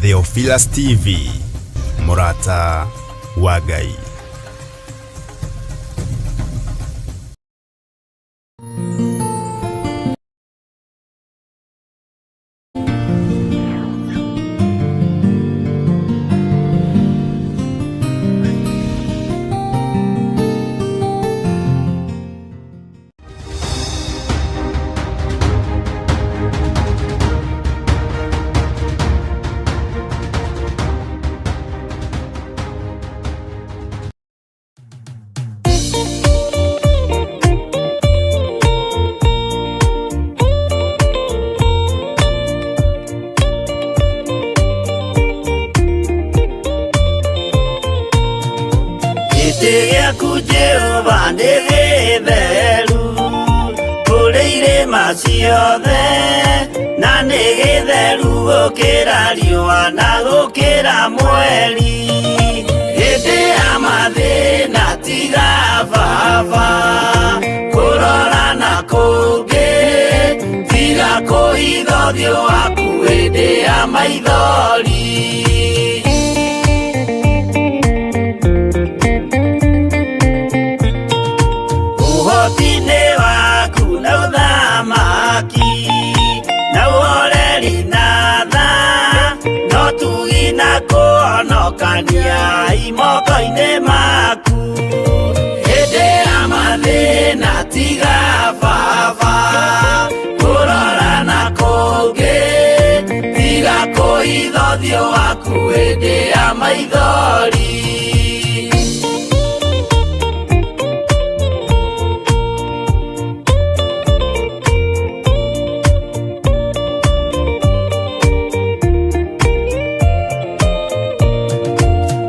Theophilus TV, mũrata wa Ngai. Gĩtĩ gĩaku Jehova nĩ gĩtheru kũrĩ irĩma ciothe na nĩ gĩtheru gũkĩra riũa na gũkĩra mweri hĩndĩ ya mathĩna tiga baba kũrora na kũngĩ tiga kũhitha ũthiũ waku hĩndĩ ya maithori. Ũhoti-inĩ waku na ũthamaki na ũhoreri na tha no tugi na kũhonokania imoko-inĩ maku hĩndĩ ya mathĩna tiga baba kũrora na kũngĩ tiga kũhitha ũthiũ waku hĩndĩ ya maithori.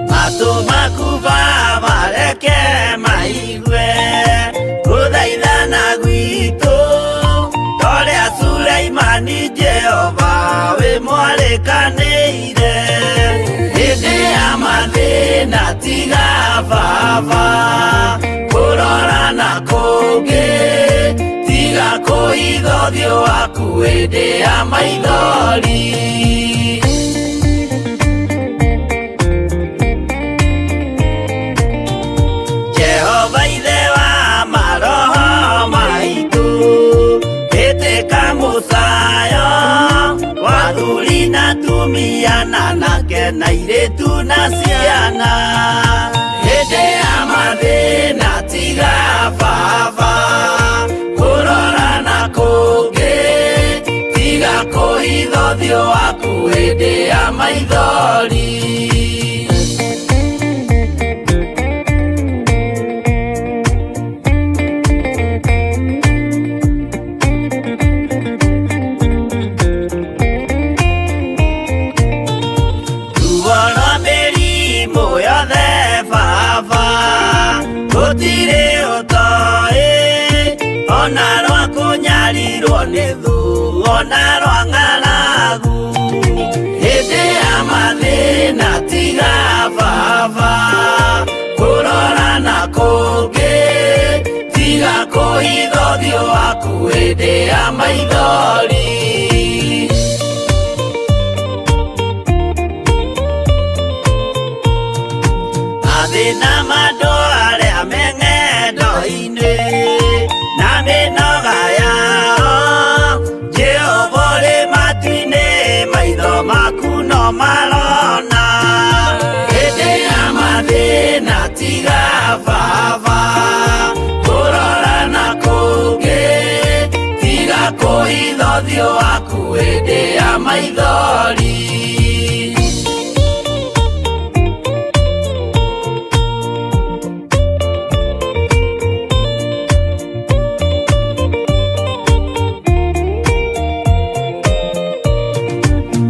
Matũ maku Baba reke maigue gũthaithana gwitũ torĩa Suleimani Jehova wĩ mwarĩkanĩire hĩndĩ ya mathĩna tiga baba kũrora na kũngĩ tiga kũhitha ũthiũ waku hĩndĩ ya maithori. Jehova ithe wa maroho maitũ ĩtĩka mũcayo wa athuri na atumia na anake na airĩtu na ciana hĩndĩ ya mathĩna tiga baba kũrora na kũngĩ tiga kũhitha ũthiũ waku hĩndĩ ya maithori. Ruo rwa mĩrimũ yothe baba gũtirĩ ũtoĩ ona rwa kũnyarirwo nĩ thũ ona rwa ng'aragu hĩndĩ ya mathĩna tiga baba kũrora na kũngĩ tiga kũhitha ũthiũ waku hĩndĩ ya maithori. Mathĩna ma andũ arĩa me ng'endo-inĩ na mĩnoga yao Jehova ũrĩ matu-inĩ maitho maku no marona hĩndĩ ya mathĩna tiga baba kũrora na kũngĩ tiga kũhitha ũthiũ waku hĩndĩ ya maithori.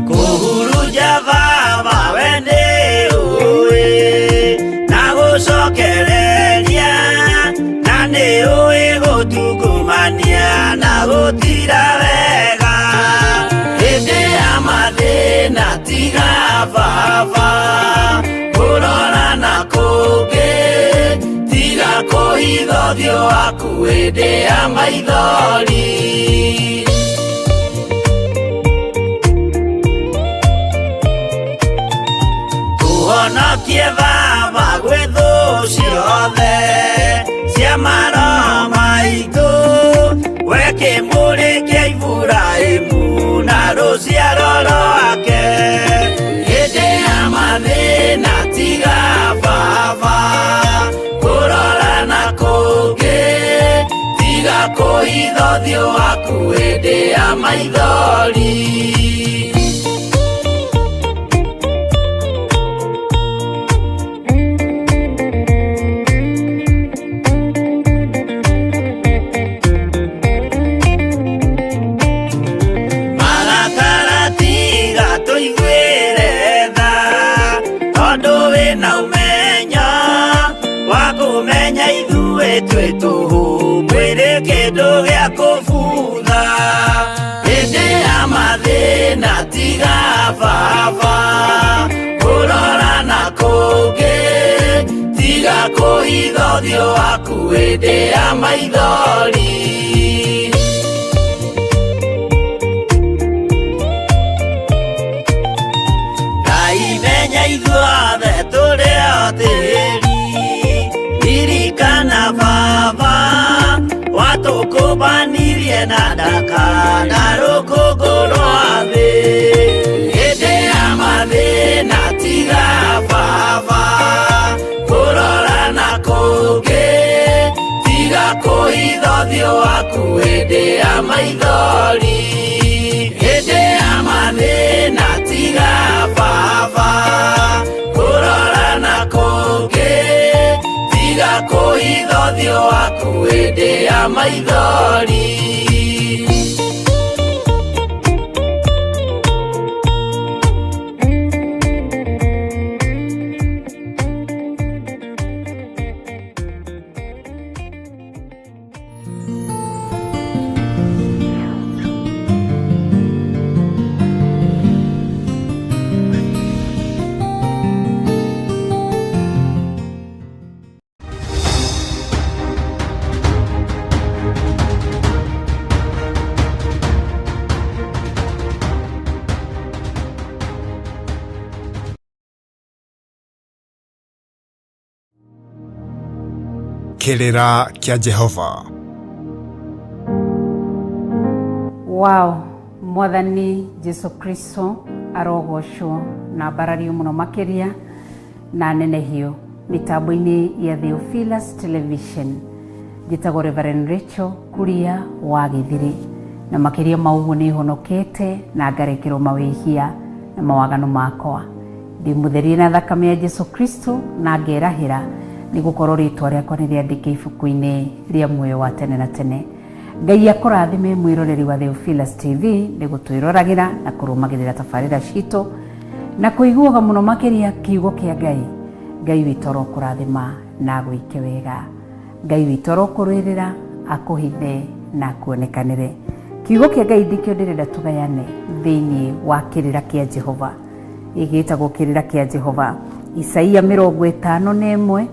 Kũhurunja baba we nĩ ũĩ na gũcokereria na nĩ ũĩ gũtungumania na gũtira wega hĩndĩ ya mathĩna tiga baba kũrora na kũngĩ tiga kũhitha ũthiũ waku hĩndĩ ya maithori. Tũhonokie Baba gwĩ thũ ciothe cia maroho maitũ, we kĩmũrĩ kĩa Iburahĩmu na rũciaro rwake. Hĩndĩ ya mathĩna tiga Baba kũrora na kũngĩ, tiga kũhitha ũthiũ waku hĩndĩ ya maithori. Marakara tiga tũiguĩre tha, tondũ wĩna ũmenyo wa kũmenya ithuĩ twĩ tũhũ, mwĩrĩ kĩndũ gĩa kũbutha. Hĩndĩ ya mathĩna tiga Baba kũrora na kũngĩ, tiga kũhitha ũthiũ waku hĩndĩ ya maithori. Ngai menya ithuothe tũrĩ o tĩri, ririkana Baba watũkũmbanirie na ndaka na rũkũngũ rwa thĩ. Hĩndĩ ya mathĩna tiga Baba kũrora na kũngĩ, tiga kũhitha ũthiũ waku hĩndĩ ya maithori. Hĩndĩ ya mathĩna tiga Baba kũrora na kũngĩ, tiga kũhitha ũthiũ waku hĩndĩ ya maithori. Kĩrĩra kĩa Jehova. Wow, Mwathani Jesu Kristo arogocwo na mbarario mũno makĩria na nenehio mĩtambo-inĩ ya Theophilus Television. Njĩtagwo Reverend Rachel Kuria wa Gĩthĩrĩ, na makĩria ma ũguo nĩ honokete na ngarekerwo mawĩhia na mawaganu makwa. Ndĩ mũtherie na thakame ya Jesu Kristo na ngerahĩra nĩ gũkorwo rĩtwa rĩakwa nĩ rĩandĩke ibuku-inĩ rĩa muoyo wa tene na tene. Ngai akũrathime mwĩroreri wa Theophilus TV nĩ gũtwĩroragĩra na kũrũmagĩrĩra tabarĩra citũ na kũiguaga mũno makĩria kiugo kĩa Ngai. Ngai witũ arokũrathima na agwĩke wega. Ngai witũ arokũrũĩrĩra, akũhithe na akuonekanĩre. Kiugo kĩa Ngai ndĩkĩo ndĩrenda tũgayane thĩinĩ wa kĩrĩra kĩa Jehova. Gĩgĩtagwo kĩrĩra kĩa Jehova. Isaia 51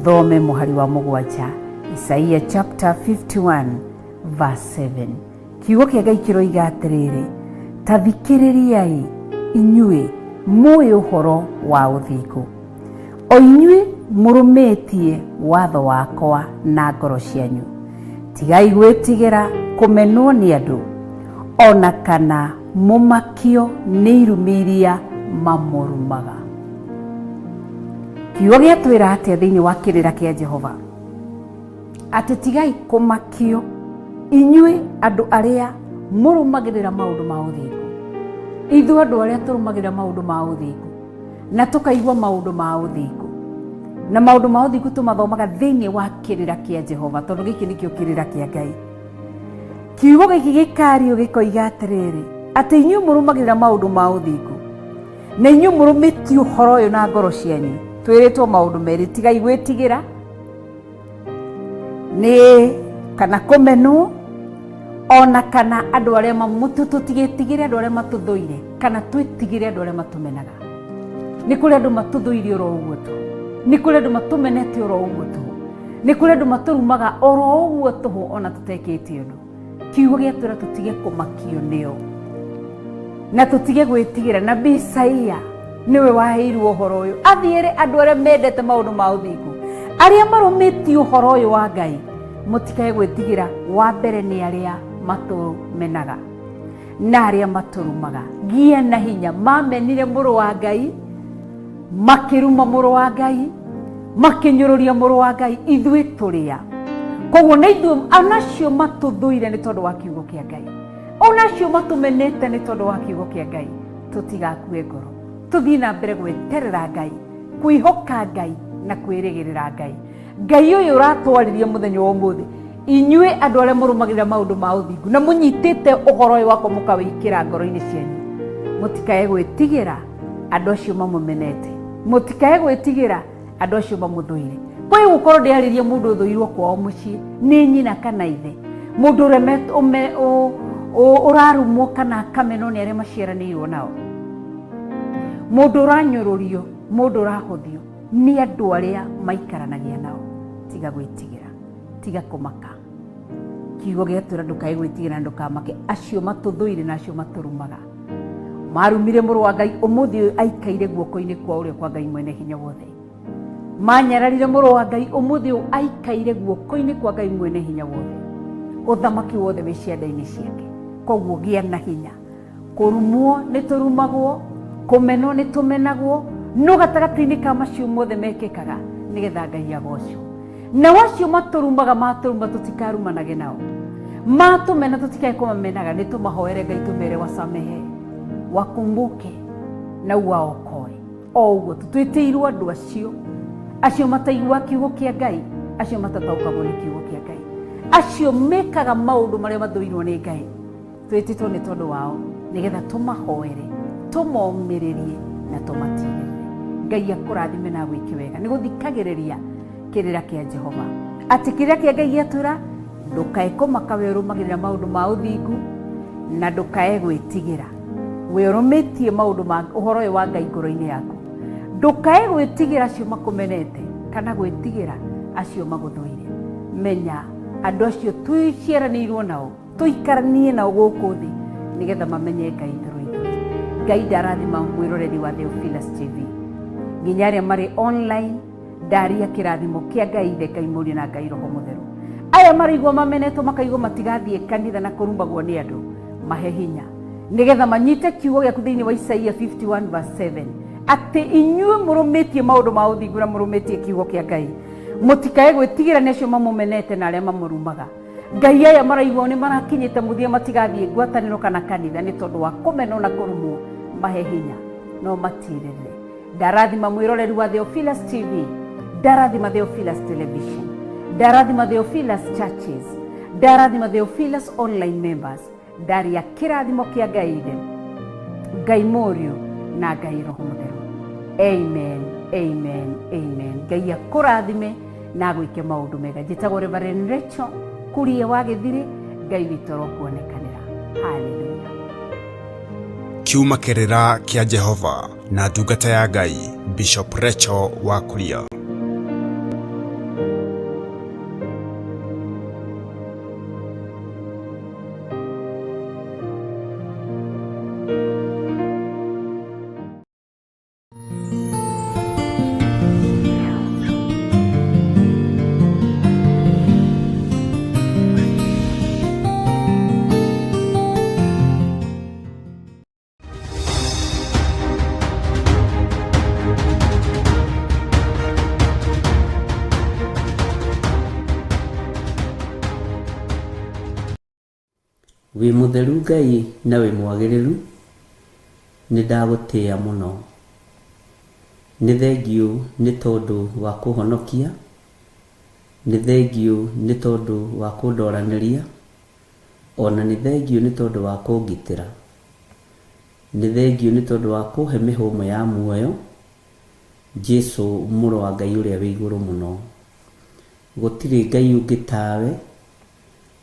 thome mũhari wa 7. Isaia chapter 51 verse 7. Kiugo kĩa Ngai kĩroiga atĩrĩrĩ, ta thikĩrĩriai inyuĩ mũĩ ũhoro wa ũthingu, o inyuĩ mũrũmĩtie watho wakwa na ngoro cianyu. Tigai gwĩtigĩra kũmenwo nĩ andũ, ona kana mũmakio nĩ irumi iria mamũrumaga. Kiugo gĩatwĩra atĩa thĩinĩ wa kĩrĩra kĩa Jehova? Atĩ tigai kũmakio inyuĩ andũ arĩa mũrũmagĩrĩra maũndũ ma ũthingu. Ithuĩ andũ arĩa tũrũmagĩrĩra maũndũ ma ũthingu na tũkaigua maũndũ ma ũthingu, na maũndũ ma ũthingu tũmathomaga thĩinĩ wa kĩrĩra kĩa Jehova, tondũ gĩkĩ nĩkĩo kĩrĩra kĩa Ngai. Kiugo gĩkĩ gĩkario gĩkoiga atĩrĩrĩ, atĩ inyuĩ mũrũmagĩrĩra maũndũ ma ũthingu na inyuĩ mũrũmĩtie ũhoro ũyũ na ngoro cianyu. Twĩrĩtwo maũndũ merĩ, tigai gwĩtigĩra nĩ kana kũmenwo, ona kana andũ arĩa tũtigĩtigĩre andũ arĩa matũthũire, kana twĩtigĩre andũ arĩa matũmenaga. Nĩ kũrĩ andũ matũthũire oro ũguo tũhũ, nĩ kũrĩ andũ matũmenete oro ũguo tũhũ, nĩ kũrĩ andũ matũrumaga oro ũguo tũhũ ona tũtekĩte ũndũ. Kiugo gĩatwĩra tũtige kũmakio nĩo na tũtige gwĩtigĩra. Nabii Isaia Nĩwe waheirwo ũhoro ũyũ athiĩre andũ arĩa mendete maũndũ ma ũthingu, arĩa marũmĩtie ũhoro ũyũ wa Ngai. Mũtikae gwĩtigĩra. Wa mbere nĩ arĩa matũmenaga na arĩa matũrumaga. Gia na hinya. Mamenire mũrũ wa Ngai, makĩruma mũrũ wa Ngai, makĩnyũrũria mũrũ wa Ngai. Ithuĩ tũrĩa koguo na ithuĩ onacio matũthũire nĩ tondũ wa kiugo kĩa Ngai, onacio matũmenete nĩ tondũ wa kiugo kĩa Ngai, tũtigakue ngoro, tũthiĩ na mbere gweterera Ngai, kwĩhoka Ngai na kwĩrĩgĩrĩra Ngai. Ngai ũyũ ũratwarĩria mũthenya wa ũmũthĩ, inyuĩ andũ arĩa mũrũmagĩrĩra maũndũ ma ũthingu na mũnyitĩte ũhoro ũyũ wakwa mũkawĩkĩra ngoro-inĩ cianyu, mũtikae gwĩtigĩra andũ acio mamũmenete, mũtikae gwĩtigĩra andũ acio mamũthũire. Kwĩ gũkorwo ndĩarĩria mũndũ ũthũirwo kwao mũciĩ nĩ nyina kana ithe, mũndũ ũrarumwo kana akamenwo nĩ arĩa maciaranĩirwo nao, mũndũ ũranyũrũrio, mũndũ ũrahũthio nĩ andũ arĩa maikaranagia nao. Tiga gwĩtigĩra, tiga kũmaka. Kiugo gĩatwĩra ndũkae gwĩtigĩra na ndũkamake. Acio matũthũire na acio matũrumaga marumire mũrũ wa Ngai, ũmũthĩ ũyũ aikaire guoko-inĩ kwa ũrĩo kwa Ngai mwene hinya wothe. Manyararire mũrũ wa Ngai, ũmũthĩ ũyũ aikaire guoko-inĩ kwa Ngai mwene hinya wothe. Ũthamaki wothe wĩ cianda-inĩ ciake. Koguo gĩa na hinya. Kũrumwo nĩ tũrumagwo, kũmenwo nĩ tũmenagwo, no gatagatĩ-inĩ ka macio mothe mekĩkaga nĩgetha Ngai agocwo. Nao acio matũrumaga matũruma, tũtikarumanage nao. Matũmena, tũtikae kũmamenaga, nĩ tũmahoere Ngai, tũmere wasamehe, wakumbuke na uwaokoe. O ũguo tũtwĩtĩirwo andũ acio, acio mataigua kiugo kĩa Ngai, acio matataũkagwo nĩ kiugo kĩa Ngai, acio mekaga maũndũ marĩa mathũirwo nĩ Ngai, twĩtĩtwo nĩ tondũ wao nĩgetha tũmahoere, tũmomĩrĩrie na tũmatigĩrĩre. Ngai akũrathime na agwĩke wega nĩ gũthikagĩrĩria kĩrĩra kĩa Jehova. Atĩ kĩrĩra kĩa Ngai gĩatwĩra ndũkae kũmaka, we ũrũmagĩrĩra maũndũ ma ũthingu, na ndũkae gwĩtigĩra, we ũrũmĩtie maũndũ ma ũhoro ũyũ wa Ngai ngoro-inĩ yaku. Ndũkae gwĩtigĩra acio makũmenete kana gwĩtigĩra acio magũthũire. Menya andũ acio twĩciaranĩirwo nao, tũikaranie nao gũkũ thĩ nĩgetha mamenye Ngai through ithuĩ. Ngai ndarathima mwĩroreri wa Theophilus TV, nginya arĩa marĩ online, ndaria kĩrathimo kĩa Ngai Ithe, Ngai Mũriũ na Ngai Roho Mũtheru. Aya maraigua mamenetwo, makaigua matigathiĩ kanitha na kũrumagwo nĩ andũ, mahe hinya nĩgetha manyite kiugo gĩaku thĩinĩ wa Isaia 51 verse 7, atĩ inyuĩ mũrũmĩtie maũndũ ma ũthingu na mũrũmĩtie kiugo kĩa Ngai, mũtikae gwĩtigĩra nĩ acio mamũmenete na arĩa mamũrumaga. Ngai, aya maraigua nĩ marakinyĩte mũthia, matigathiĩ ngwatanĩro kana kanitha nĩ tondũ wa kũmenwo na kũrumwo, mahe hinya no matirĩrĩre. Ndarathima mwĩroreri wa Theophilus TV, ndarathima Theophilus Television, ndarathima Theophilus Churches, ndarathima Theophilus online members. Ndaria kĩrathimo kĩa Ngai Ithe, Ngai Mũriũ na Ngai Roho Mũtheru. Amen, amen, amen. Ngai akũrathime na agwĩke maũndũ mega. Njĩtagwo Reverend Rachel Kurie wa Gĩthirĩ. Ngai witũ arokuonekanĩra. Haleluya. Kiuma kĩrĩra kĩa Jehova na ndungata ya Ngai Bishop Rachel wa Kuria. Wĩ mũtheru Ngai na wĩ mwagĩrĩru, nĩ ndagũtĩa mũno. Nĩ thengiũ nĩ tondũ wa kũhonokia, nĩ thengiũ nĩ tondũ wa kũndoranĩria, ona nĩ thengiũ nĩ tondũ wa kũngitĩra. Nĩ thengiũ nĩ tondũ wa kũhe mĩhũmũ ya muoyo, Jesu mũrũ wa Ngai ũrĩa wĩ igũrũ mũno. Gũtirĩ Ngai ũngĩ tawe,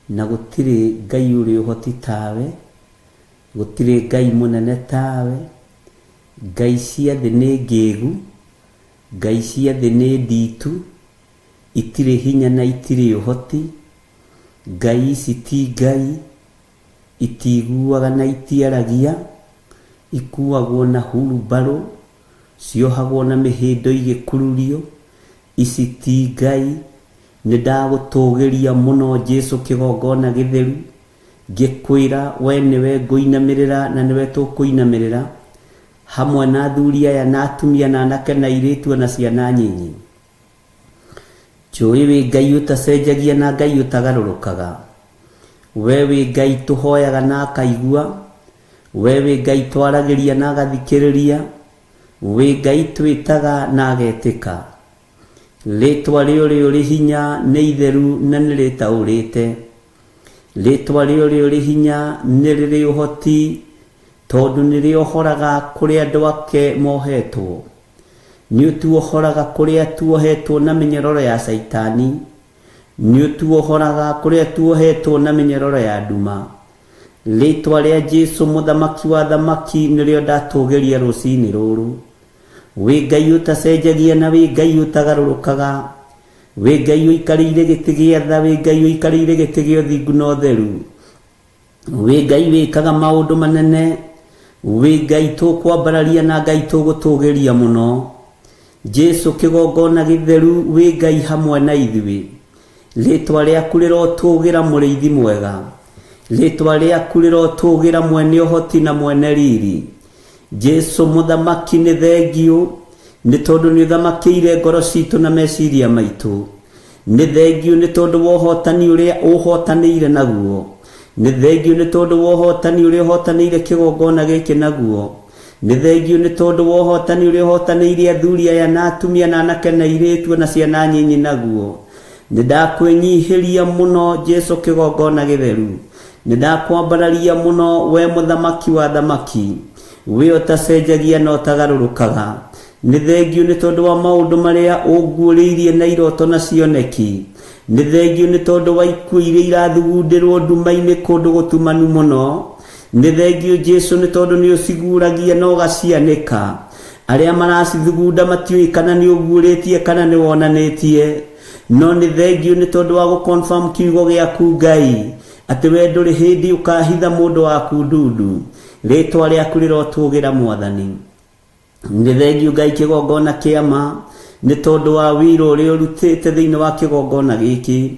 na gũtirĩ Ngai ũrĩ ũhoti tawe, gũtirĩ Ngai mũnene tawe. Ngai cia thĩ nĩ ngĩgu, Ngai cia thĩ nĩ nditu, itirĩ hinya na itirĩ ũhoti. Ngai ici ti Ngai, itiguaga na itiaragia, ikuagwo na hurumbarũ. Ciohagwo na mĩhĩndo igĩkururio, ici ti Ngai. Nĩ ndagũtũgĩria mũno Jesu kĩgongona gĩtheru, ngĩkwĩra we nĩwe ngũinamĩrĩra na nĩwe tũkũinamĩrĩra, hamwe na athuri aya na atumia na anake na airĩtu na ciana nyinyi. Njũĩ wĩ Ngai ũtacenjagia na Ngai ũtagarũrũkaga. We wĩ Ngai tũhoyaga na akaigua, we wĩ Ngai twaragĩria na agathikĩrĩria, wĩ Ngai twĩtaga na agetĩka. Rĩtwa rĩũrĩ ũrĩ hinya nĩ itheru na nĩ rĩtaũrĩte. Rĩtwa rĩũrĩ ũrĩ hinya nĩ rĩrĩ ũhoti tondũ nĩ rĩohoraga kũrĩa andũ ake mohetwo. Nĩ ũtuohoraga kũrĩa tuohetwo na mĩnyororo ya Caitani. Nĩ ũtuohoraga kũrĩa tuohetwo na mĩnyororo ya nduma. Rĩtwa rĩa Jesu mũthamaki wa thamaki nĩrĩo ndatũgĩria rũcinĩ rũrũ. Wĩ Ngai ũtacenjagia na wĩ Ngai ũtagarũrũkaga. Wĩ Ngai ũikarĩire gĩtĩ gĩa tha, wĩ Ngai ũikarĩire gĩtĩ gĩa ũthingu na ũtheru. Wĩ Ngai wĩkaga maũndũ manene, wĩ Ngai tũkwambararia na Ngai tũgũtũgĩria mũno. Jesu kĩgongona gĩtheru, wĩ Ngai hamwe na ithuĩ. Rĩtwa rĩaku rĩrotũgĩra mũrĩithi mwega. Rĩtwa rĩaku rĩrotũgĩra mwene ũhoti na mwene riri. Jesu mũthamaki nĩ thengiũ, nĩ tondũ nĩ ũthamakĩire ngoro citũ na meciria maitũ. Nĩ thengiũ nĩ tondũ wa ũhotani ũrĩa ũhotanĩire naguo. Nĩ thengiũ nĩ tondũ wa ũhotani ũrĩa ũhotanĩire kĩgongona gĩkĩ naguo. Nĩ thengiũ nĩ tondũ wa ũhotani ũrĩa ũhotanĩire athuri aya na atumia na anake na airĩtu na ciana nyinyi naguo. Nĩ ndakwĩnyihĩria mũno Jesu kĩgongona gĩtheru. Nĩ ndakwambararia mũno we mũthamaki wa thamaki. We ũtacenjagia na ũtagarũrũkaga. Nĩ thengiũ nĩ tondũ wa maũndũ marĩa ũnguũrĩirie na iroto na cioneki. Nĩ thengiũ nĩ tondũ wa ikuũ iria irathugundĩrwo nduma-inĩ kũndũ gũtumanu mũno. Nĩ thengiũ Jesu nĩ tondũ nĩ ũciguũragia na ũgacianĩka. Arĩa maracithugunda matiũĩ kana nĩ ũguũrĩtie kana nĩ wonanĩtie. No nĩ thengiũ nĩ tondũ wa gũ-confirm kiugo gĩaku Ngai, atĩ we ndũrĩ hĩndĩ ũkahitha mũndũ waku ndundu. Rĩtwa rĩaku rĩrotũgĩra Mwathani. Nĩ thengiũ Ngai kĩgongona kĩa ma, nĩ tondũ wa wĩra ũrĩa ũrutĩte thĩinĩ wa kĩgongona gĩkĩ.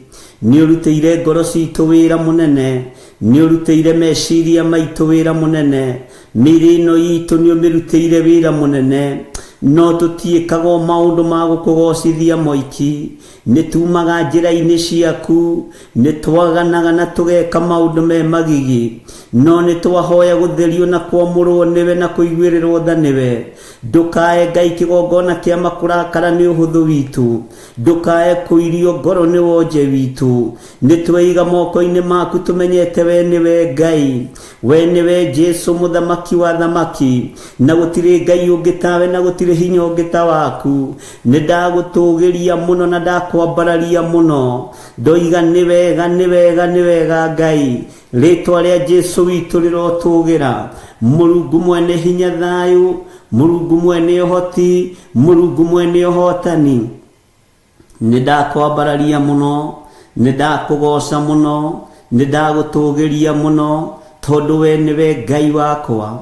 Nĩ ũrutĩire ngoro citũ wĩra mũnene, nĩ ũrutĩire meciria maitũ wĩra mũnene, mĩĩrĩ ĩno itũ nĩ ũmĩrutĩire wĩra mũnene. No tũtiĩkaga o maũndũ ma gũkũgocithia moiki, nĩ tumaga njĩra-inĩ ciaku, nĩ twaganaga na tũgeka maũndũ me magigi, no nĩ twahoya gũtherio na kwamũrwo nĩwe na kũiguĩrĩrwo tha nĩwe. Ndũkae Ngai kĩgongona kĩa makũrakara nĩ ũhũthũ witũ, ndũkae kũirio ngoro nĩ wonje witũ. Nĩ tweiga moko-inĩ maku tũmenyete we nĩwe Ngai, we nĩwe Jesu mũthamaki wa thamaki, na gũtirĩ Ngai ũngĩ tawe na gũtirĩ hinya ũngĩ ta waku. Nĩ ndagũtũgĩria mũno na ndakwambararia mũno. Ndoiga nĩ wega, nĩ wega, nĩ wega Ngai. Rĩtwa rĩa Jesu witũ rĩrotũgĩra. Mũrungu mwene hinya thayũ, Mũrungu mwene ũhoti, Mũrungu mwene ũhotani. Nĩ ndakwambararia mũno, nĩ ndakũgoca mũno, nĩ ndagũtũgĩria mũno, tondũ we nĩwe Ngai wakwa.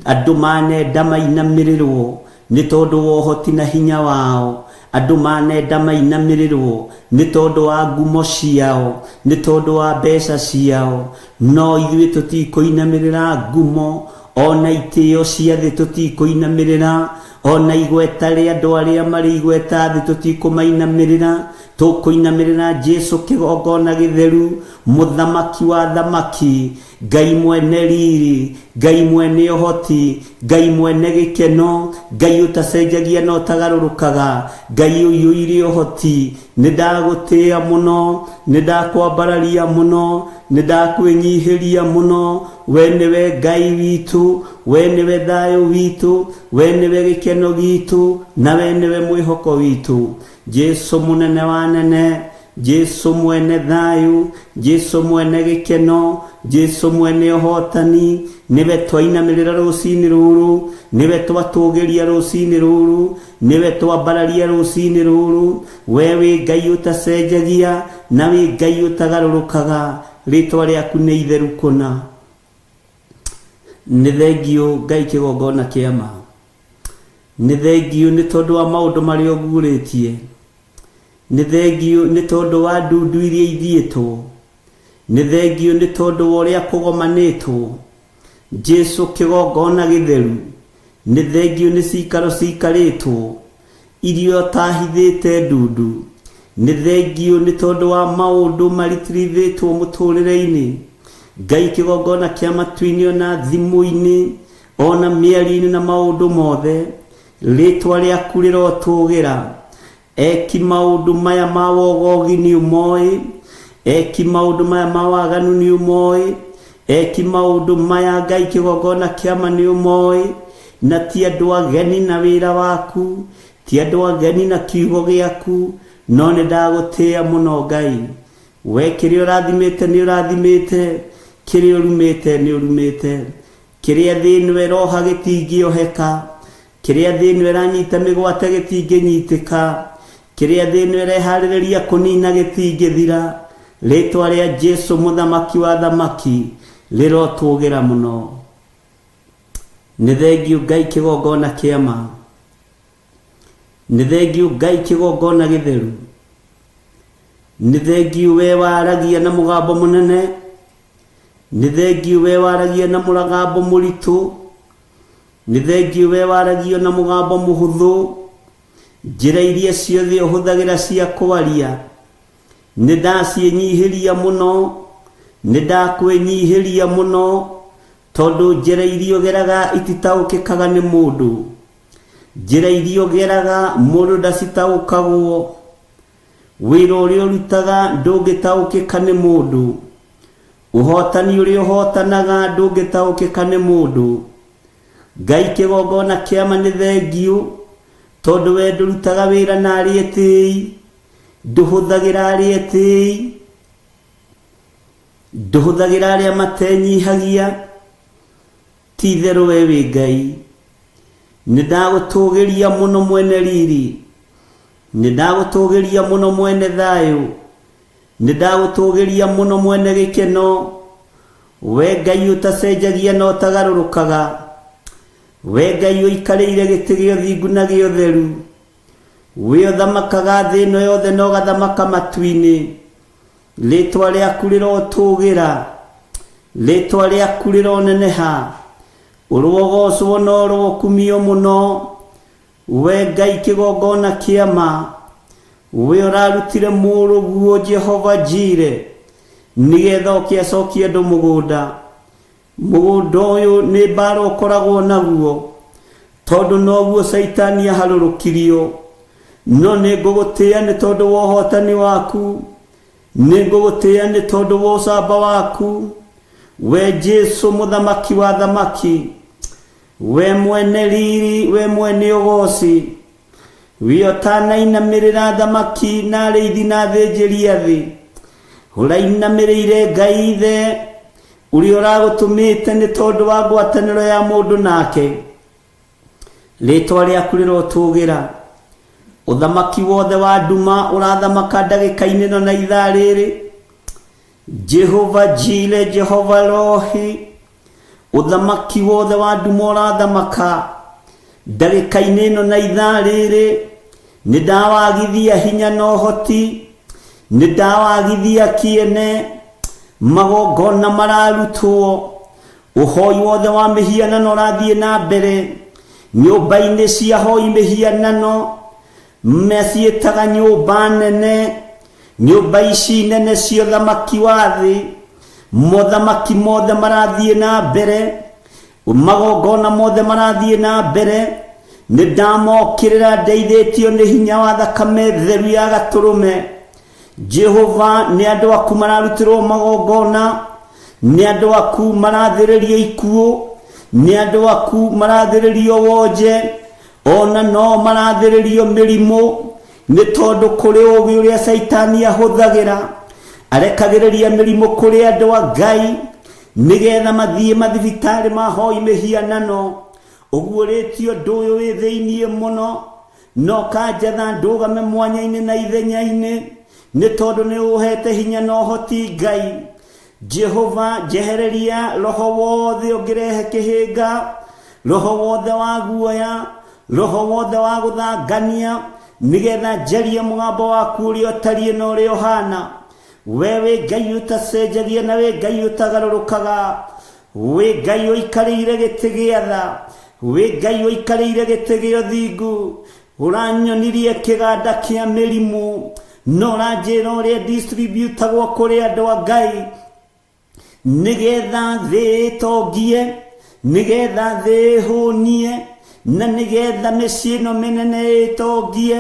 Andũ manenda mainamĩrĩrwo nĩ tondũ wa ũhoti na hinya wao. Andũ manenda mainamĩrĩrwo nĩ tondũ wa ngumo ciao, nĩ tondũ wa mbeca ciao. No ithuĩ tũtikũinamĩrĩra ngumo, ona itĩo cia thĩ tũtikũinamĩrĩra, ona igweta rĩa andũ arĩa marĩ igweta thĩ tũtikũmainamĩrĩra. Tũkũinamĩrĩra Jesu kĩgongona gĩtheru, mũthamaki wa thamaki, Ngai mwene riri, Ngai mwene ũhoti, Ngai mwene gĩkeno, Ngai ũtacenjagia na ũtagarũrũkaga, Ngai ũiyũire ũhoti. Nĩ ndagũtĩĩa mũno, nĩ ndakwambararia mũno, nĩ ndakwĩnyihĩria mũno. We nĩwe Ngai witũ, we nĩwe thayũ witũ, we nĩwe gĩkeno gitũ, na we nĩwe mwĩhoko witũ. Jesu mũnene wa nene, Jesu mwene thayũ, Jesu mwene gĩkeno, Jesu mwene ũhotani, nĩwe twainamĩrĩra rũcinĩ rũrũ, nĩwe twatũgĩria rũcinĩ rũrũ, nĩwe twambararia rũcinĩ rũrũ. We wĩ Ngai ũtacenjagia na wĩ Ngai ũtagarũrũkaga. Rĩtwa rĩaku nĩ itheru kũna. Nĩ thengiũ Ngai kĩgongona kĩa ma. Nĩ thengiũ nĩ tondũ wa maũndũ marĩa ũguũrĩtie. Nĩ thengiũ nĩ tondũ wa ndundu iria ithiĩtwo. Nĩ thengiũ nĩ tondũ wa ũrĩa kũgomanĩtwo. Jesu kĩgongona gĩtheru. Nĩ thengiũ nĩ cikaro cikarĩtwo iria ũtahithĩte ndundu. Nĩ thengiũ nĩ tondũ wa maũndũ maritirithĩtwo mũtũrĩre-inĩ. Ngai kĩgongona kĩa matu-inĩ ona thimũ-inĩ ona mĩario-inĩ na maũndũ mothe. Rĩtwa rĩaku rĩrotũgĩra. Eki maũndũ maya ma wogogi nĩ ũmoĩ. Eki maũndũ maya ma waganu nĩ ũmoĩ. Eki maũndũ maya Ngai kĩgongona kĩama nĩ ũmoĩ. Na ti andũ ageni na wĩra waku, ti andũ ageni na kiugo gĩaku, no nĩ ndagũtĩĩa mũno Ngai. We kĩrĩa ũrathimĩte nĩ ũrathimĩte, kĩrĩa ũrumĩte nĩ ũrumĩte. Kĩrĩa thĩ ĩno ĩroha gĩtingĩoheka, kĩrĩa thĩ ĩno ĩranyita mĩgwate gĩtingĩnyitĩka, kĩrĩa thĩ ĩno ĩreharĩrĩria kũnina gĩtingĩthira. Rĩtwa rĩa Jesu mũthamaki wa thamaki rĩrotũgĩra mũno. Nĩ thengiũ Ngai kĩgongona kĩama. Nĩ thengiũ Ngai kĩgongona gĩtheru. Nĩ thengiũ we waragia na mũgambo mũnene. Nĩ thengiũ we waragia na mũgambo mũritũ. Nĩ thengiũ we waragia na mũgambo mũhũthũ. Njĩra iria ciothe ũhũthagĩra cia kwaria nĩ ndaciĩnyihĩria mũno, nĩ ndakwĩnyihĩria mũno, tondũ njĩra iria ũgeraga ititaũkĩkaga nĩ mũndũ. Njĩra iria ũgeraga mũndũ ndacitaũkagwo. Wĩra ũrĩa ũrutaga ndũngĩtaũkĩka nĩ mũndũ. Ũhotani ũrĩa ũhotanaga ndũngĩtaũkĩka nĩ mũndũ. Ngai kĩgongona kĩama nĩ thengiũ, tondũ we ndũrutaga wĩra na arĩa etĩĩi, ndũhũthagĩra arĩa etĩĩi, ndũhũthagĩra arĩa matenyihagia. Ti itherũ we wĩ Ngai. Nĩ ndagũtũgĩria mũno mwene riri. Nĩ ndagũtũgĩria mũno mwene thayũ. Nĩ ndagũtũgĩria mũno mwene gĩkeno. We Ngai ũtacenjagia na ũtagarũrũkaga. We Ngai ũikarĩire gĩtĩ gĩa ũthingu na gĩa ũtheru. We ũthamakaga thĩ ĩno yothe na ũgathamaka matu-inĩ. Rĩtwa rĩaku rĩrotũgĩra. Rĩtwa rĩaku rĩroneneha. Ũrogocwo na ũrokumio mũno. We Ngai kĩgongona kĩama. We ũrarutire mũrũguo Jehova Jire nĩgetha oke acokie andũ mũgũnda. Mũgũnda ũyũ nĩ mbara ũkoragwo naguo, tondũ noguo Caitani aharũrũkirio. No nĩ ngũgũtĩĩa nĩ tondũ wa ũhotani waku, nĩ ngũgũtĩĩa nĩ tondũ wa ũcamba waku. We Jesu mũthamaki wa thamaki, we mwene riri, we mwene ũgoci, we ũtanainamĩrĩra thamaki na arĩithi na athĩnjĩri a thĩ, ũrainamĩrĩire Ngai Ithe ũrĩa ũragũtũmĩte nĩ tondũ wa ngwatanĩro ya mũndũ nake. Rĩtwa rĩaku rĩrotũgĩra. Ũthamaki wothe wa nduma ũrathamaka ndagĩka-inĩ ĩno na ithaa rĩrĩ. Jehova Jire, Jehova Rohi, ũthamaki wothe wa nduma ũrathamaka ndagĩka-inĩ ĩno na ithaa rĩrĩ. Nĩ ndawagithia hinya na ũhoti, nĩ ndawagithia kĩene, magongona mararutwo, ũhoi wothe wa mĩhianano ũrathiĩ na mbere nyũmba-inĩ cia hoi mĩhianano, meciĩtaga nyũmba nene, nyũmba ici nene cia ũthamaki wa thĩ, mothamaki mothe marathiĩ na mbere, magongona mothe marathiĩ na mbere. Nĩ ndamokĩrĩra ndeithĩtio nĩ hinya wa thakame theru ya gatũrũme. Jehova, nĩ andũ aku mararutĩrwo magongona, nĩ andũ aku marathĩrĩrio ikuũ, nĩ andũ aku marathĩrĩrio wonje, ona no marathĩrĩrio mĩrimũ, nĩ tondũ kũrĩ ũũgĩ ũrĩa Caitani ahũthagĩra. Arekagĩrĩria mĩrimũ kũrĩ andũ a Ngai nĩgetha mathiĩ mathibitarĩ mahoi mĩhianano. Ũguũrĩtie ũndũ ũyũ wĩ thĩiniĩ mũno, na ũkanjatha ndũgame mwanya-inĩ na ithenya-inĩ, nĩ tondũ nĩ ũhete hinya na ũhoti Ngai. Jehova, njehereria roho wothe ũngĩrehe kĩhĩnga, roho wothe wa guoya, Roho wothe wa gũthangania nĩgetha njarie mũgambo waku ũrĩa ũtariĩ na ũrĩa ũhana. We wĩ Ngai ũtacenjagia na wĩ Ngai ũtagarũrũkaga, wĩ Ngai ũikarĩire gĩtĩ gĩa tha, wĩ Ngai ũikarĩire gĩtĩ gĩa ũthingu. Ũranyonirie kĩganda kĩa mĩrimũ, no ũranjĩra ũrĩa distributagwo kũrĩ andũ a Ngai nĩgetha thĩ ĩtongie, nĩgetha thĩ ĩhũnie, na nĩgetha mĩciĩ ĩno mĩnene ĩtongie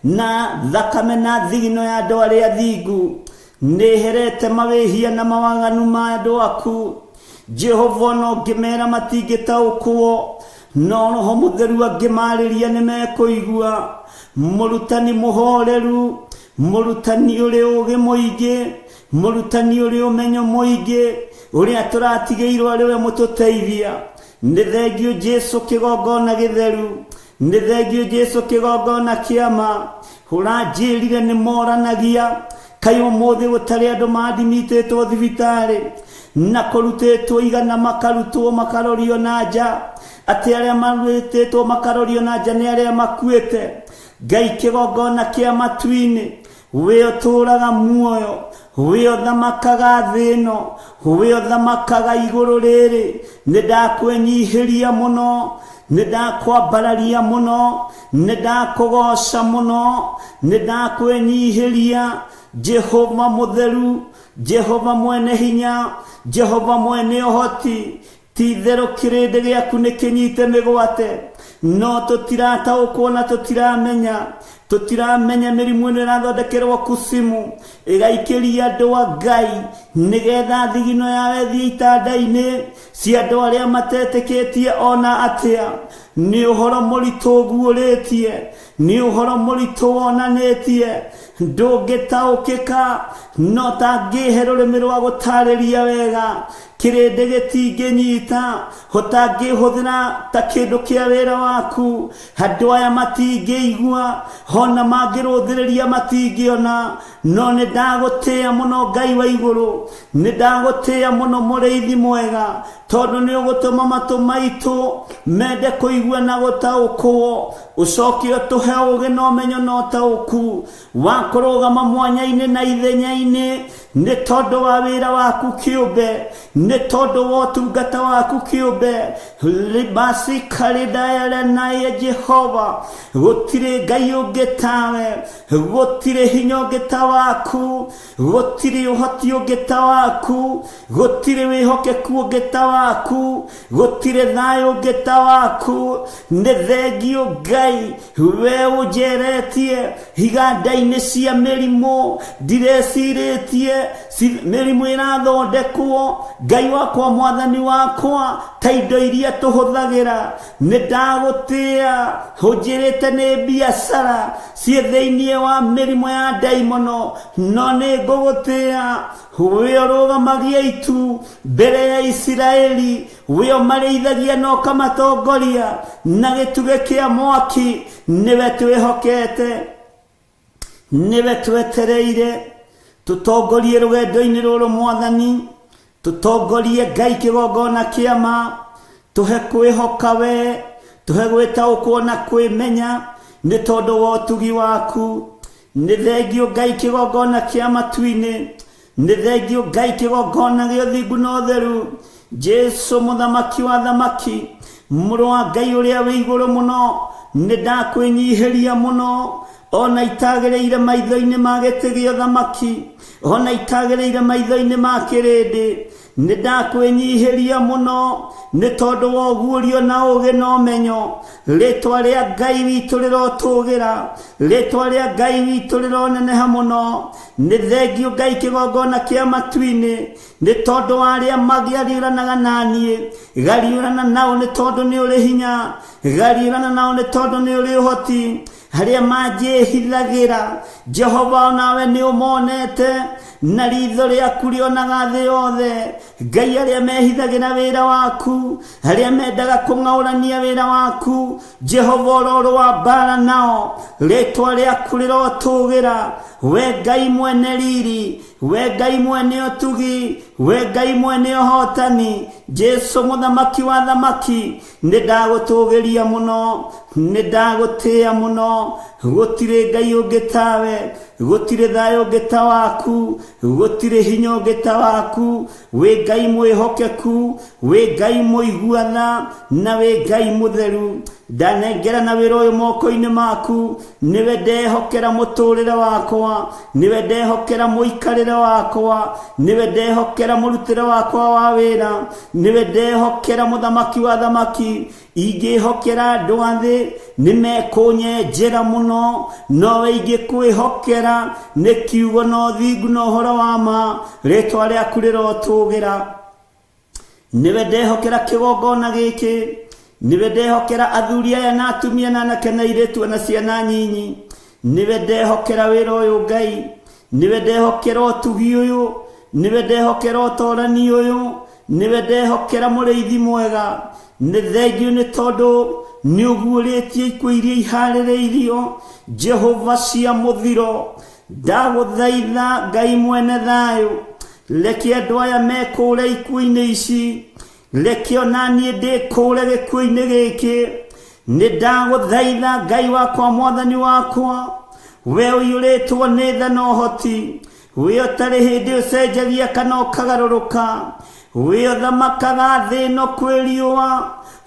na thakame na thigino ya andũ arĩa athingu. Nĩherete mawĩhia na mawaganu ma andũ aku. Jehova, ona ũngĩmera matingĩtaũkwo, no Roho Mũtheru angĩmarĩria nĩmekũigua. Mũrutani mũhoreru, mũrutani ũrĩ ũũgĩ mũingĩ, mũrutani ũrĩ ũmenyo mũingĩ, ũrĩa tũratigĩirwo arĩ we mũtũteithia. Nĩ thengiũ Jesu kĩgongona gĩtheru, nĩ thengiũ Jesu kĩgongona kĩama. Ũranjĩrire nĩ moranagia, kaĩ ũmũthĩ gũtarĩ andũ mandimitĩtwo thibitarĩ na kũrutĩtwo igana makarutwo makarorio na nja, atĩ arĩa marutĩtwo makarorio na nja nĩ arĩa makuĩte. Ngai kĩgongona kĩa matu-inĩ, we ũtũũraga muoyo, we ũthamakaga thĩ ĩno, we ũthamakaga igũrũ rĩrĩ, nĩ ndakwenyihĩria mũno, nĩ ndakwambararia mũno, nĩ ndakũgoca mũno, nĩ ndakwenyihĩria. Jehova mũtheru, Jehova mwene hinya, Jehova mwene ũhoti, ti-itherũ kĩrĩndĩ gĩaku nĩ kĩnyite mĩgwate, no tũtirataũkwo na tũtiramenya. Tũtiramenya mĩrimũ ĩno ĩrathondekerwo kusimu ĩgaikĩria andũ a Ngai nĩgetha thigino yao ĩthiĩ itanda-inĩ cia andũ arĩa matetĩkĩtie ona atĩa. Nĩ ũhoro mũritũ ũguũrĩtie, nĩ ũhoro mũritũ wonanĩtie, ndũngĩtaũkĩka, no tangĩhe rũrĩmĩ rwa gũtarĩria wega, kĩrĩndĩ gĩtingĩnyita, ũtangĩhũthĩra ta kĩndũ kĩa wĩra waku, andũ aya matingĩigua, ona mangĩrũthĩrĩria matingĩona. No nĩ ndagũtĩĩa mũno Ngai wa igũrũ, nĩ ndagũtĩĩa mũno mũrĩithi mwega, tondũ nĩ ũgũtũma matũ maitũ mende kũigua na gũtaũkwo, ũcoke ũtũhe ũũgĩ na ũmenyo na ũtaũku wa kũrũgama mwanya-inĩ na ithenya-inĩ, nĩ tondũ wa wĩra waku kĩũmbe, nĩ tondũ wa ũtungata waku kĩũmbe. Libasi karidayalenaye Jehova, gũtirĩ Ngai ũngĩ tawe, gũtirĩ hinya ũngĩ ta waku, gũtirĩ ũhoti ũngĩ ta waku, gũtirĩ wĩhokeku ũngĩ ta waku, gũtirĩ thayũ ũngĩ ta waku. Nĩ thengiũ Ngai, we ũnjeretie iganda-inĩ cia mĩrimũ, ndirecirĩtie mĩrimũ ĩrathondekwo. Ngai wakwa, mwathani wakwa, ta indo iria tũhũthagĩra, nĩ ndagũtĩĩa. Ũnjĩrĩte nĩ biacara ciĩ thĩinĩ wa mĩrimũ ya ndaimono, no nĩ ngũgũtĩĩa. We ũrũgamagia itu mbere ya Isiraeli, we ũmarĩithagia na ũkamatongoria na gĩtugĩ kĩa mwaki, nĩwe twĩhokete, nĩwe twetereire. Tũtongorie rũgendo-inĩ rũrũ mwathani, tũtongorie Ngai kĩgongona kĩa ma, tũhe kwĩhoka we, tũhe gwĩtaũkwo na kwĩmenya nĩ tondũ wa ũtugi waku. Nĩ thengiũ Ngai kĩgongona kĩa matu-inĩ, nĩ thengiũ Ngai kĩgongona gĩa ũthingu na ũtheru. Jesu mũthamaki wa thamaki, mũrũ wa Ngai ũrĩa wĩ igũrũ mũno, nĩ ndakwĩnyihĩria mũno, ona itagĩrĩire maitho-inĩ ma gĩtĩ gĩa ũthamaki, ona itagĩrĩire maitho-inĩ ma kĩrĩndĩ, nĩ ndakwĩnyihĩria mũno nĩ tondũ wa ũguũrio na ũũgĩ na ũmenyo. Rĩtwa rĩa Ngai witũ rĩrotũgĩra, rĩtwa rĩa Ngai witũ rĩroneneha mũno. Nĩ thengiũ Ngai kĩgongona kĩa matu-inĩ, nĩ tondũ wa arĩa magĩariũranaga na niĩ. Gariũrana nao nĩ tondũ nĩ ũrĩ hinya, gariũrana nao nĩ tondũ nĩ ũrĩ ũhoti. Arĩa manjĩhithagĩra, Jehova, onawe nĩ ũmonete, na ritho rĩaku rĩonaga thĩ yothe. Ngai, arĩa mehithagĩra wĩra waku, arĩa mendaga kũng'aũrania wĩra waku, Jehova, ũrorũ wa mbara nao, rĩtwa rĩaku rĩrotũgĩra. We Ngai mwene riri, We Ngai mwene ũtugi, we Ngai mwene ũhotani, Jesu mũthamaki wa thamaki, nĩ ndagũtũgĩria mũno, nĩ ndagũtĩĩa mũno. Gũtirĩ Ngai ũngĩ tawe, gũtirĩ thayũ ũngĩ ta waku, gũtirĩ hinya ũngĩ ta waku. Wĩ Ngai mwĩhokeku, wĩ Ngai mũiguana, na wĩ Ngai mũtheru. Ndanengera na wĩra ũyũ moko-inĩ maku, nĩwe ndehokera mũtũrĩre wakwa, nĩwe ndehokera mũikarĩre wakwa, nĩwe ndehokera mũrutĩre wakwa wa wĩra, nĩwe ndehokera mũthamaki wa thamaki. Ingĩhokera andũ a thĩ nĩ mekũnyenjera mũno, nowe ingĩkwĩhokera nĩ kiugo na ũthingu na ũhoro wa ma, rĩtwa rĩaku rĩrotũgĩra. Nĩwe ndehokera kĩgongona gĩkĩ, nĩwe ndehokera athuri aya na atumia na anake na airĩtu na ciana nyinyi, nĩwe ndehokera wĩra ũyũ Ngai, nĩwe ndehokera ũtugi ũyũ, nĩwe ndehokera ũtorani ũyũ, nĩwe ndehokera mũrĩithi mwega. Nĩ thengiũ nĩ tondũ nĩ ũguũrĩtie ikuũ iria iharĩrĩirio Jehova cia mũthiro. Ndagũthaitha Ngai mwene thayũ, reke andũ aya mekũũre ikuũ-inĩ ici, reke ona niĩ ndĩkũũre gĩkuũ-inĩ gĩkĩ. Nĩ ndagũthaitha Ngai wakwa, mwathani wakwa, we ũiyũrĩtwo nĩ tha na ũhoti, we ũtarĩ hĩndĩ ũcenjagia kana ũkagarũrũka, we ũthamakaga thĩ ĩno kwĩ riũa,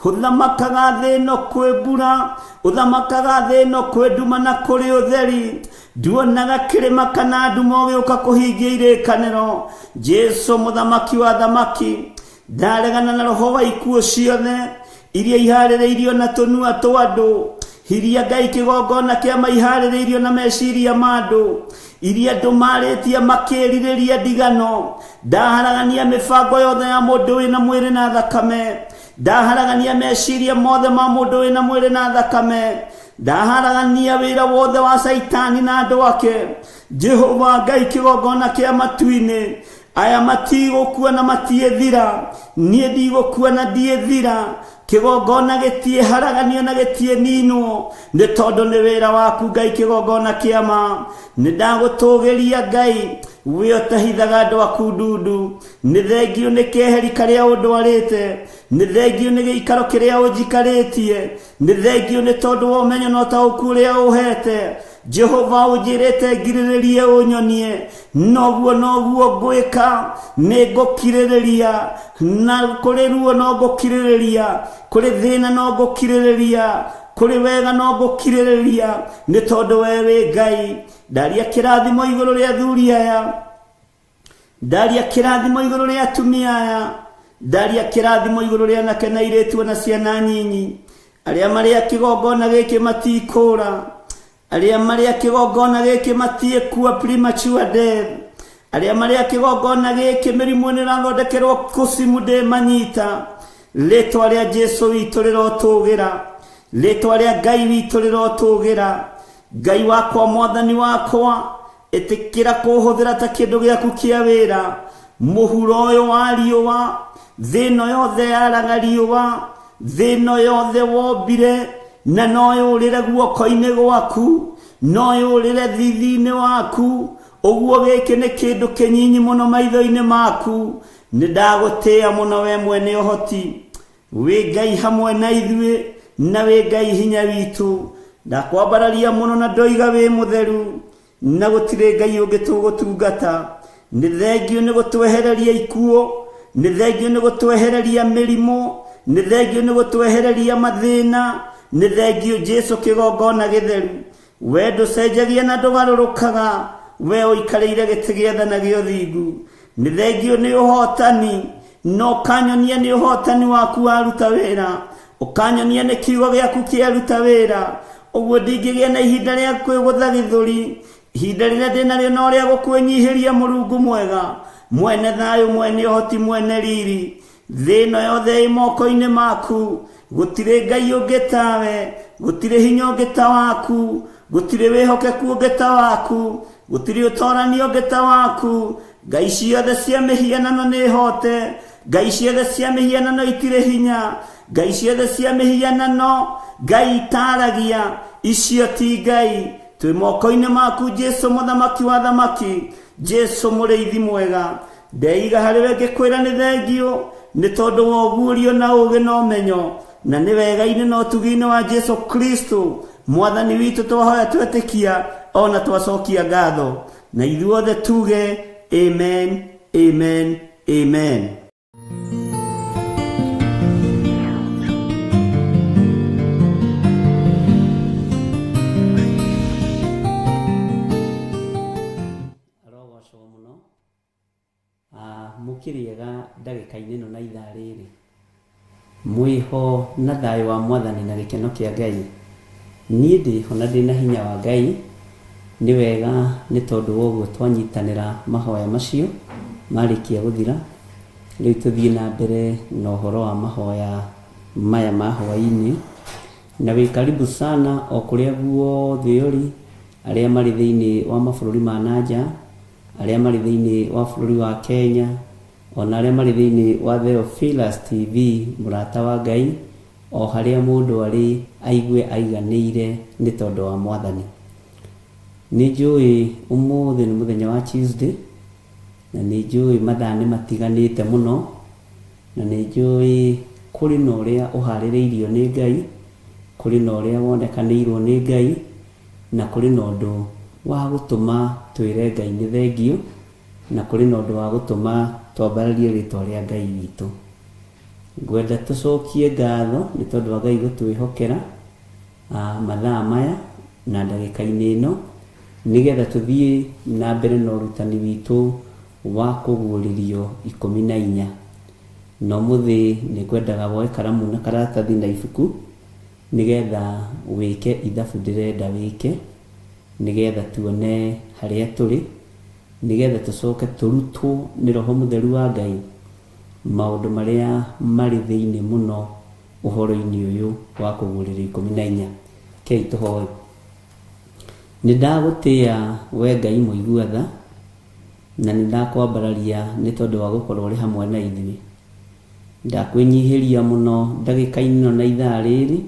ũthamakaga thĩ ĩno kwĩ mbura, ũthamakaga thĩ ĩno kwĩ nduma na kũrĩ ũtheri. Nduonaga kĩrĩma kana nduma ũgĩũka kũhingia irĩkanĩro. Jesu mũthamaki wa thamaki, ndaregana na roho wa ikuũ ciothe iria iharĩrĩirio na tũnua twa andũ, iria Ngai kĩgongona kĩa maiharĩrĩirio na meciria ma andũ, iria andũ marĩtie makĩrirĩria ndigano. Ndaharagania mĩbango yothe ya mũndũ wĩna mwĩrĩ na thakame, ndaharagania meciria mothe ma mũndũ wĩna mwĩrĩ na thakame, ndaharagania wĩra wothe wa Caitani na andũ ake. Jehova Ngai kĩgongona kĩa matu-inĩ, aya matigũkua na matiĩthira, niĩ ndigũkua na ndiĩthira. Kĩgongona gĩtiĩharaganio na gĩtiĩninwo, nĩ tondũ nĩ wĩra waku Ngai kĩgongona kĩa ma. Nĩ ndagũtũgĩria Ngai, we ũtahithaga andũ aku ndundu. Nĩ thengiũ nĩ keheri karĩa ũndwarĩte, nĩ thengiũ nĩ gĩikaro kĩrĩa ũnjikarĩtie, nĩ thengiũ nĩ tondũ wa ũmenyo na ũtaũku ũrĩa ũhete. Jehova ũnjĩrĩte ngirĩrĩrie ũnyonie, noguo noguo ngwĩka, nĩ ngũkirĩrĩria, na kũrĩ ruo no ngũkirĩrĩria, kũrĩ thĩna no ngũkirĩrĩria, kũrĩ wega no ngũkirĩrĩria, nĩ tondũ we wĩ Ngai. Ndaria kĩrathimo igũrũ rĩa athuri aya, ndaria kĩrathimo igũrũ rĩa atumia aya, ndaria kĩrathimo igũrũ rĩa anake na airĩtu na ciana nyinyi. Arĩa marĩ a kĩgongona gĩkĩ matikũũra, arĩa marĩ a kĩgongona gĩkĩ matiĩkua premature death, arĩa marĩ a kĩgongona gĩkĩ mĩrimũ nĩ ĩrathondekerwo kũcimu ndĩmanyita. Rĩtwa rĩa Jesu witũ rĩrotũgĩra, rĩtwa rĩa Ngai witũ rĩrotũgĩra. Ngai wakwa, mwathani wakwa, ĩtĩkĩra kũhũthĩra ta kĩndũ gĩaku kĩa wĩra. Mũhuro ũyũ wa riũa, thĩ ĩno yothe yaraga riũa, thĩ ĩno yothe wombire, na no yũrĩre guoko-inĩ gwaku, no yũrĩre thithi-inĩ waku. Ũguo gĩkĩ nĩ kĩndũ kĩnyinyi mũno maitho-inĩ maku. Nĩ ndagũtĩĩa mũno we mwene ũhoti, wĩ Ngai hamwe na ithuĩ, na wĩ Ngai hinya witũ. Ndakwambararia mũno na ndoiga wĩ mũtheru, na gũtirĩ Ngai ũngĩ tũgũtungata. Nĩ thengiũ nĩ gũtwehereria ikuũ, nĩ thengiũ nĩ gũtwehereria mĩrimũ, nĩ thengiũ nĩ gũtwehereria mathĩna, nĩ thengiũ Jesu kĩgongona gĩtheru. We ndũcenjagia na ndũgarũrũkaga, we ũikarĩire gĩtĩ gĩa tha na gĩa ũthingu. Nĩ thengiũ nĩ ũhotani, na ũkanyonia nĩ ũhotani waku waruta wĩra, ũkanyonia nĩ kiugo gĩaku kĩaruta wĩra. Ũguo ndingĩgĩa na ihinda rĩa kwĩgũtha gĩthũri, ihinda rĩrĩa ndĩnarĩo no rĩa gũkwĩnyihĩria Mũrungu mwega, mwene thayũ, mwene ũhoti, mwene riri. Thĩ ĩno yothe ĩ moko-inĩ maku, gũtirĩ Ngai ũngĩ tawe, gũtirĩ hinya ũngĩ ta waku, gũtirĩ wĩhokeku ũngĩ ta waku, gũtirĩ ũtorani ũngĩ ta waku. Ngai ciothe cia mĩhianano nĩ hote, Ngai ciothe cia mĩhianano itirĩ hinya, Ngai ciothe cia mĩhianano Ngai itaragia, icio ti Ngai. Twĩ moko-inĩ maku Jesu mũthamaki wa thamaki. Jesu mũrĩithi mwega, ndeiga harĩ we ngĩkwĩra nĩ thengiũ nĩ tondũ wa ũguũrio na ũũgĩ na ũmenyo, na nĩ wega-inĩ na ũtugi-inĩ wa Jesu Kristo mwathani witũ twahoya twetĩkia ona twacokia ngatho, na ithuothe tuge amen, amen, amen. Arogocwo mũno. Mũkĩrĩega ndagĩka-inĩ ĩno na ithaa rĩrĩ. Mwĩho na thayũ wa mwathani na gĩkeno kĩa Ngai. Niĩ ndĩho na ndĩna hinya wa Ngai. Nĩ wega nĩ tondũ wa ũguo twanyitanĩra mahoya macio marĩkia gũthira. Rĩu tũthiĩ na mbere na ũhoro wa mahoya maya ma hwaĩ-inĩ. Na wĩ karibu sana o kũrĩa guothe ũrĩ, arĩa marĩ thĩinĩ wa mabũrũri ma na nja, arĩa marĩ thĩinĩ wa bũrũri wa Kenya, ona arĩa marĩ thĩinĩ wa Theophilus TV, mũrata wa Ngai, o harĩa mũndũ arĩ aigue aiganĩire nĩ tondũ wa mwathani. Nĩ njũĩ ũmũthĩ nĩ mũthenya wa Tuesday, na nĩ njũĩ mathaa nĩ matiganĩte mũno, na nĩ njũĩ kũrĩ na ũrĩa ũharĩrĩirio nĩ Ngai, kũrĩ na ũrĩa wonekanĩirwo nĩ Ngai, na kũrĩ na ũndũ wa gũtũma twĩre Ngai nĩ thengiũ, na kũrĩ na ũndũ wa gũtũma twambararie rĩtwa rĩa Ngai witũ. Ngwenda tũcokie ngatho nĩ tondũ wa Ngai gũtwĩhokera mathaa maya na ndagĩka-inĩ ĩno, nĩgetha tũthiĩ na mbere na ũrutani witũ wa kũguũrĩrio 14. Na ũmũthĩ nĩ ngwendaga woe karamu na karatathi na ibuku, nĩgetha wĩke ithabu ndĩrenda wĩke, nĩgetha tuone harĩa tũrĩ, nĩgetha tũcoke tũrutwo nĩ Roho Mũtheru wa Ngai maũndũ marĩa marĩ thĩinĩ mũno ũhoro-inĩ ũyũ wa kũguũrĩrio 14. Kei tũhoe. Nĩ ndagũtĩĩa we Ngai mũigua tha, na nĩ ndakwambararia nĩ tondũ wa gũkorwo ũrĩ hamwe na ithuĩ. Ndakwĩnyihĩria mũno ndagĩka-inĩ ĩno na ithaa rĩrĩ,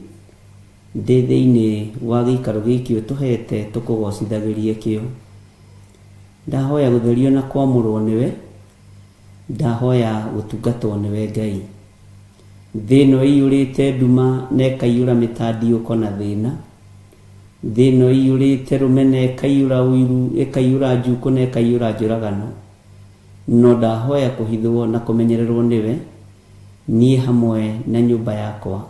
ndĩ thĩinĩ wa gĩikaro gĩkĩ ũtũhete tũkũgocithagĩrie kĩo. Ndahoya gũtherio na kwamũrwo nĩwe, ndahoya gũtungatwo nĩwe Ngai. Thĩ ĩno ĩiyũrĩte nduma na ĩkaiyũra mĩtandiũko na thĩna. Thĩ ĩno ĩiyũrĩte rũmena ĩkaiyũra ũiru, ĩkaiyũra njukũ na ĩkaiyũra njũragano. No ndahoya kũhithwo na kũmenyererwo nĩwe, niĩ hamwe na nyũmba yakwa.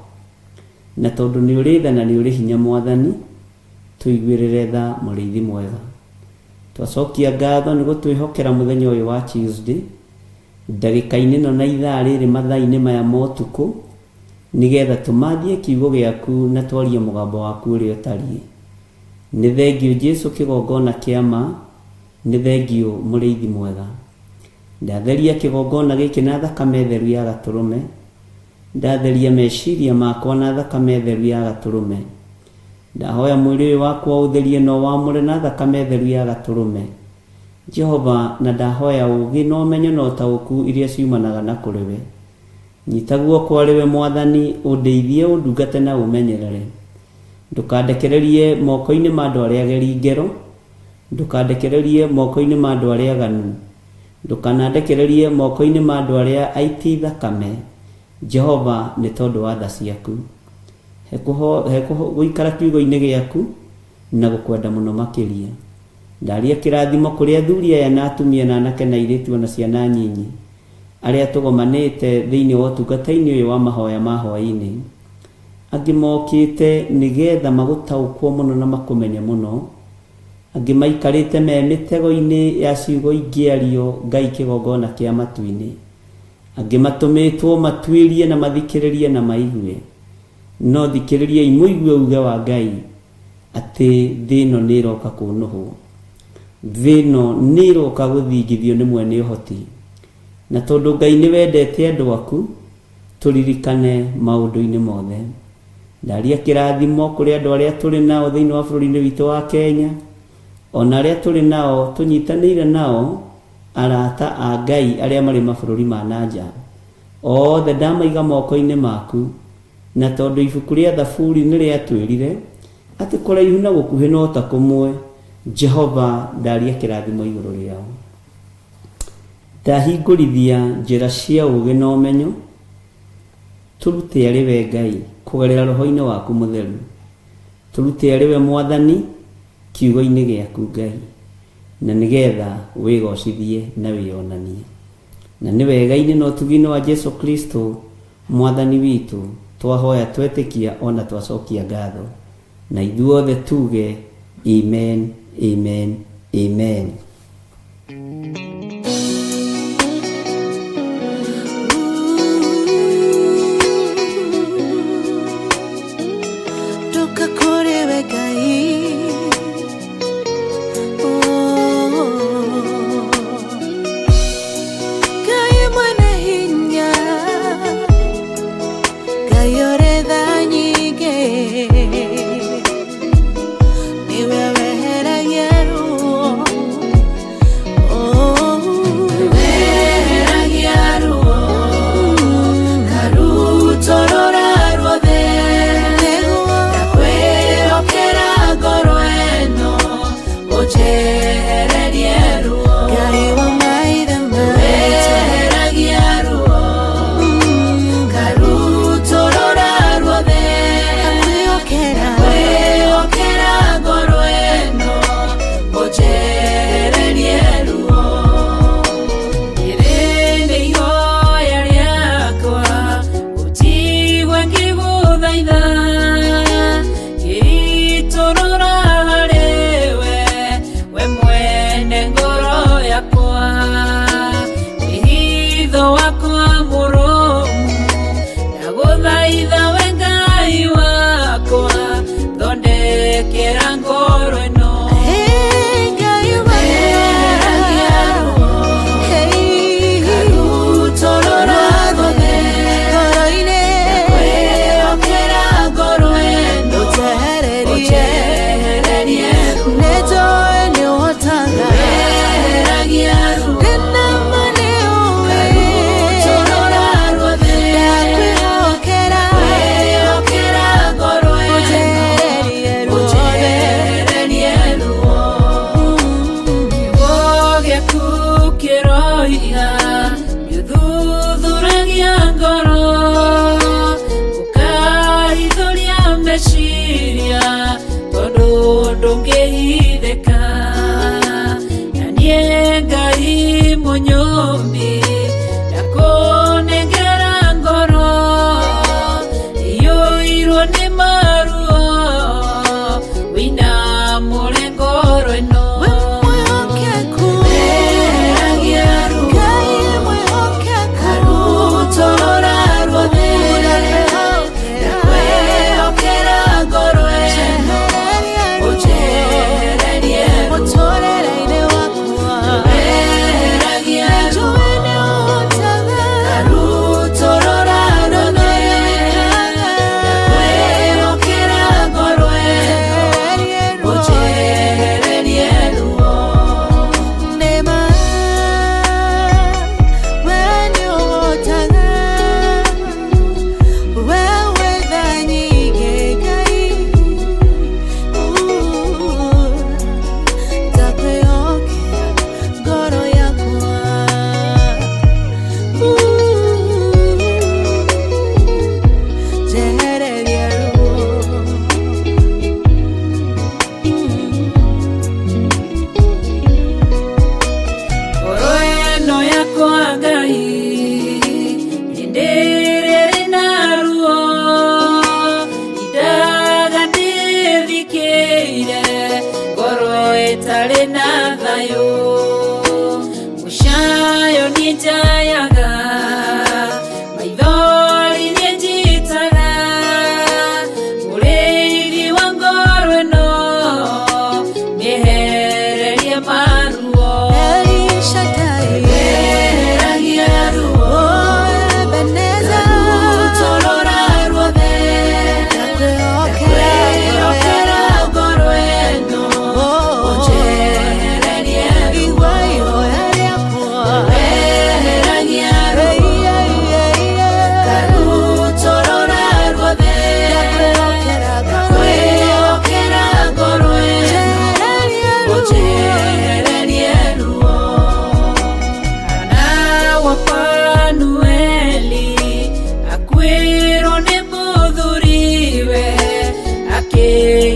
Na tondũ nĩ ũrĩ tha na nĩ ũrĩ hinya mwathani, tũiguĩrĩre tha mũrĩithi mwega. Twacokia ngatho nĩ gũtwĩhokera mũthenya ũyũ wa Tuesday, ndagĩka-inĩ ĩno na ithaa rĩrĩ mathaa-inĩ maya ma ũtukũ, nĩgetha tũmathie kiugo gĩaku na twarie mũgambo waku ũrĩa ũtariĩ. Nĩ thengiũ Jesu kĩgongona kĩa ma, nĩ thengiũ mũrĩithi mwega. Ndatheria kĩgongona gĩkĩ na thakame theru ya gatũrũme, ndatheria meciria makwa na thakame theru ya gatũrũme. Ndahoya mwĩrĩ ũyũ wakwa ũtherie na ũwamũre na thakame theru ya gatũrũme. Jehova, na ndahoya ũũgĩ na ũmenyo na ũtaũku iria ciumanaga na kũrĩ we. Nyita guoko arĩ we mwathani, ũndeithie, ũndungate na ũmenyerere. Ndũkandekererie moko-inĩ ma andũ arĩa ageri ngero, ndũkandekererie moko-inĩ ma andũ arĩa aganu, ndũkanandekererie moko-inĩ ma andũ arĩa aiti thakame, Jehova, nĩ tondũ wa tha ciaku. He gũikara kiugo-inĩ gĩaku na gũkwenda mũno makĩria. Ndaria kĩrathimo kũrĩ athuri aya na atumia na anake na airĩtu ona ciana nyinyi, arĩa tũgomanĩte thĩinĩ wa ũtungata-inĩ ũyũ wa mahoya ma hwaĩ-inĩ. Angĩ mokĩte nĩgetha magũtaũkwo mũno na makũmenye mũno. Angĩ maikarĩte me mĩtego-inĩ ya ciugo ingĩario Ngai kĩgongona kĩa matu-inĩ. Angĩ matũmĩtwo matuĩrie na mathikĩrĩrie na maigue. No thikĩrĩriai mũigue uge wa Ngai atĩ thĩ ĩno nĩ ĩroka kũnũhwo. Thĩ ĩno nĩ ĩroka gũthingithio nĩ mwene ũhoti. Na tondũ Ngai nĩ wendete andũ aku, tũririkane maũndũ-inĩ mothe. Ndaria kĩrathimo kũrĩ andũ arĩa tũrĩ nao thĩinĩ wa bũrũri-inĩ witũ wa Kenya, ona arĩa tũrĩ nao tũnyitanĩire nao arata a Ngai arĩa marĩ mabũrũri ma na nja. Othe ndamaiga moko-inĩ maku, na tondũ ibuku rĩa Thaburi nĩ rĩatwĩrire atĩ kũraihu na gũkuhĩ no ta kũmwe, Jehova ndaria kĩrathimo igũrũ rĩao. Ndahingũrithia njĩra cia ũũgĩ na ũmenyo, tũrute arĩ we Ngai kũgerera roho-inĩ waku mũtheru. Tũrute arĩ we Mwathani kiugo-inĩ gĩaku Ngai, na nĩgetha wĩgocithie na wĩonanie. Na nĩ wega-inĩ na ũtugi-inĩ wa Jesu Kristo Mwathani witũ twahoya twetĩkia ona twacokia ngatho. Na ithuothe tuge amen, amen, amen. Ndoka kũrĩ we Ngai. Oh. Ngai mwene hinya, Ngai ũrĩ tha nyingĩ, nĩwe weheragia ruo. Oh. Weheragia ruo, ngarutũrũra ruothe, Nĩguo. Ndakwĩhokera ngoro ĩno, ũnjehererie ruo. Ngai wa maithe maitũ. Weheragia ruo, ngarutũrũra ruothe, Ndakwĩhokera. Ndakwĩhokera ngoro ĩno, ũnjehererie ruo. Rĩrĩ nĩ ihoya rĩakwa, ũnjigue ngĩgũthaitha, ngĩitũrũra harĩ we, we mwene ngoro yakwa. Wĩhitho wakwa mũrũmu, ndagũthaitha we Ngai wakwa, thondekera ngoro ĩno. Hey, Ngai Weheragia ruo, Hey, ngarutũrũra ruothe, ngoro-inĩ. Ndakwĩhokera ngoro ĩno, Ũnjehererie. ũnjehererie ruo. Nĩnjũĩ nĩũhotaga. Weheragia ruo, Ndĩna ma nĩũĩ. ngarutũrũra ruothe, Ndakwĩhokera. Ndakwĩhokera ngoro ĩno, Ũnjehererie ruothe. ũnjehererie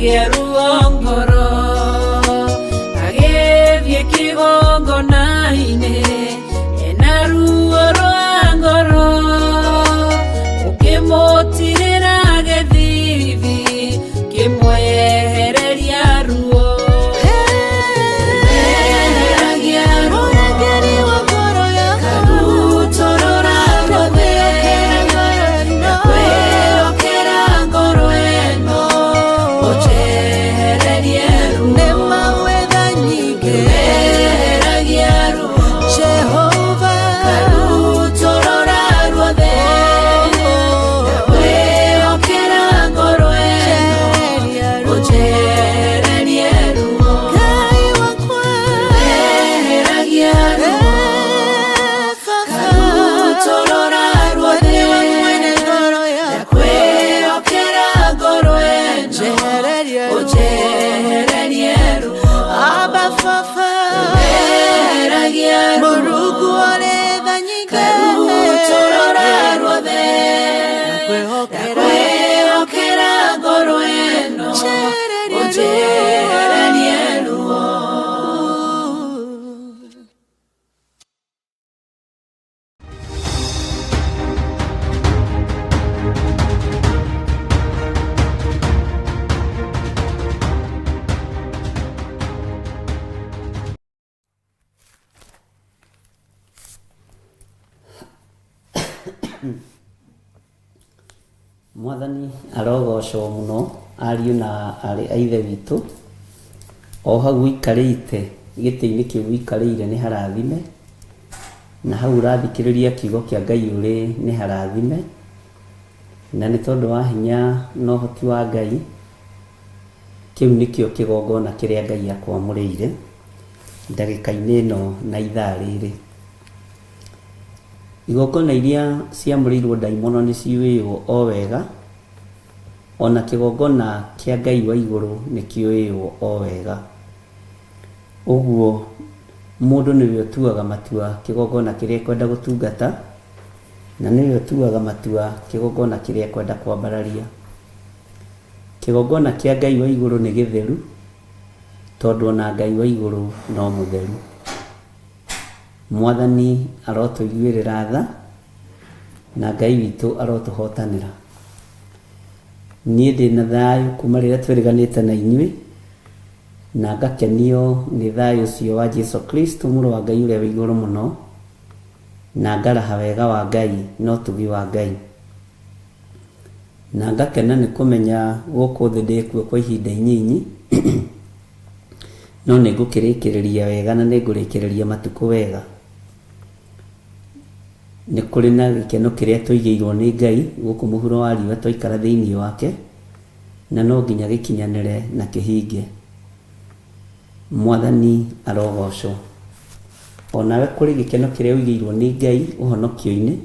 Akĩgĩa ruo ngoro agĩthiĩ kĩgongona-inĩ ena ruo rwa ngoro ũkĩmũtirĩra gĩthithi kĩmwehereria ruo Eheragia ruo Mũrangĩri wa ngoro yakwa Karutũrũra ruothe Ndakwĩhokera Ndakwĩhokera ngoro ĩno ũnjehererie ruo Nĩ mawetha nyingĩ Eheragia ruo Jehova Karutũrũra ruothe Ndakwĩhokera ngoro ĩno Njehereria ruo ũnjehererie ruo Ngai wakwa Eheragia ruo Karutũrũra ruothe Mwene wa mwene ngoro yakwa Ndakwĩhokera ngoro ĩno Njehereria ruo ũnjehererie ruo Abba Baba Eheragia ruo Mũrungu ũrĩ tha nyingĩ Karutũrũra ruothe Ndakwĩhokera Ndakwĩhokera ngoro ĩno Njehereria ruo ũnjehererie ruo Mwathani arogocwo mũno ariũ na arĩ a ithe witũ o hau ũikarĩte gĩtĩ-inĩ kĩu ũikarĩire nĩ harathime na hau ũrathikĩrĩria kiugo kĩa Ngai ũrĩ nĩ harathime na nĩ tondũ wa hinya na ũhoti wa Ngai kĩu nĩkĩo kĩgongona kĩrĩa Ngai akwamũrĩire ndagĩka-inĩ ĩno na ithaa rĩrĩ. Igongona iria ciamũrĩirwo ndaimono nĩ ciũĩywo o wega ona kĩgongona kĩa Ngai wa igũrũ nĩ kĩũĩywo o wega. Ũguo mũndũ nĩwe ũtuaga matua kĩgongona kĩrĩa ekwenda gũtungata na nĩwe ũtuaga matua kĩgongona kĩrĩa ekwenda kwambararia. Kĩgongona kĩa Ngai wa igũrũ nĩ gĩtheru tondũ ona Ngai wa igũrũ no mũtheru. Mwathani arotũiguĩrĩra tha na Ngai witũ arotũhotanĩra. Niĩ ndĩna thayũ kuma rĩrĩa twĩrĩganĩte na inyuĩ na ngakenio nĩ thayũ ũcio wa Jesu Kristo mũrũ wa Ngai ũrĩa wĩ igũrũ mũno na ngaraha wega wa Ngai na ũtugi wa Ngai na ngakena nĩ kũmenya gũkũ thĩ ndĩkuo kwa ihinda inyinyi no nĩ ngũkĩrĩkĩrĩria wega na nĩ ngũrĩkĩrĩria matukũ wega. Nĩ kũrĩ na gĩkeno kĩrĩa tũigĩirwo nĩ Ngai gũkũ mũhuro wa riũa twaikara thĩinĩ wake na no nginya gĩkinyanĩre na kĩhinge. Mwathani arogocwo. Onawe kũrĩ gĩkeno kĩrĩa ũigĩirwo nĩ Ngai ũhonokio-inĩ,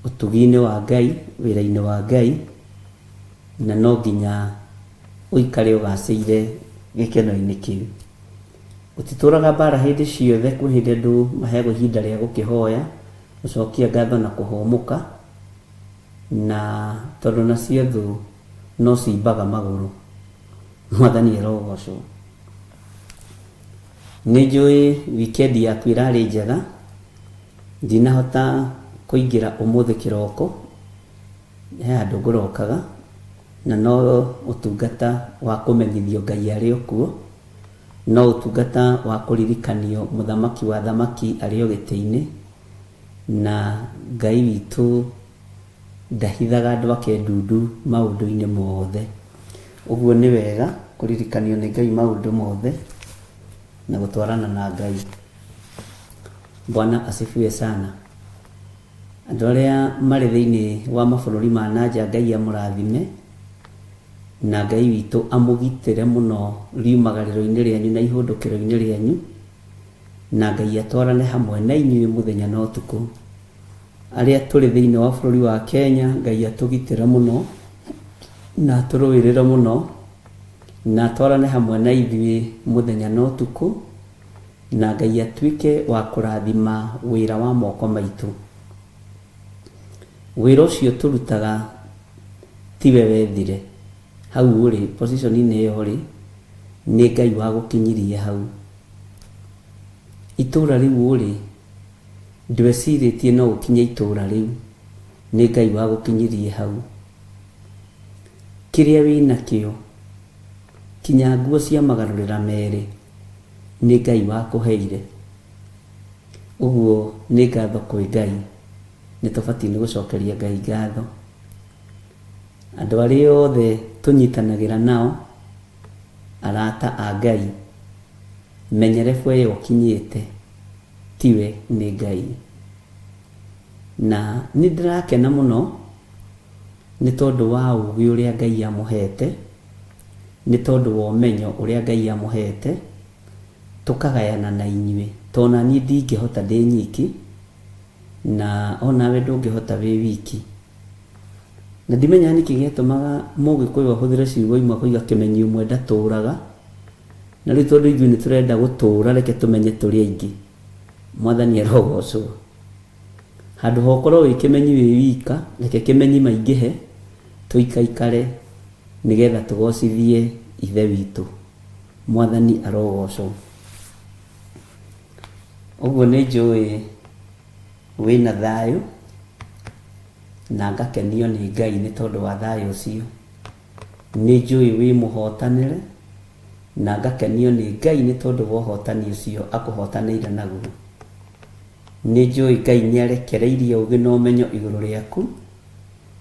ũtugi-inĩ wa Ngai, wĩra-inĩ wa Ngai, na no nginya ũikare ũgacĩire gĩkeno-inĩ kĩu. Gũtitũraga mbara hĩndĩ ciothe, kwĩ hĩndĩ andũ maheagwo ihinda rĩa gũkĩhoya, gũcokia ngatho na kũhũmũka, na tondũ nacio thũ no cimbaga magũrũ. Mwathani arogocwo. Nĩ njũĩ weekend yaku ĩrarĩ njega, ndinahota kũingĩra ũmũthĩ kĩroko, he handũ ngũrokaga, na no ũtungata wa kũmenyithio Ngai arĩ o kuo, no ũtungata wa kũririkanio mũthamaki wa thamaki arĩ o gĩtĩ-inĩ, na Ngai witũ ndahithaga andũ ake ndundu maũndũ-inĩ mothe. Ũguo nĩ wega kũririkanio nĩ Ngai maũndũ mothe na gũtwarana na Ngai. Bwana asifiwe sana. Andũ arĩa marĩ thĩinĩ wa mabũrũri ma nanja Ngai amũrathime na Ngai witũ amũgitĩre mũno riumagarĩro-inĩ rĩanyu na ihũndũkĩro-inĩ rĩanyu na Ngai atwarane hamwe na inyuĩ mũthenya na ũtukũ. Arĩa tũrĩ thĩinĩ wa bũrũri wa Kenya Ngai atũgitĩre mũno na atũrũĩrĩre mũno na atwarane hamwe na ithuĩ mũthenya na ũtukũ na Ngai atuĩke wa kũrathima wĩra wa moko maitũ. Wĩra ũcio tũrutaga tiwe wethire. Hau ũrĩ position-inĩ ĩyo ũrĩ, nĩ Ngai wagũkinyirie hau. Itũra rĩu ũrĩ, ndwecirĩtie no ũkinye itũra rĩu, nĩ Ngai wagũkinyirie hau. Kĩrĩa wĩnakĩo, kinya nguo cia magarũrĩra merĩ, nĩ Ngai wakũheire. Ũguo nĩ ngatho kwĩ Ngai, nĩ tũbatiĩ nĩ gũcokeria Ngai ngatho. Andũ arĩa othe tũnyitanagĩra nao, arata a Ngai, menya level ĩyo ũkinyĩte tiwe nĩ Ngai. Na nĩ ndĩrakena mũno nĩ tondũ wa ũgĩ ũrĩa Ngai amũhete, nĩ tondũ wa ũmenyo ũrĩa Ngai amũhete, tũkagayana na inyuĩ. Tondũ ona niĩ ndingĩhota ndĩ nyiki, na onawe ndũngĩhota wĩ wiki. Na ndimenyaga nĩkĩ gĩatũmaga Mũgĩkũyũ ahũthĩre ciugo imwe akoiga kĩmenyi ũmwe ndatũraga. Na rĩu tondũ ithuĩ nĩ tũrenda gũtũra reke tũmenye tũrĩ aingĩ. Mwathani arogocwo. Handũ ha ũkorwo wĩ kĩmenyi wĩ wika, reke kĩmenyi maingĩhe, tũikaikare nĩgetha tũgocithie Ithe witũ. Mwathani arogocwo. Ũguo nĩ njũĩ wĩna thayũ na ngakenio nĩ Ngai nĩ tondũ wa thayũ ũcio. Nĩ njũĩ wĩ mũhotanĩre na ngakenio nĩ Ngai nĩ tondũ wa ũhotani ũcio akũhotanĩire naguo. Nĩ njũĩ Ngai nĩ arekereirie ũgĩ na ũmenyo igũrũ rĩaku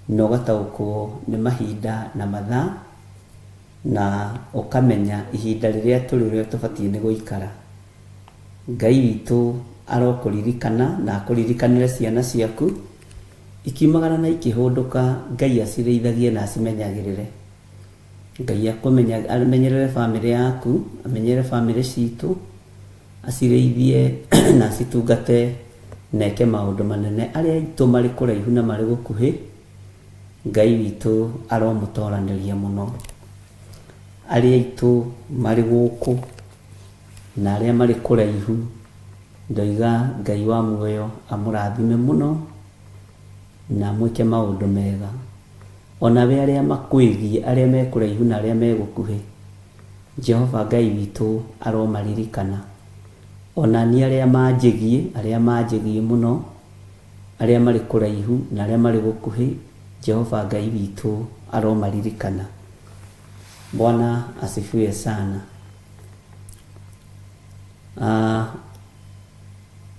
na ũgataũkwo nĩ mahinda na mathaa na ũkamenya ihinda rĩrĩa tũrĩ ũrĩa tũbatiĩ nĩ gũikara. Ngai witũ arokũririkana na akũririkanĩre ciana ciaku, ikiumagara na ikĩhũndũka, Ngai acirĩithagie na acimenyagĩrĩre. Ngai amenyerere bamĩrĩ yaku, amenyerere bamĩrĩ citũ, acirĩithie na acitungate na eke maũndũ manene. Arĩa aitũ marĩ kũraihu na marĩ gũkuhĩ, Ngai witũ aromũtoranĩria mũno. Arĩa aitũ marĩ gũkũ na arĩa marĩ kũraihu, ndoiga Ngai wa muoyo amũrathime mũno na amwĩke maũndũ mega. Onawe arĩa makwĩgiĩ, arĩa me kũraihu na arĩa me gũkuhĩ, Jehova Ngai witũ aromaririkana. Ona niĩ arĩa manjĩgiĩ, arĩa manjĩgiĩ mũno, arĩa marĩ kũraihu na arĩa marĩ gũkuhĩ, Jehova Ngai witũ aromaririkana. Bwana asifiwe sana.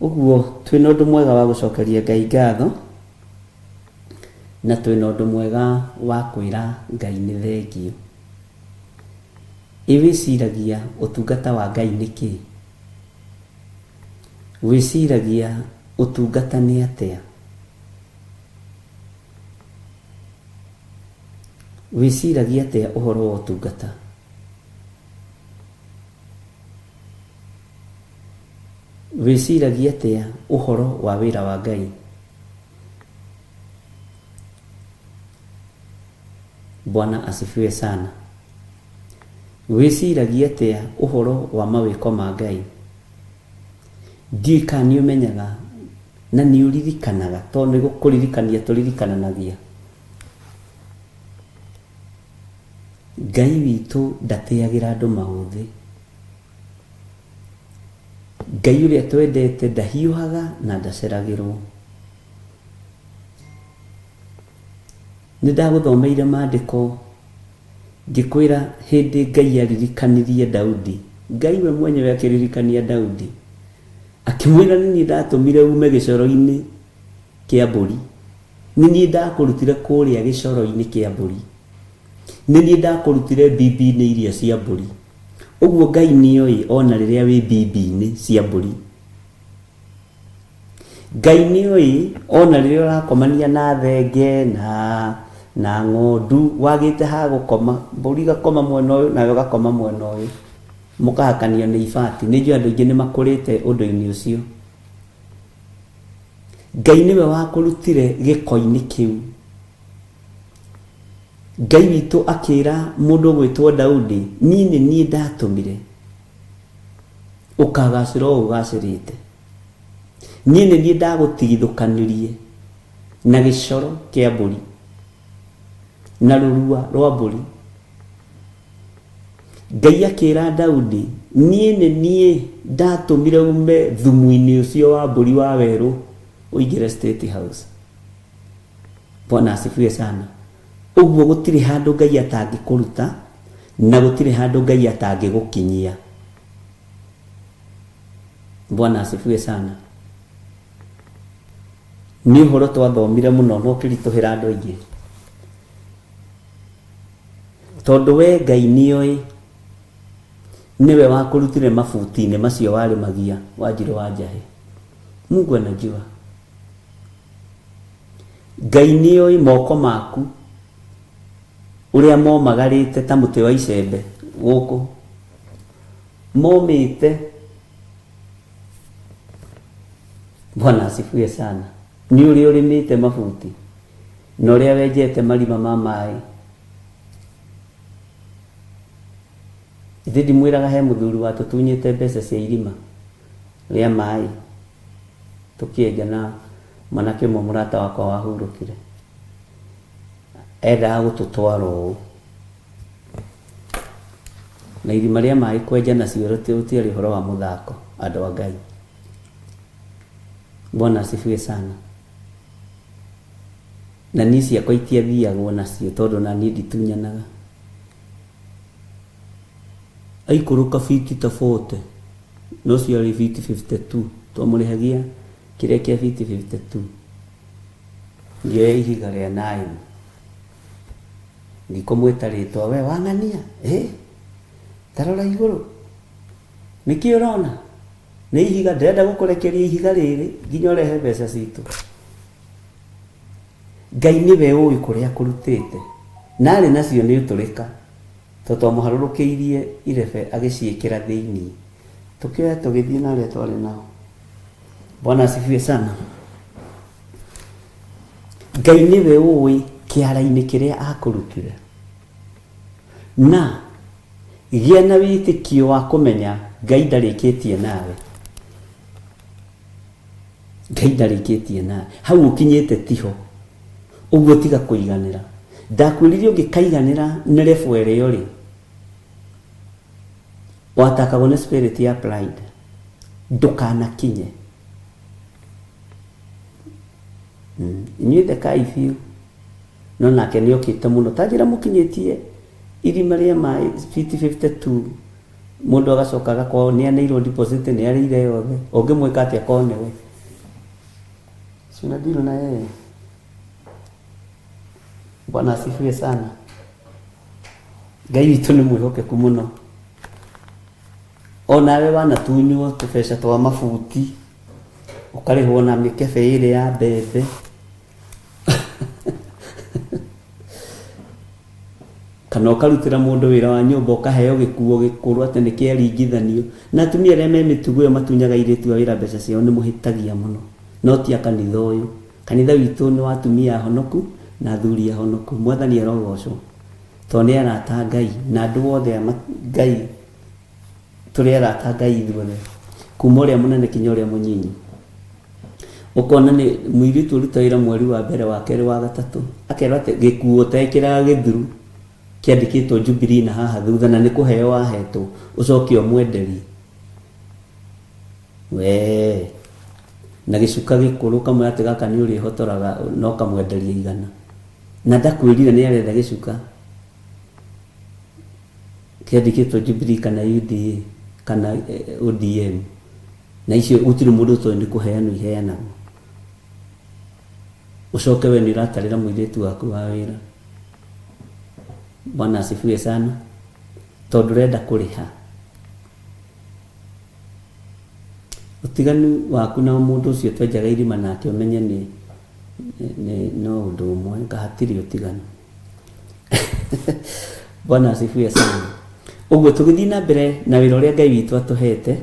Ũguo twĩna ũndũ mwega wa gũcokeria Ngai ngatho na twĩna ũndũ mwega wa kwĩra Ngai nĩ thengiũ. Ĩ wĩciragia ũtungata wa Ngai nĩ kĩĩ? Wĩciragia ũtungata nĩ atĩa? Wĩciragia atĩa ũhoro wa ũtungata? Wĩciragia atĩa ũhoro wa wĩra wa Ngai? Bwana asifiwe sana. Wĩciragia atĩa ũhoro wa mawĩko ma Ngai? Ndiũĩ kana nĩ ũmenyaga na nĩ ũririkanaga, tondũ nĩ kũririkania tũririkananagia. Ngai witũ ndatĩagĩra andũ maũthĩ. Ngai ũrĩa twendete ndahiũhaga na ndaceragĩrwo. Nĩ ndagũthomeire maandĩko ngĩkwĩra hĩndĩ Ngai aririkanirie Daudi, Ngai we mwenyewe akĩririkania Daudi, akĩmwĩra nĩ niĩ ndatũmire ume gĩcoro-inĩ kĩa mbũri, nĩ niĩ ndakũrutire kũrĩa gĩcoro-inĩ kĩa mbũri, nĩ niĩ ndakũrutire mbimbi-inĩ iria cia mbũri. Ũguo Ngai nĩoĩ ona rĩrĩa wĩ mbimbi-inĩ cia mbũri. Ngai nĩoĩ ona rĩrĩa ũrakomania na thenge na na ng'ondu wagĩte ha gũkoma, mbũri igakoma mwena ũyũ nawe ũgakoma mwena ũyũ, mũkahakanio nĩ ibati. Nĩ njũĩ andũ aingĩ nĩ makũrĩte ũndũ-inĩ ũcio. Ngai nĩwe wakũrutire gĩko-inĩ kĩu. Ngai witũ akĩra mũndũ ũgwĩtwo Daudi, niĩ nĩ niĩ ndatũmire ũkagacĩra ũũ ũgacĩrĩte. Niĩ nĩ niĩ ndagũtigithũkanirie na gĩcoro kĩa mbũri na rũrua rwa mbũri. Ngai akĩra Daudi, niĩ nĩ niĩ ndatũmire ume thumu-inĩ ũcio wa mbũri wa werũ ũingĩre State House. Bwana asifiwe sana. Ũguo gũtirĩ handũ Ngai atangĩkũruta na gũtirĩ handũ Ngai atangĩgũkinyia. Bwana asifiwe sana. Nĩ ũhoro twathomire mũno na ũkĩritũhĩra andũ aingĩ, tondũ we Ngai nĩoĩ nĩwe wakũrutire mabuti-inĩ macio warĩmagia Wanjirũ wa Njahĩ. Mungu anajua. Ngai nĩoĩ moko maku ũrĩa momagarĩte ta mũtĩ wa icembe gũkũ momĩte. Bwana asifiwe sana. Nĩ ũrĩa ũrĩmĩte mabuti na ũrĩa wenjete marima ma maĩ. Ithe ndimwĩraga he mũthuri watũtunyĩte mbeca cia irima rĩa maĩ tũkĩenja na mwanake ũmwe mũrata wakwa wahurũkire, endaga gũtũtwara ũũ na irima rĩa maĩ kwenja nacio rũtiarĩ ũhoro wa mũthako, andũ a Ngai. Bwana asifiwe sana. Na niĩ ciakwa itiathiagwo nacio tondũ na niĩ nditunyanaga. Aikũrũka fiti ta 40, no ciarĩ fiti 52, twamũrĩhagia kĩrĩa kĩa fiti 52. Ngĩoya ihiga rĩa 9 ndikũmwĩta rĩtwa, we wang'ania, tarora igũrũ, nĩkĩ ũrona? Nĩ ihiga, ndĩrenda gũkũrekeria ihiga rĩrĩ nginya ũrehe mbeca citũ. Ngai nĩwe ũĩ kũrĩa kũrutĩte, na arĩ nacio nĩ ũtũrĩka, tondũ twamũharũrũkĩirie irebe agĩciĩkĩra thĩinĩ, tũkĩoya tũgĩthiĩ na arĩa twarĩ nao. Bwana asifiwe sana. Ngai nĩwe ũĩ kĩara-inĩ kĩrĩa akũrutire, na gĩa na wĩtĩkio wa kũmenya Ngai ndarĩkĩtie nawe. Ngai ndarĩkĩtie nawe, hau ũkinyĩte tiho. Ũguo tiga kũiganĩra. Ndakwĩrire ũngĩkaiganĩra nĩ level ĩrĩa ũrĩ, watakagwo nĩ spirit ya pride. Ndũkanakinye. Inyuĩ thekai biũ, no nake nĩ okĩte mũno. Ta njĩra mũkinyĩtie irima rĩa maĩ fiti 52, mũndũ agacoka agakorwo nĩ aneirwo deposit, nĩ arĩire yothe. Ũngĩmwĩka atĩa korwo nĩwe? Si una deal na yeye. Bwana asifiwe sana. Ngai witũ nĩ mwĩhokeku mũno. Onawe wanatunywo tũbeca twa mabuti, ũkarĩhwo na mĩkebe ĩrĩ ya mbembe. Kana ũkarutĩra mũndũ wĩra wa nyũmba ũkaheo gĩkuo gĩkũrũ atĩ nĩ kĩaringithanio. Na atumia arĩa me mĩtugo ĩyo matunyaga airĩtu a wĩra mbeca ciao nĩ mũhĩtagia mũno. No ti a kanitha ũyũ. Kanitha witũ nĩ wa atumia ahonoku na athuri ahonoku. Mwathani arogocwo. Tondũ nĩ arata a Ngai na andũ othe a Ngai tũrĩ arata a Ngai ithuothe, kuma ũrĩa mũnene kinya ũrĩa mũnyinyi. Ũkona nĩ mũirĩtu ũruta wĩra mweri wa mbere, wa kerĩ, wa gatatũ, akerwo atĩ gĩkuo ũtekĩraga gĩthuru kĩandĩkĩtwo Jubilee na haha thutha, na nĩ kũheo wahetwo, ũcoke ũmwenderie. Wee na gĩcuka gĩkũrũ kamwe atĩ gaka nĩ ũrĩhotoraga na ũkamwenderia 100, na ndakwĩrire nĩ arenda gĩcuka kĩandĩkĩtwo Jubilee kana UDA kana ODM, na icio gũtirĩ mũndũ ũtoĩ nĩ kũheanwo iheanagwo. Ũcoke we nĩ ũratarĩra mũirĩtu waku wa wĩra. Bwana asifiwe sana. Tondũ ũrenda kũrĩha. Ũtiganu waku na mũndũ ũcio twenjaga irima nake ũmenye nĩ no ũndũ ũmwe, nga hatirĩ ũtiganu. Bwana asifiwe sana. Ũguo tũgĩthiĩ na mbere na wĩra ũrĩa Ngai witũ atũhete,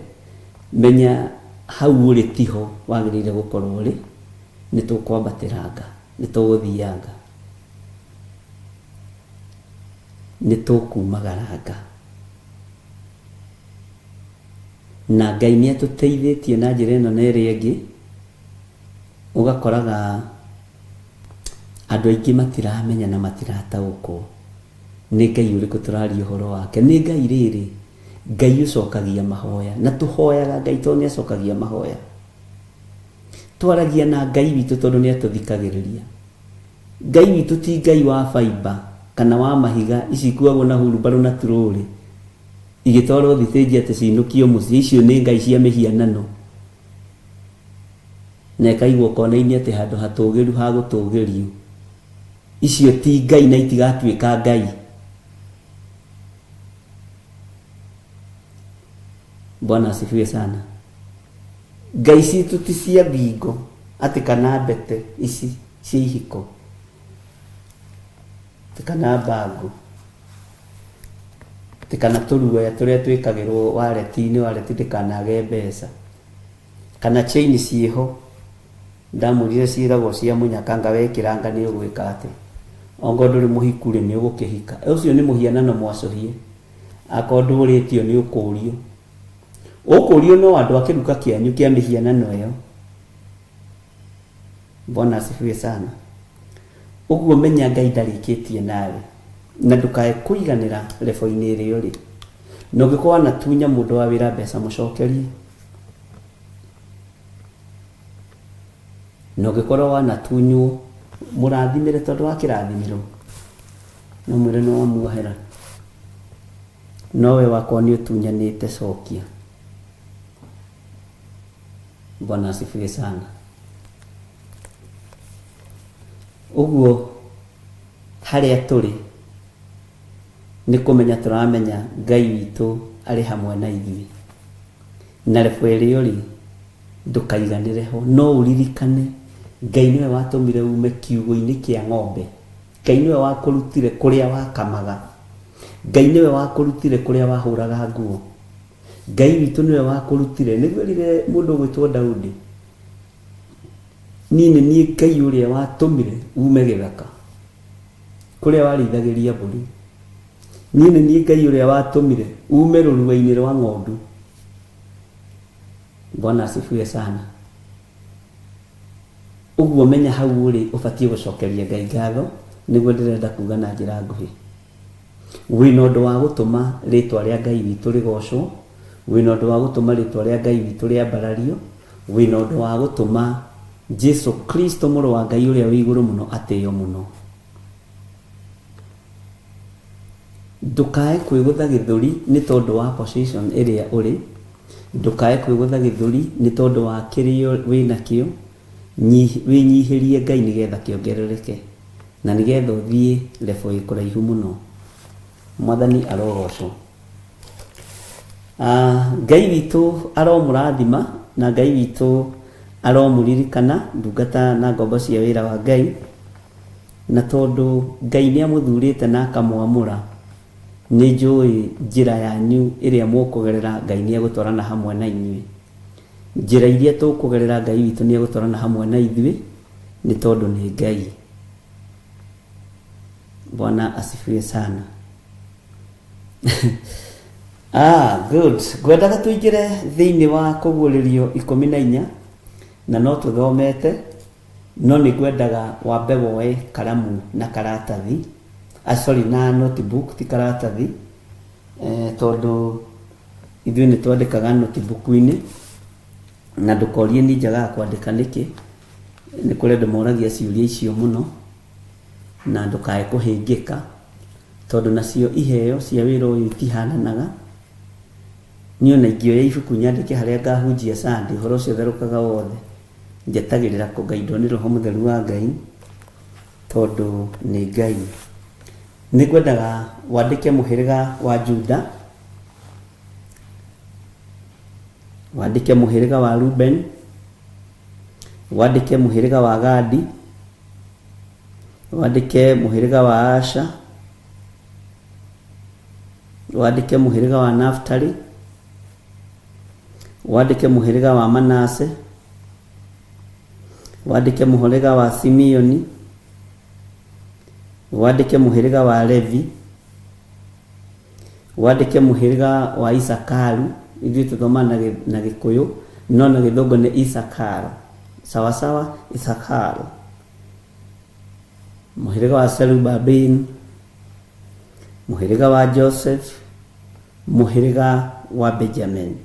menya hau ũrĩ tiho wagĩrĩire gũkorwo ũrĩ, nĩ tũkwambatĩranga, nĩ tũgũthianga, nĩ tũkumagaranga. Na Ngai nĩ atũteithĩtie na njĩra ĩno na ĩrĩa ĩngĩ, ũgakoraga andũ aingĩ matiramenya na matirataũkwo. Nĩ Ngai ũrĩkũ tũraria ũhoro wake? Nĩ Ngai rĩrĩ, Ngai ũcokagia mahoya. Na tũhoyaga Ngai tondũ nĩ acokagia mahoya. Twaragia na Ngai witũ tondũ nĩ atũthikagĩrĩria. Ngai witũ ti Ngai wa baimba kana wa mahiga ici ikuagwo na hurumbarũ na turũrĩ igĩtwarwo thitĩnji atĩ cinũkio mũciĩ. Icio nĩ ngai cia mĩhianano. Na ĩkaigwo kona-inĩ atĩ handũ hatũgĩru ha gũtũgĩrio. Icio ti ngai na itigatuĩka ngai. Bwana asifiwe sana. Ngai citũ ti cia thingo atĩ kana mbete ici cia ihiko atĩ kana bango atĩ kana tũruoya tũrĩa twĩkagĩrwo wareti-inĩ wareti ndĩkanage mbeca kana chain ciĩho ndamwĩrire ciĩragwo cia mũnyakanga wekĩranga nĩ ũgwĩka atĩ ongorwo ndũrĩ mũhiku rĩ nĩ ũgũkĩhika ũcio nĩ mũhianano mwacũhie akorwo ndũrĩtio nĩ ũkũrio ũkũrio no andũ a kĩruka kĩanyu kĩa mĩhianano ĩyo. Bwana asifiwe sana. Ũguo menya Ngai ndarĩkĩtie nawe na ndũkae kũiganĩra lebo-inĩ ĩrĩa ũrĩ. Na ũngĩkorwo wanatunya mũndũ wa wĩra mbeca mũcokerie. Na ũngĩkorwo wanatunywo mũrathimĩre tondũ wa kĩrathimĩro. No mwĩre nĩ wamuohera. No we wakwa nĩ ũtunyanĩte cokia. Bwana asifiwe sana. Ũguo harĩa tũrĩ nĩ kũmenya tũramenya Ngai witũ arĩ hamwe na ithuĩ. Na rebo ĩrĩa ũrĩ ndũkaiganĩre ho, no ũririkane Ngai nĩwe watũmire ume kiugũ-inĩ kĩa ng'ombe. Ngai nĩwe wakũrutire kũrĩa wakamaga. Ngai nĩwe wakũrutire kũrĩa wahũraga nguo. Ngai witũ nĩwe wakũrutire. Nĩguo erire mũndũ ũgwĩtwo Daudi, niĩ nĩ niĩ Ngai ũrĩa watũmire ume gĩthaka kũrĩa warĩithagĩria mbũri. Niĩ nĩ niĩ Ngai ũrĩa watũmire ume rũrua-inĩ rwa ng'ondu. Bwana asifiwe sana. Ũguo menya hau ũrĩ ũbatiĩ gũcokeria Ngai ngatho, nĩguo ndĩrenda kuga na njĩra nguhĩ. Wĩna ũndũ wa gũtũma rĩtwa rĩa Ngai witũ rĩgocwo, wĩna ũndũ wa gũtũma rĩtwa rĩa Ngai witũ rĩambarario, wĩna ũndũ wa gũtũma Jesu Kristo mũrũ wa Ngai ũrĩa wĩ igũrũ mũno atĩo mũno. Ndũkae kwĩgũtha gĩthũri nĩ tondũ wa position ĩrĩa ũrĩ, ndũkae kwĩgũtha gĩthũri nĩ tondũ wa kĩrĩa wĩnakĩo, wĩnyihĩrie Ngai nĩgetha kĩongerereke na nĩgetha ũthiĩ level ĩ kũraihu mũno. Mwathani arogocwo. Ngai witũ aromũrathima na Ngai witũ aromũririkana ndungata na ngombo cia wĩra wa Ngai. Na tondũ Ngai nĩ amũthurĩte na akamwamũra, nĩ njũĩ njĩra yanyu ĩrĩa mũkũgerera Ngai nĩ egũtwarana hamwe na inyuĩ. Njĩra iria tũkũgerera Ngai witũ nĩ egũtwarana hamwe na ithuĩ, nĩ tondũ nĩ Ngai. Bwana asifiwe sana. Good. Ngwendaga tũingĩre thĩinĩ wa kũguũrĩrio 14 na no tũthomete no nĩ ngwendaga wambe woe karamu na karatathi, sorry, na notebook ti karatathi, tondũ ithuĩ nĩ twandĩkaga notebook-inĩ na ndũkorie niĩ njagaga kwandĩka nĩkĩ, nĩ kũrĩ andũ moragia ciũria icio mũno na ndũkae kũhĩngĩka tondũ nacio iheo cia wĩra ũyũ itihananaga. Niĩ ona ingĩoya ibuku nyandĩke harĩa ngahunjia Sunday, ũhoro ũcio ũtherũkaga wothe. Njetagĩrĩra kũgaindwo nĩ Roho Mũtheru wa Ngai tondũ nĩ Ngai. Nĩ ngwendaga wandĩke mũhĩrĩga wa Juda, wandĩke mũhĩrĩga wa Ruben, wandĩke mũhĩrĩga wa Gadi, wandĩke mũhĩrĩga wa Asha, wandĩke mũhĩrĩga wa Naftali, wandĩke mũhĩrĩga wa Manase, wandĩke mũhĩrĩga wa Simeoni, wandĩke mũhĩrĩga wa Levi, wandĩke mũhĩrĩga wa Isakaru. Ithuĩ tũthomaga na Gĩkũyũ no na Gĩthũngũ nĩ Isakaru. Sawa sawa, Isakaru. Mũhĩrĩga wa Serubabeli, Mũhĩrĩga wa Joseph, mũhĩrĩga wa Benjamin.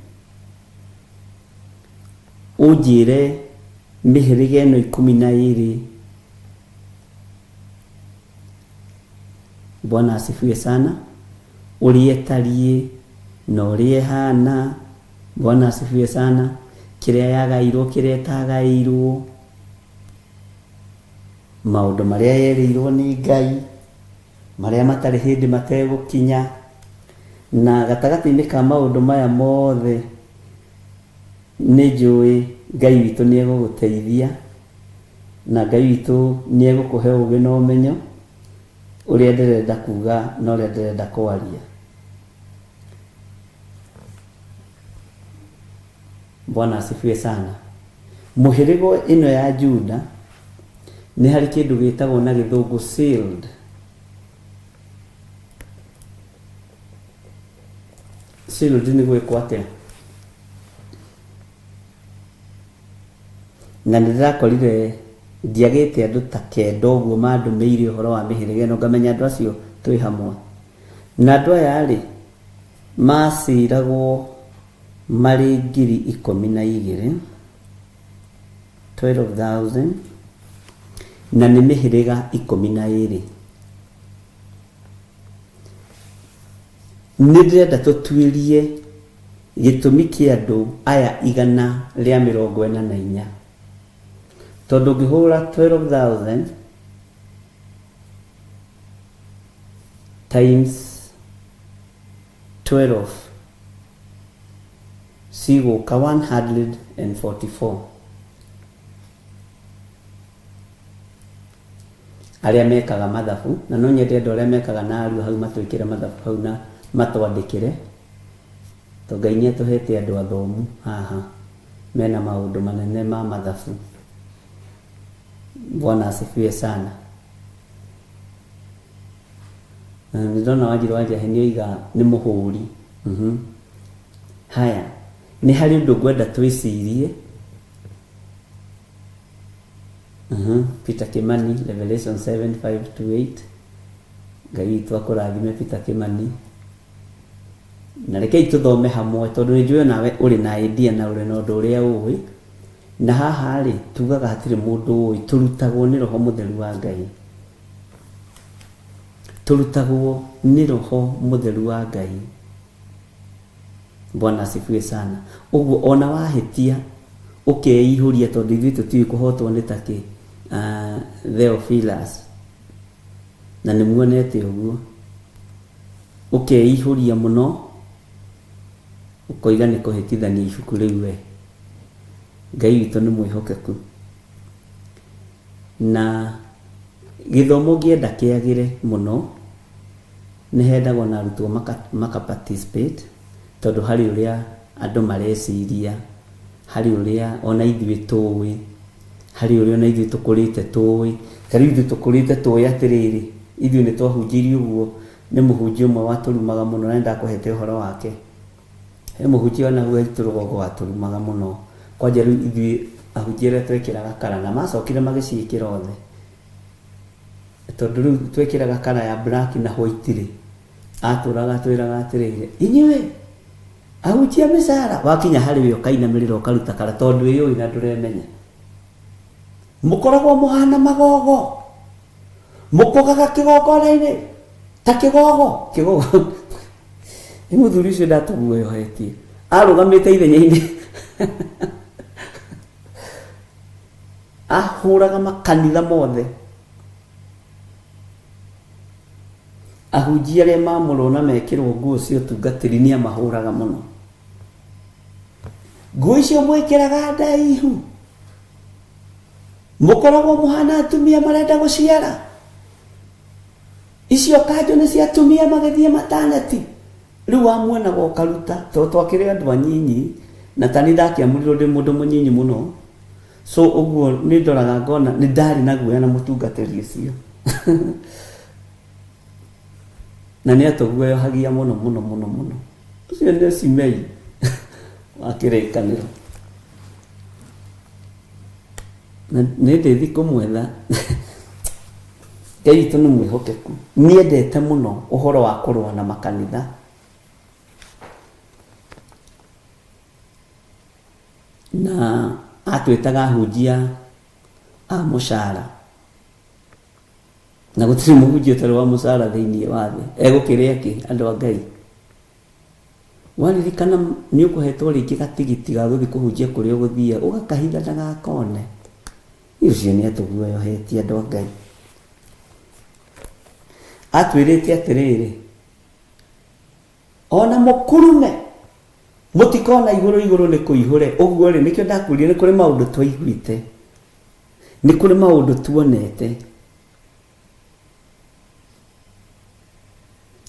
Ũnjĩre mĩhĩrĩga ĩno 12. Bwana asifiwe sana. Ũrĩa ĩtariĩ na ũrĩa ĩhana. Bwana asifiwe sana. Kĩrĩa yagairwo, kĩrĩa ĩtagairwo, maũndũ marĩa yerĩirwo nĩ Ngai, marĩa matarĩ hĩndĩ mategũkinya. Na gatagatĩ-inĩ ka maũndũ maya mothe, nĩ njũĩ Ngai witũ nĩ egũgũteithia, na Ngai witũ nĩ egũkũhe ũgĩ na ũmenyo ũrĩa ndĩrenda kuga na ũrĩa ndĩrenda kwaria. Bwana asifiwe sana. Mũhĩrĩga ĩno ya Juda nĩ harĩ kĩndũ gĩtagwo na gĩthũngũ sealed. Sealed nĩ gwĩkwo atĩa? Na nĩ ndĩrakorire ndiagĩte andũ ta 9 ũguo mandũmĩire ũhoro wa mĩhĩrĩga ĩno, ngamenya andũ acio twĩ hamwe. Na andũ aya rĩ, maciragwo marĩ 12,000, 12,000, na nĩ mĩhĩrĩga 12. Nĩ ndĩrenda tũtuĩrie gĩtũmi kĩa andũ aya 144, tondũ ũngĩhũra 12,000 times 12 cigũka 144. Arĩa mekaga mathabu, na no nyende andũ arĩa mekaga na arua hau matwĩkĩre mathabu hau na matwandĩkĩre, tondũ Ngai nĩ atũhete andũ athomu haha mena maũndũ manene ma mathabu. Bwana asifiwe sana. Na nĩ ndona Wanjirũ wa Njahi nĩ oiga nĩ mũhũri. Haya, nĩ harĩ ũndũ ngwenda twĩcirie. Peter Kimani, Revelation 7, 5 to 8. Ngai witũ akũrathime Peter Kimani. Na rekei tũthome hamwe tondũ nĩ njũĩ nawe ũrĩ na idea na ũrĩ na ũndũ ũrĩa ũĩ. Na haha rĩ, tugaga hatirĩ mũndũ ũĩ, tũrutagwo nĩ Roho Mũtheru wa Ngai. Tũrutagwo nĩ Roho Mũtheru wa Ngai. Bwana asifiwe sana. Ũguo ona wahĩtia ũkeihũria, tondũ ithuĩ tũtiũĩ kũhotwo nĩ takĩ Theophilus, na nĩ muonete ũguo, ũkeihũria mũno ũkoiga nĩ kũhĩtithania ibuku rĩu we. Ngai witũ nĩ mwĩhokeku, na gĩthomo ngĩenda kĩagĩre mũno nĩ hendagwo na arutwo maka participate, tondũ harĩ ũrĩa andũ mareciria, harĩ ũrĩa ona ithuĩ tũĩ, harĩ ũrĩa ona ithuĩ tũkũrĩte tũĩ. Ta rĩu ithuĩ tũkũrĩte tũĩ atĩrĩrĩ, ithuĩ nĩ twahunjĩirio ũguo nĩ mũhunjia ũmwe watũrumaga mũno, na nĩndakũhete ũhoro wake. He mũhunjia ona hau haitũ rũgongo watũrumaga mũno. Kwanja rĩu ithuĩ ahunjia arĩa twekĩraga kara, na macokire magĩciĩkĩra othe, tondũ rĩu twekĩraga kara ya black na white rĩ, atũraga atwĩraga atĩrĩrĩ, inyuĩ ahunjia mĩcara, wakinya harĩ we ũkainamĩrĩra ũkaruta kara, tondũ ĩyũĩ na ndũremenya. Mũkoragwo mũhana magogo, mũkũgaga kĩgongona-inĩ ta kĩgogo kĩgogo. Nĩ mũthuri ũcio ndatũguoyohetie, arũgamĩte ithenya-inĩ, ahũraga makanitha mothe. Ahunjia arĩa mamũrwo na mekĩrwo nguo cia ũtungatĩri nĩ amahũraga mũno. Nguo icio mwĩkĩraga ndaihu, mũkoragwo mũhana atumia marenda gũciara. Icio kanjũ nĩ cia atumia magĩthiĩ mataneti. Rĩu wamuonaga ũkaruta, tondũ twakĩrĩ andũ anyinyi, na tani ndakĩamũrirwo ndĩ mũndũ mũnyinyi mũno. So ũguo nĩ ndoraga ngona nĩ ndarĩ na guoya na mũtungatĩri ũcio. Na nĩ atũguoyohagia mũno mũno mũno mũno. Ũcio nĩ Simei wa kĩrĩkanĩro. Na nĩ ndĩthi kũmwetha. Ngai witũ nĩ mwĩhokeku. Nĩendete mũno ũhoro wa kũrũa na makanitha. Na atwĩtaga ahunjia a mũcara. Na gũtirĩ mũhunjia ũtarĩ wa mũcara thĩinĩ wa thĩ. Egũkĩrĩa kĩ andũ a Ngai? Waririkana nĩ ũkũhetwo rĩngĩ gatigiti ga gũthiĩ kũhunjia kũrĩa ũgũthiaga, ũgakahitha ndagakone. Ũcio nĩ atũguoyohetie andũ a Ngai. Atwĩrĩte atĩrĩrĩ, ona mũkurume mũtikona igũrũ igũrũ nĩ kũihũre. Ũguo rĩ, nĩkĩo ndakwĩrire nĩ kũrĩ maũndũ twaiguĩte, nĩ kũrĩ maũndũ tuonete.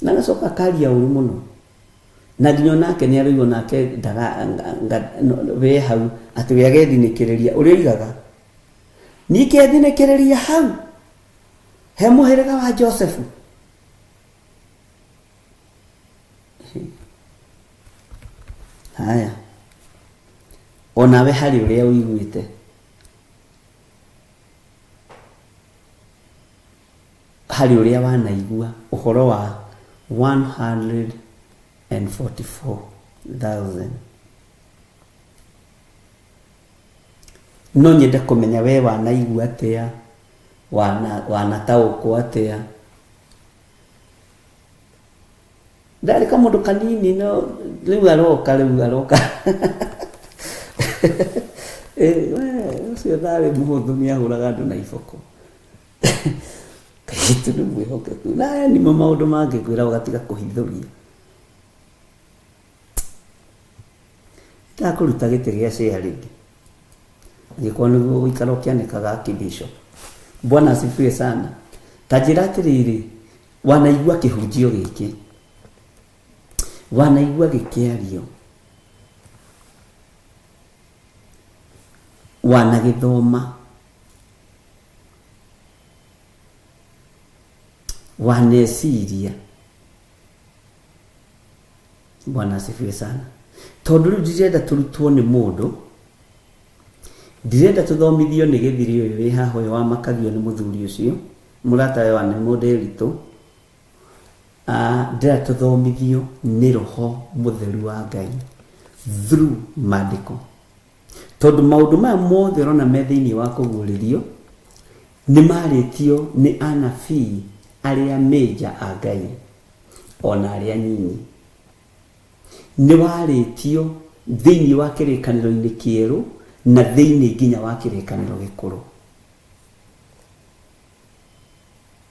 Na agacoka akaria ũru mũno. Na nginya onake nĩ aroigwo nake ndaga we hau atĩ we agethinĩkĩrĩria ũrĩa oigaga. Niĩ kethinĩkĩrĩria hau he mũhĩrĩga wa Josefu. Haya, onawe harĩ ũrĩa ũiguĩte. Harĩ ũrĩa wanaigua ũhoro wa 144,000. No nyende kũmenya we wanaigua atĩa, wanataũkwo atĩa. Ndarĩ kamũndũ kanini no rĩu aroka rĩu aroka. Ũcio ndarĩ mũhũthũ nĩ ahũraga andũ na iboko. Kairĩtu nĩ mwĩhokeku. Na aya nĩmo maũndũ mangĩkwĩra ũgatiga kũhithũria. Ndakũruta gĩtĩ gĩa sharing. Angĩkorwo nĩguo ũgũikara ũkĩanĩkaga Archbishop. Bwana asifiwe sana. Ta njĩra atĩrĩrĩ, wanaigua kĩhunjio gĩkĩ? Wanaigua gĩkĩario? Wanagĩthoma? Waneciria? Bwana asifiwe sana. Tondũ rĩu ndirenda tũrutwo nĩ mũndũ, ndirenda tũthomithio nĩ gĩthiri ũyũ wĩ haha ũyũ wamakagio nĩ mũthuri ũcio, mũrata wa nĩ mũndĩritũ. Ndĩrenda tũthomithio nĩ roho mũtheru wa Ngai through maandĩko. Tondũ maũndũ maya mothe ũrona me thĩinĩ wa kũguũrĩrio, nĩ marĩtio nĩ anabii arĩa mĩnja a Ngai, ona arĩa nyinyi. Nĩ warĩtio thĩinĩ wa kĩrĩkanĩro-inĩ kĩerũ na thĩinĩ nginya wa kĩrĩkanĩro gĩkũrũ.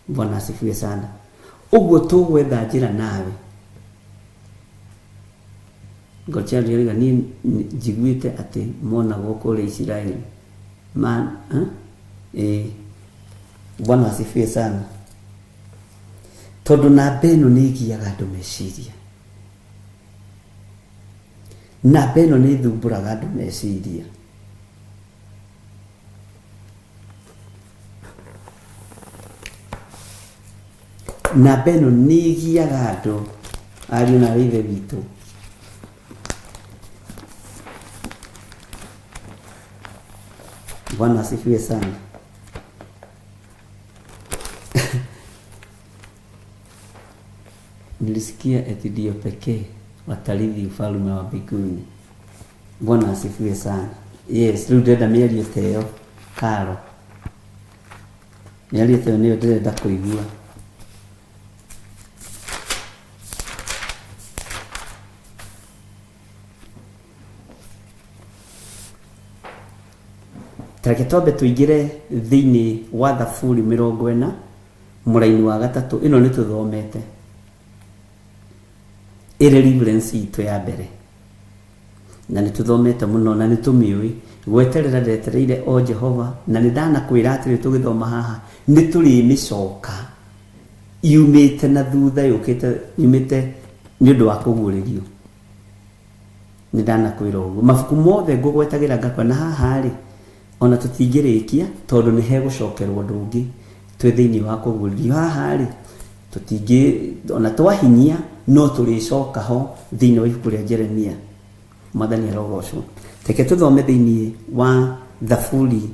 Bwana asifiwe sana. Ũguo tũgwetha njĩra nawe. Ngorchia rĩoiga niĩ njiguĩte atĩ monagwo kũrĩa Isiraeli. Man, eh? Ĩĩ. Bwana asifiwe sana. Tondũ namba ĩno nĩ ĩgiaga andũ meciria. Namba ĩno nĩ ĩthumbũraga andũ meciria. Namba ĩno nĩ ĩgiaga andũ ariũ na aarĩ a Ithe witũ. Bwana asifiwe sana. Nilisikia eti ndio pekee watarithi ufalme wa mbinguni. Bwana asifiwe sana. Yes, rĩu ndĩrenda mĩario ta ĩyo Karo. Mĩario ta ĩyo nĩyo ndĩrenda kũigua. Ta reke twambe tũingĩre thĩinĩ wa Thaburi 40 mũraini wa gatatũ. Ĩno nĩ tũthomete ĩrĩ reference itũ ya mbere na nĩ tũthomete mũno na nĩ tũmĩũĩ. Gweterera ndetereire o Jehova, na nĩ ndanakwĩra atĩrĩ tũgĩthoma haha nĩ tũrĩmĩcoka yumĩte na thutha yũkĩte yumĩte nĩ ũndũ wa kũguũrĩrio. Nĩ ndanakwĩra ũguo. Mabuku mothe ngũgwetagĩra ngakwa na haha rĩ, ona tũtingĩrĩkia tondũ nĩ hegũcokerwo ũndũ ũngĩ twĩ thĩinĩ wa kũguũrĩrio. Haha rĩ, tũtingĩ ona twahinyia no tũrĩcoka ho thĩinĩ wa ibuku rĩa Jeremia. Mwathani arogocwo. Reke tũthome thĩinĩ wa Thaburi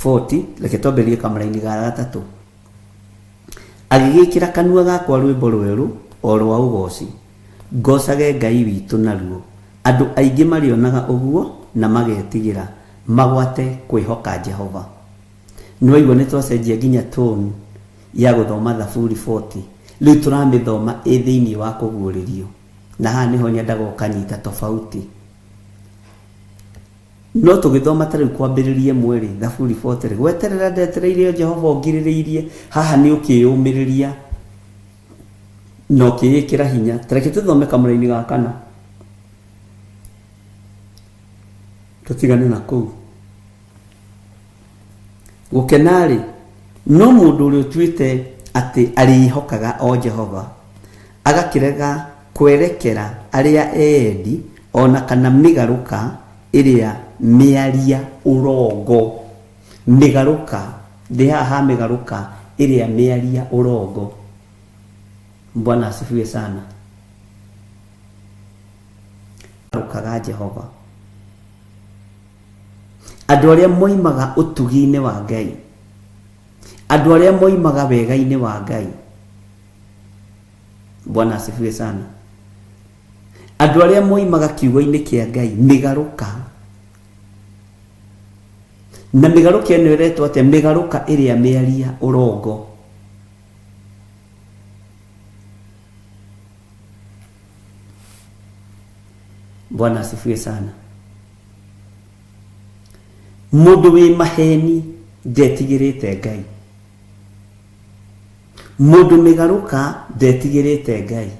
40, reke twambĩrĩrie kamũraini ga gatatũ. Agĩgĩĩkĩra kanua gakwa rwĩmbo rwerũ, o rwa ũgooci, ngocage Ngai witũ naruo. Andũ aingĩ marĩonaga ũguo na magetigĩra, magwate kwĩhoka Jehova. Nĩwaigua nĩtwacenjia nginya tone ya gũthoma Thaburi 40, rĩu tũramĩthoma ĩ thĩinĩ wa kũguũrĩrio. Na haha nĩho nyendaga ũkanyita tofauti. No tũgĩthoma ta rĩu kwambĩrĩria ĩmwe rĩ, Thaburi 40 rĩ, gweterera ndetereire o Jehova ũngirĩrĩirie, haha nĩ ũkĩyũmĩrĩria na ũkĩĩkĩra hinya. Ta reke tũthome kamũraini ga kana, tũtigane na kũu. Gũkena-rĩ, no mũndũ ũrĩa ũtuĩte atĩ arĩĩhokaga o Jehova, agakĩrega kwerekera arĩa eendi o na kana mĩgarũka ĩrĩa mĩaria ũrongo. Mĩgarũka, ndĩ haha ha mĩgarũka ĩrĩa mĩaria ũrongo. Bwana asifiwe sana. Garũkaga Jehova. Andũ arĩa moimaga ũtugi-inĩ wa Ngai, andũ arĩa moimaga wega-inĩ wa Ngai. Bwana asifiwe sana. Andũ arĩa moimaga kiugo-inĩ kĩa Ngai, mĩgarũka. Na mĩgarũka ĩno ĩretwo atĩa? Mĩgarũka ĩrĩa mĩaria ũrongo. Bwana asifiwe sana. Mũndũ wĩ maheni ndetigĩrĩte Ngai. Mũndũ mĩgarũka ndetigĩrĩte Ngai.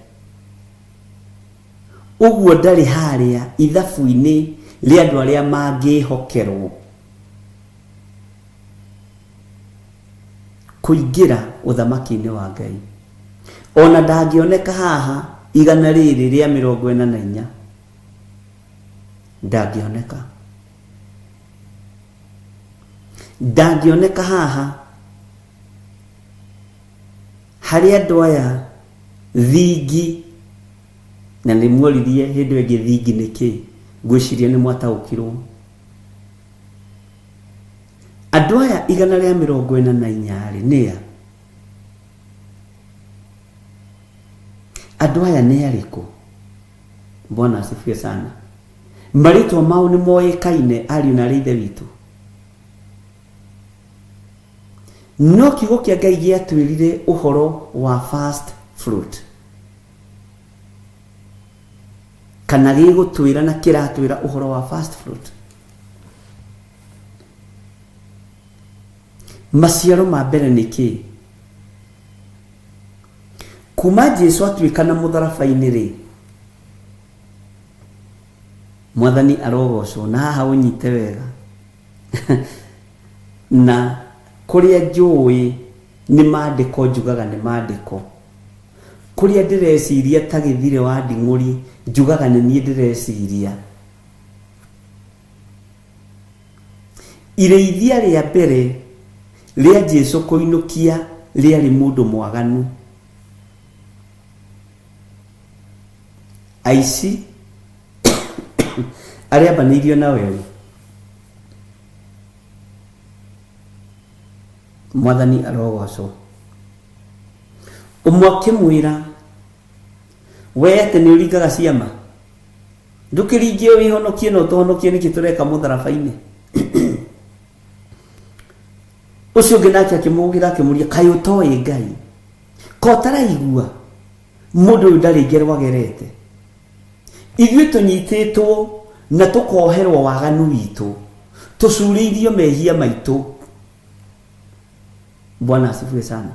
Ũguo ndarĩ harĩa ithabu-inĩ rĩa andũ arĩa mangĩhokerwo kũingĩra ũthamaki-inĩ wa Ngai. Ona ndangĩoneka haha 144. Ndangĩoneka. Ndangĩoneka haha harĩ andũ aya thingi, na nĩ muoririe hĩndĩ ĩyo ĩngĩ thingi nĩ kĩ, ngwĩciria nĩ mwataũkirwo. Andũ aya 144 rĩ, nĩa? Andũ aya nĩ arĩkũ? Bwana asifiwe sana. Marĩtwa mao nĩ moĩkaine ariũ na arĩ ithe witũ. No kiugo kĩa Ngai gĩatwĩrire ũhoro wa first fruit. Kana gĩgũtwĩra na kĩratwĩra ũhoro wa first fruit. Maciaro ma mbere nĩ kĩĩ? Kuma Jesu atuĩkana mũtharaba-inĩ rĩ, Mwathani arogocwo, na haha ũnyite wega. Na kũrĩa njũĩ nĩ mandĩko njugaga nĩ mandĩko. Kũrĩa ndĩreciria ta gĩthirĩ wa nding'ũri njugaga nĩ niĩ ndĩreciria. Irĩithia rĩa mbere rĩa Jesu kũinũkia rĩarĩ mũndũ mwaganu. Aici arĩa ambanĩirio na werũ. Mwathani arogocwo. Ũmwe akĩmwĩra, we atĩ nĩ ũringaga ciama? Ndũkĩringie wĩhonokie na ũtũhonokie nĩkĩ tũreka mũtharaba-inĩ? Ũcio ũngĩ nake akĩmũgĩra akĩmũria, kaĩ ũtoĩ Ngai? Ko ũtaraigua mũndũ ũyũ ndarĩ ngero agerete? Ithuĩ tũnyitĩtwo na tũkoherwo waganu witũ, tũcurĩirio mehia maitũ. Bwana asifiwe sana.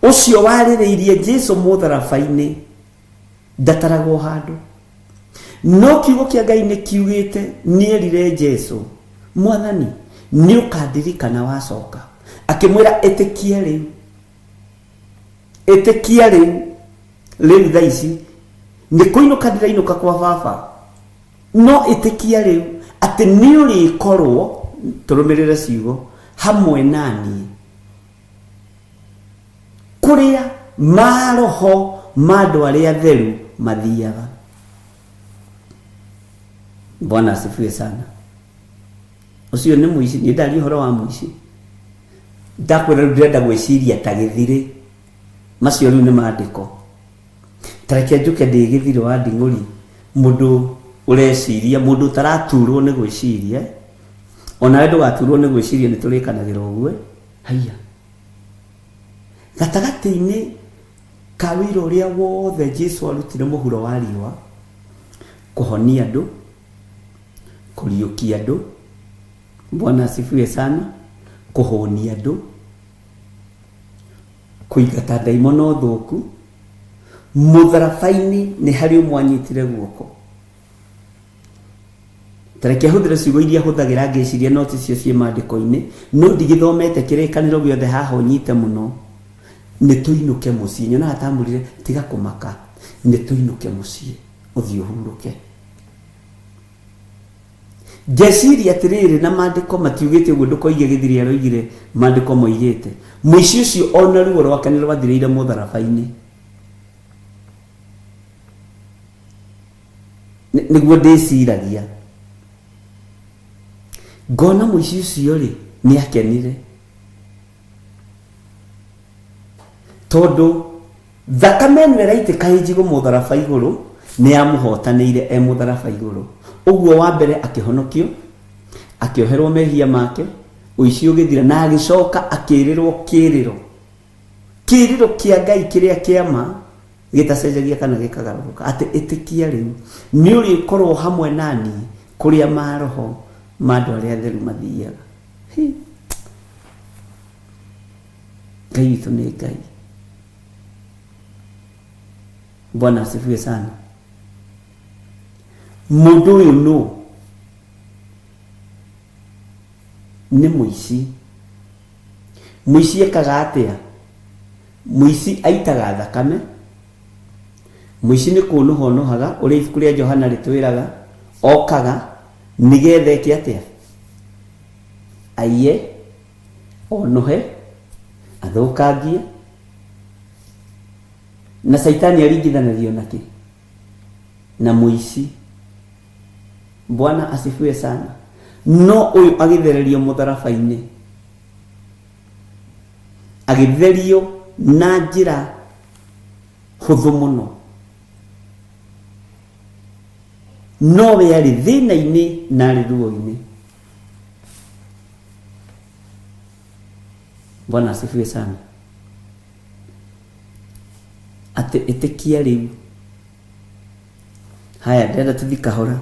Ũcio warĩrĩirie Jesu mũtharaba-inĩ ndataragwo handũ. No kiugo kĩa Ngai nĩ kiugĩte nĩerire Jesu, Mwathani, nĩ ũkandirikana wacoka. Akĩmwĩra ĩtĩkia rĩu, ĩtĩkia rĩu, rĩu thaa ici nĩ kũinũka ndĩrainũka kwa baba, no ĩtĩkia rĩu atĩ nĩ ũrĩkorwo, tũrũmĩrĩre ciugo, hamwe na niĩ kũrĩa maroho ma andũ arĩa atheru mathiaga. Bwana asifiwe sana. Ũcio nĩ mũici, niĩ ndaria ũhoro wa mũici. Ndakwĩra rĩu ndĩrenda gwĩciria ta gĩthirĩ. Macio rĩu nĩ mandĩko. Ta reke njũke ndĩ gĩthirĩ wa nding'ũri, mũndũ ũreciria, mũndũ ũtaraturwo nĩ gwĩciria. Onawe ndũgaturwo nĩ gwĩciria nĩ tũrĩkanagĩra ũguo. Haiya. Gatagatĩ-inĩ ka wĩra ũrĩa wothe Jesu arutire mũhuro wa riũa, kũhonia andũ, kũriũkia andũ, Bwana asifiwe sana, kũhũnia andũ, kũingata ndaimono thũku, mũtharaba-inĩ nĩ harĩ ũmwe anyitire guoko. Ta reke hũthĩre ciugo iria hũthagĩra ngĩciria no ticio ciĩ maandĩko-inĩ, no ndigĩthomete kĩrĩkanĩro gĩothe haha ũnyite mũno. Nĩ tũinũke mũciĩ. Nyonaga ta amwĩrire tiga kũmaka, nĩ tũinũke mũciĩ ũthiĩ ũhurũke. Ngeciria atĩrĩrĩ, na maandĩko matiugĩte ũguo, ndũkoige gĩthiri aroigire, maandĩko moigĩte. Mũici ũcio ona ruo rwake nĩ rwathirĩire mũtharaba-inĩ. Nĩguo ndĩciragia. Ngona mũici ũcio rĩ, nĩ akenire. Tondũ thakame ĩno ĩraitĩka ĩ njigũ mũtharaba igũrũ, nĩ yamũhotanĩire e mũtharaba igũrũ. Ũguo wa mbere akĩhonokio, akĩoherwo mehia make, ũici ũgĩthira, na agĩcoka akĩrĩrwo kĩrĩro. Kĩrĩro kĩa Ngai kĩrĩa kĩa ma gĩtacenjagia kana gĩkagarũrũka, atĩ ĩtĩkia rĩu nĩ ũrĩkorwo hamwe na niĩ kũrĩa maroho ma andũ arĩa atheru mathiaga. Hi. Ngai witũ nĩ Ngai. Bwana asifiwe sana. Mũndũ ũyũ nũ? Nĩ mũici. Mũici ekaga atĩa? Mũici aitaga thakame. Mũici nĩ kũnũha ũnũhaga, ũrĩa ibuku rĩa Johana rĩtwĩraga, okaga nĩgetha eke atĩa? Aiye, onũhe, athũkangie. Na Caitani aringithanagio na kĩ? Na mũici. Bwana asifiwe sana. No ũyũ agĩthererio mũtharaba-inĩ, agĩtherio na njĩra hũthũ mũno. No we arĩ thĩna-inĩ na arĩ ruo-inĩ. Bwana asifiwe sana. Atĩ ĩtĩkia rĩu. Haya, ndĩrenda tũthi kahora.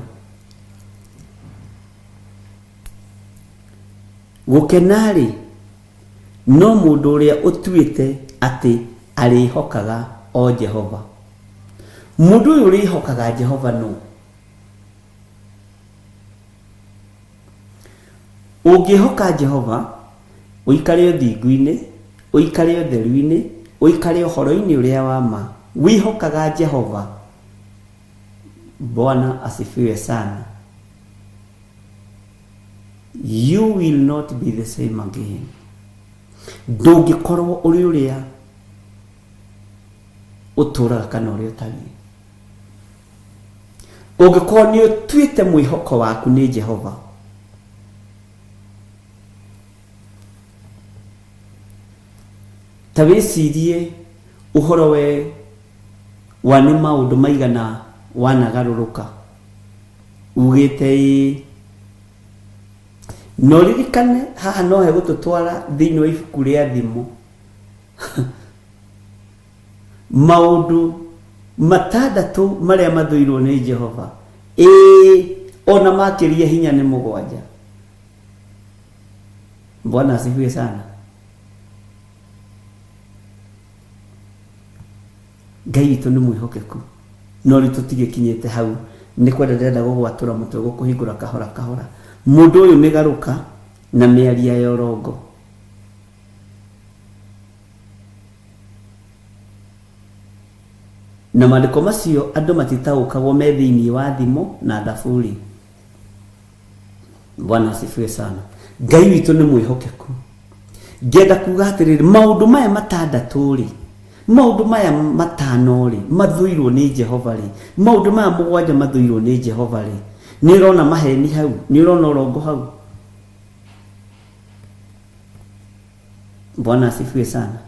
Gũkena-rĩ, no mũndũ ũrĩa ũtuĩte atĩ arĩhokaga o Jehova. Mũndũ ũyũ ũrĩhokaga Jehova nũ? Ũngĩhoka Jehova, ũikare ũthingu-inĩ, ũikare ũtheru-inĩ, ũikare ũhoro-inĩ ũrĩa wa ma, wĩhokaga Jehova. Bwana asifiwe sana. You will not be the same again. Ndũngĩkorwo ũrĩ ũrĩa ũtũraga kana ũrĩa ũtariĩ. Ũngĩkorwo nĩ ũtuĩte mwĩhoko waku nĩ Jehova, ta wĩcirie ũhoro we wa nĩ maũndũ maigana wanagarũrũka ugĩte ĩĩ. Na ũririkane haha no hegũtũtwara thĩinĩ wa ibuku rĩa Thimo. Maũndũ matandatũ marĩa mathũirwo nĩ Jehova, ĩĩ, o na makĩria hinya nĩ mũgwanja. Bwana asifiwe sana. Ngai witũ nĩ mwĩhokeku, no rĩu tũtigĩkinyĩte hau. Nĩ kwenda ndĩrenda gũgwatũra mũtwe gũkũhingũra kahora kahora. Mũndũ ũyũ mĩgarũka na mĩaria ya ũrongo. Na maandĩko macio andũ matitaũkagwo me thĩinĩ wa Thimo na Thaburi. Bwana asifiwe sana. Ngai witũ nĩ mwĩhokeku. Ngenda kuga atĩrĩrĩ, maũndũ maya matandatũ rĩ, maũndũ maya matano rĩ, mathũirwo nĩ Jehova rĩ, maũndũ maya mũgwanja mathũirwo nĩ Jehova rĩ, nĩ ũrona maheni hau? Nĩ ũrona ũrongo hau? Bwana asifiwe sana.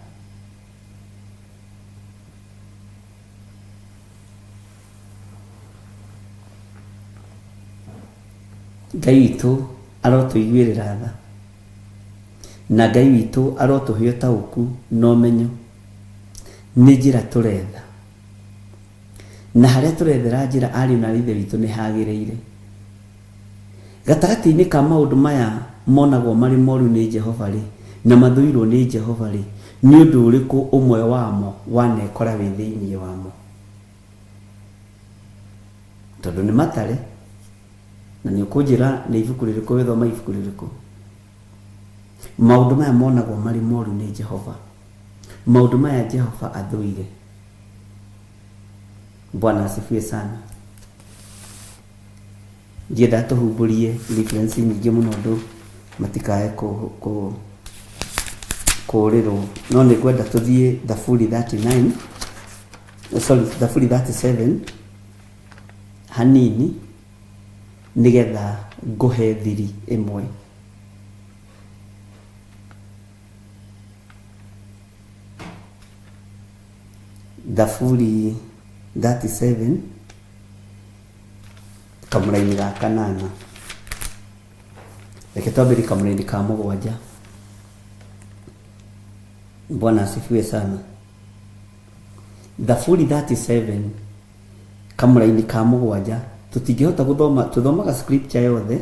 Ngai witũ arotũiguĩrĩra tha, na Ngai witũ arotũhe ũtaũku na ũmenyo nĩ njĩra tũretha, na harĩa tũrethera njĩra ariũ na ithe witũ nĩ hagĩrĩire. Gatagatĩ-inĩ ka maũndũ maya monagwo marĩ moru nĩ Jehova-rĩ, na mathũirwo nĩ Jehova-rĩ, nĩ ũndũ ũrĩkũ ũmwe wamo wanekora wĩ thĩinĩ wamo? Tondũ nĩ matare, na nĩ ũkũnjĩra nĩ ibuku rĩrĩkũ wĩthoma ibuku rĩrĩkũ. Maũndũ maya monagwo marĩ moru nĩ Jehova, maũndũ maya Jehova athũire. Bwana asifiwe sana. Ndienda tũhumbũrie reference nyingĩ mũno andũ matikae kũũrĩrwo, no nĩ ngwenda tũthiĩ Thaburi 39, sorry, Thaburi 37 hanini nĩgetha ngũhe thiri ĩmwe. Thaburi 37 kamũraini ga kanana, reke twambĩrie kamũraini ka mũgwanja. Bwana asifiwe sana. Thaburi 37 kamũraini ka mũgwanja, tũtingĩhota gũthoma, tũthomaga scripture yothe,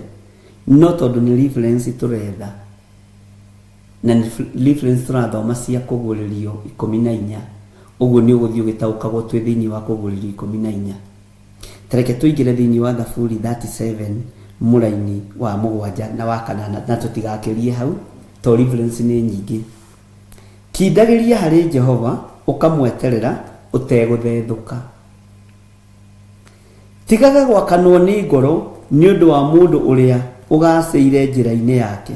no tondũ nĩ reference tũretha na nĩ reference tũrathoma cia kũguũrĩrio 14, ũguo nĩ ũgũthiĩ ũgĩtaũkagwo twĩ thĩinĩ wa kũguũrĩrio 14. Tareke tũingĩre thĩinĩ wa Thaburi 37 mũraini wa mũgwanja na wa kanana, na tũtigakĩrie hau to reference nĩ nyingĩ. Kindagĩria harĩ Jehova ũkamweterera ũtegũthethũka. Tigaga gwakanwo nĩ ngoro nĩ ũndũ wa mũndũ ũrĩa ũgacĩire njĩra-inĩ yake,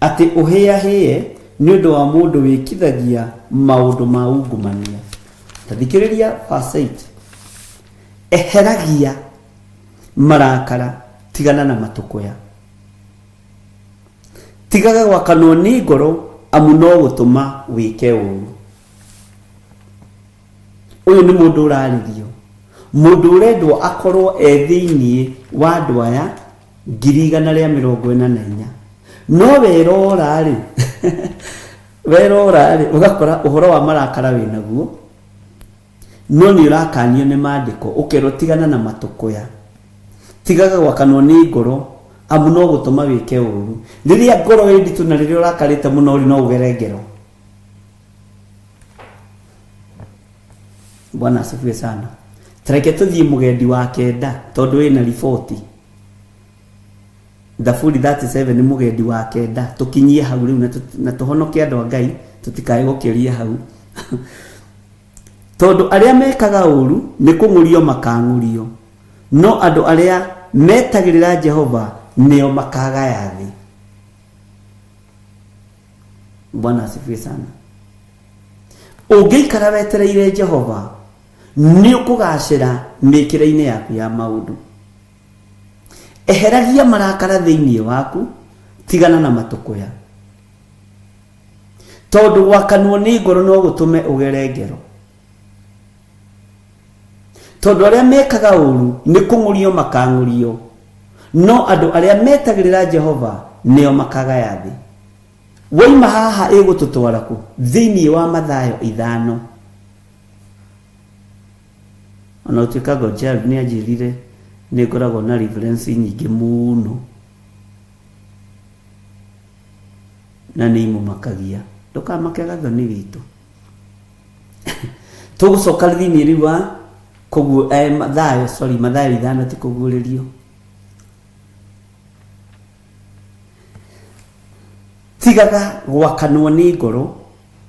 atĩ ũhĩahĩe nĩ ũndũ wa mũndũ wĩkithagia maũndũ ma ungumania. Ta thikĩrĩria verse 8. Eheragia marakara, tigana na matũkũya. Tigaga gwakanwo nĩ ngoro, amu no gũtũma wĩke ũũru. Ũyũ nĩ mũndũ ũrarĩrio, mũndũ ũrendwo akorwo e thĩinĩ wa andũ aya 144,000. No werora-rĩ, werora-rĩ, ũgakora ũhoro wa marakara wĩ naguo, no nĩ ũrakanio nĩ maandĩko, ũkerwo tigana na matũkũya. Tigaga gwakanwo nĩ ngoro, amu no gũtũma wĩke ũũru. Rĩrĩa ngoro ĩ nditũ na rĩrĩa ũrakarĩte mũno-rĩ, no ũgere ngero. Bwana asifiwe sana. Tareke tũthiĩ mũgendi wa kenda tondũ ĩna riboti. Thaburi 37 nĩ mũgendi wa kenda, tũkinyie hau rĩu na tũhonoke andũ a Ngai, tũtikae gũkĩria hau. Tondũ arĩa mekaga ũũru nĩ kũng'ũrio makang'ũrio, no andũ arĩa metagĩrĩra Jehova nĩo makagaya thĩ. Bwana asifiwe sana. Ũngĩikara wetereire Jehova, nĩ ũkũgacĩra mĩkĩre-inĩ yaku ya maũndũ. Eheragia marakara thĩinĩ waku, tigana na matũkũya, tondũ gwakanwo nĩ ngoro no gũtũme ũgere ngero. Tondũ arĩa mekaga ũũru nĩ kũng'ũrio makang'ũrio, no andũ arĩa metagĩrĩra Jehova nĩo makagaya thĩ. Waima haha ĩgũtũtwara kũ? Thĩinĩ wa Mathayo 5. Ona gũtuĩka Gonchal nĩ anjĩrire nĩ ngoragwo na reference nyingĩ mũno na nĩ imũmakagia. Ndũkamake Gathoni witũ. Tũgũcoka thĩinĩ rĩu wa kũguo Mathayo, sorry, Mathayo 5 ti kũguũrĩrio. Tigaga gwakanwo nĩ ngoro,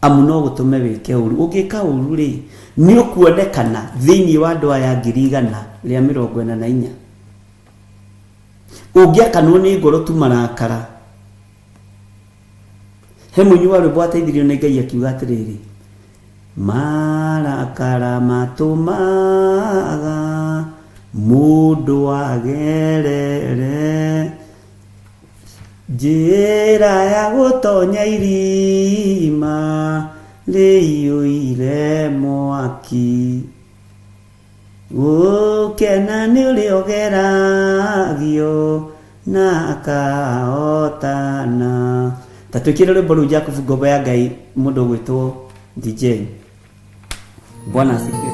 amu no gũtũme wĩke ũũru. Ũngĩka ũũru rĩ, nĩ ũkuonekana thĩinĩ wa andũ aya 144,000. Ũngĩakanwo nĩ ngoro tu marakara. He mũini wa rwĩmbo wateithirio nĩ Ngai akiuga atĩrĩrĩ, marakara matũmaga mũndũ agerere. Njĩra ya gũtonya irima rĩiyũire mwaki, gũkena nĩ ũrĩa ũgeragio na akahotana. Ta twĩkĩre rwĩmbo rũu Jacob ngombo ya Ngai, mũndũ ũgwĩtwo DJ. Bwana asifiwe.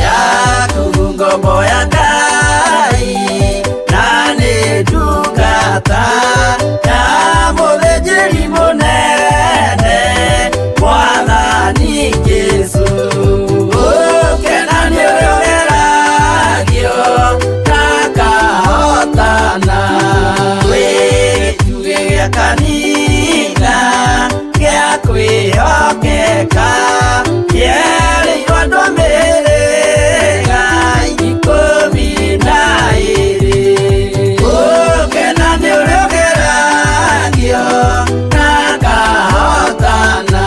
Yakubu ngombo ya Ngai na nĩ ndungata ya mũthĩnjĩri mũnene Mwathani Jesũ. Gũkena nĩ ũrĩa ũgeragio na akahotana. Wĩ gĩtugĩ gĩa kanitha gĩa kwĩhokeka, kĩerĩirwo andũ a mĩhĩrĩga 12. Gũkena nĩ ũrĩa ũgeragio na akahotana.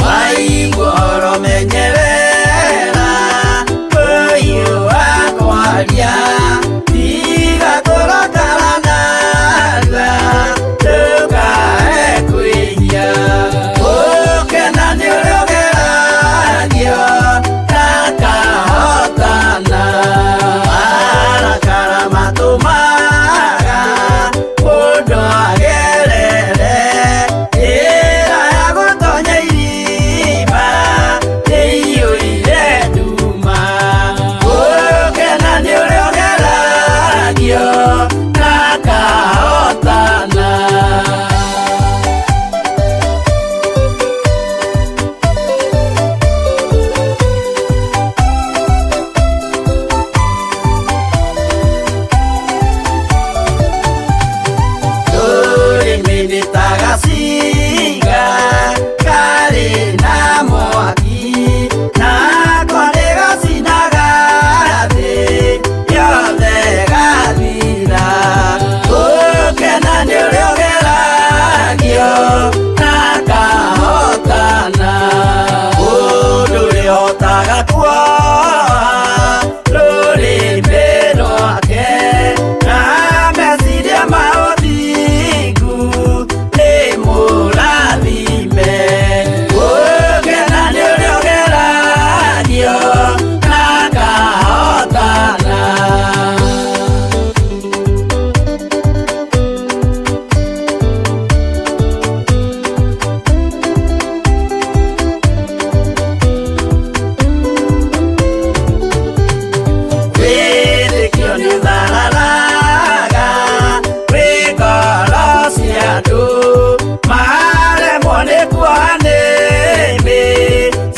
Waigua ũhoro menyerera, kũhiũha kwaria, tiga kũrakara narua, ndũkae kwĩhia. Gũkena nĩ ũrĩa ũgeragio na akahotana. Marakara matũmaga mũndũ agerere njĩra ya gũtonya irima rĩiyũire nduma. Gũkena nĩ ũrĩa ũgeragio na akahotana. Rũrĩmĩ nĩ ta gacinga karĩ na mwaki, nako nĩ gacinaga thĩ yothe gathira. Gũkena nĩ ũrĩa ũgeragio na akahotana. Mũndũ ũrĩhotaga kuoha rũrĩmĩ rwake na meciria ma ũthingu nĩ mũrathime. Gũkena nĩ ũrĩa ũgeragio na akahotana. Wĩtĩkio nĩ ũthararaga wĩ ngoro cia andũ, maremwo nĩ kuoha nĩmĩ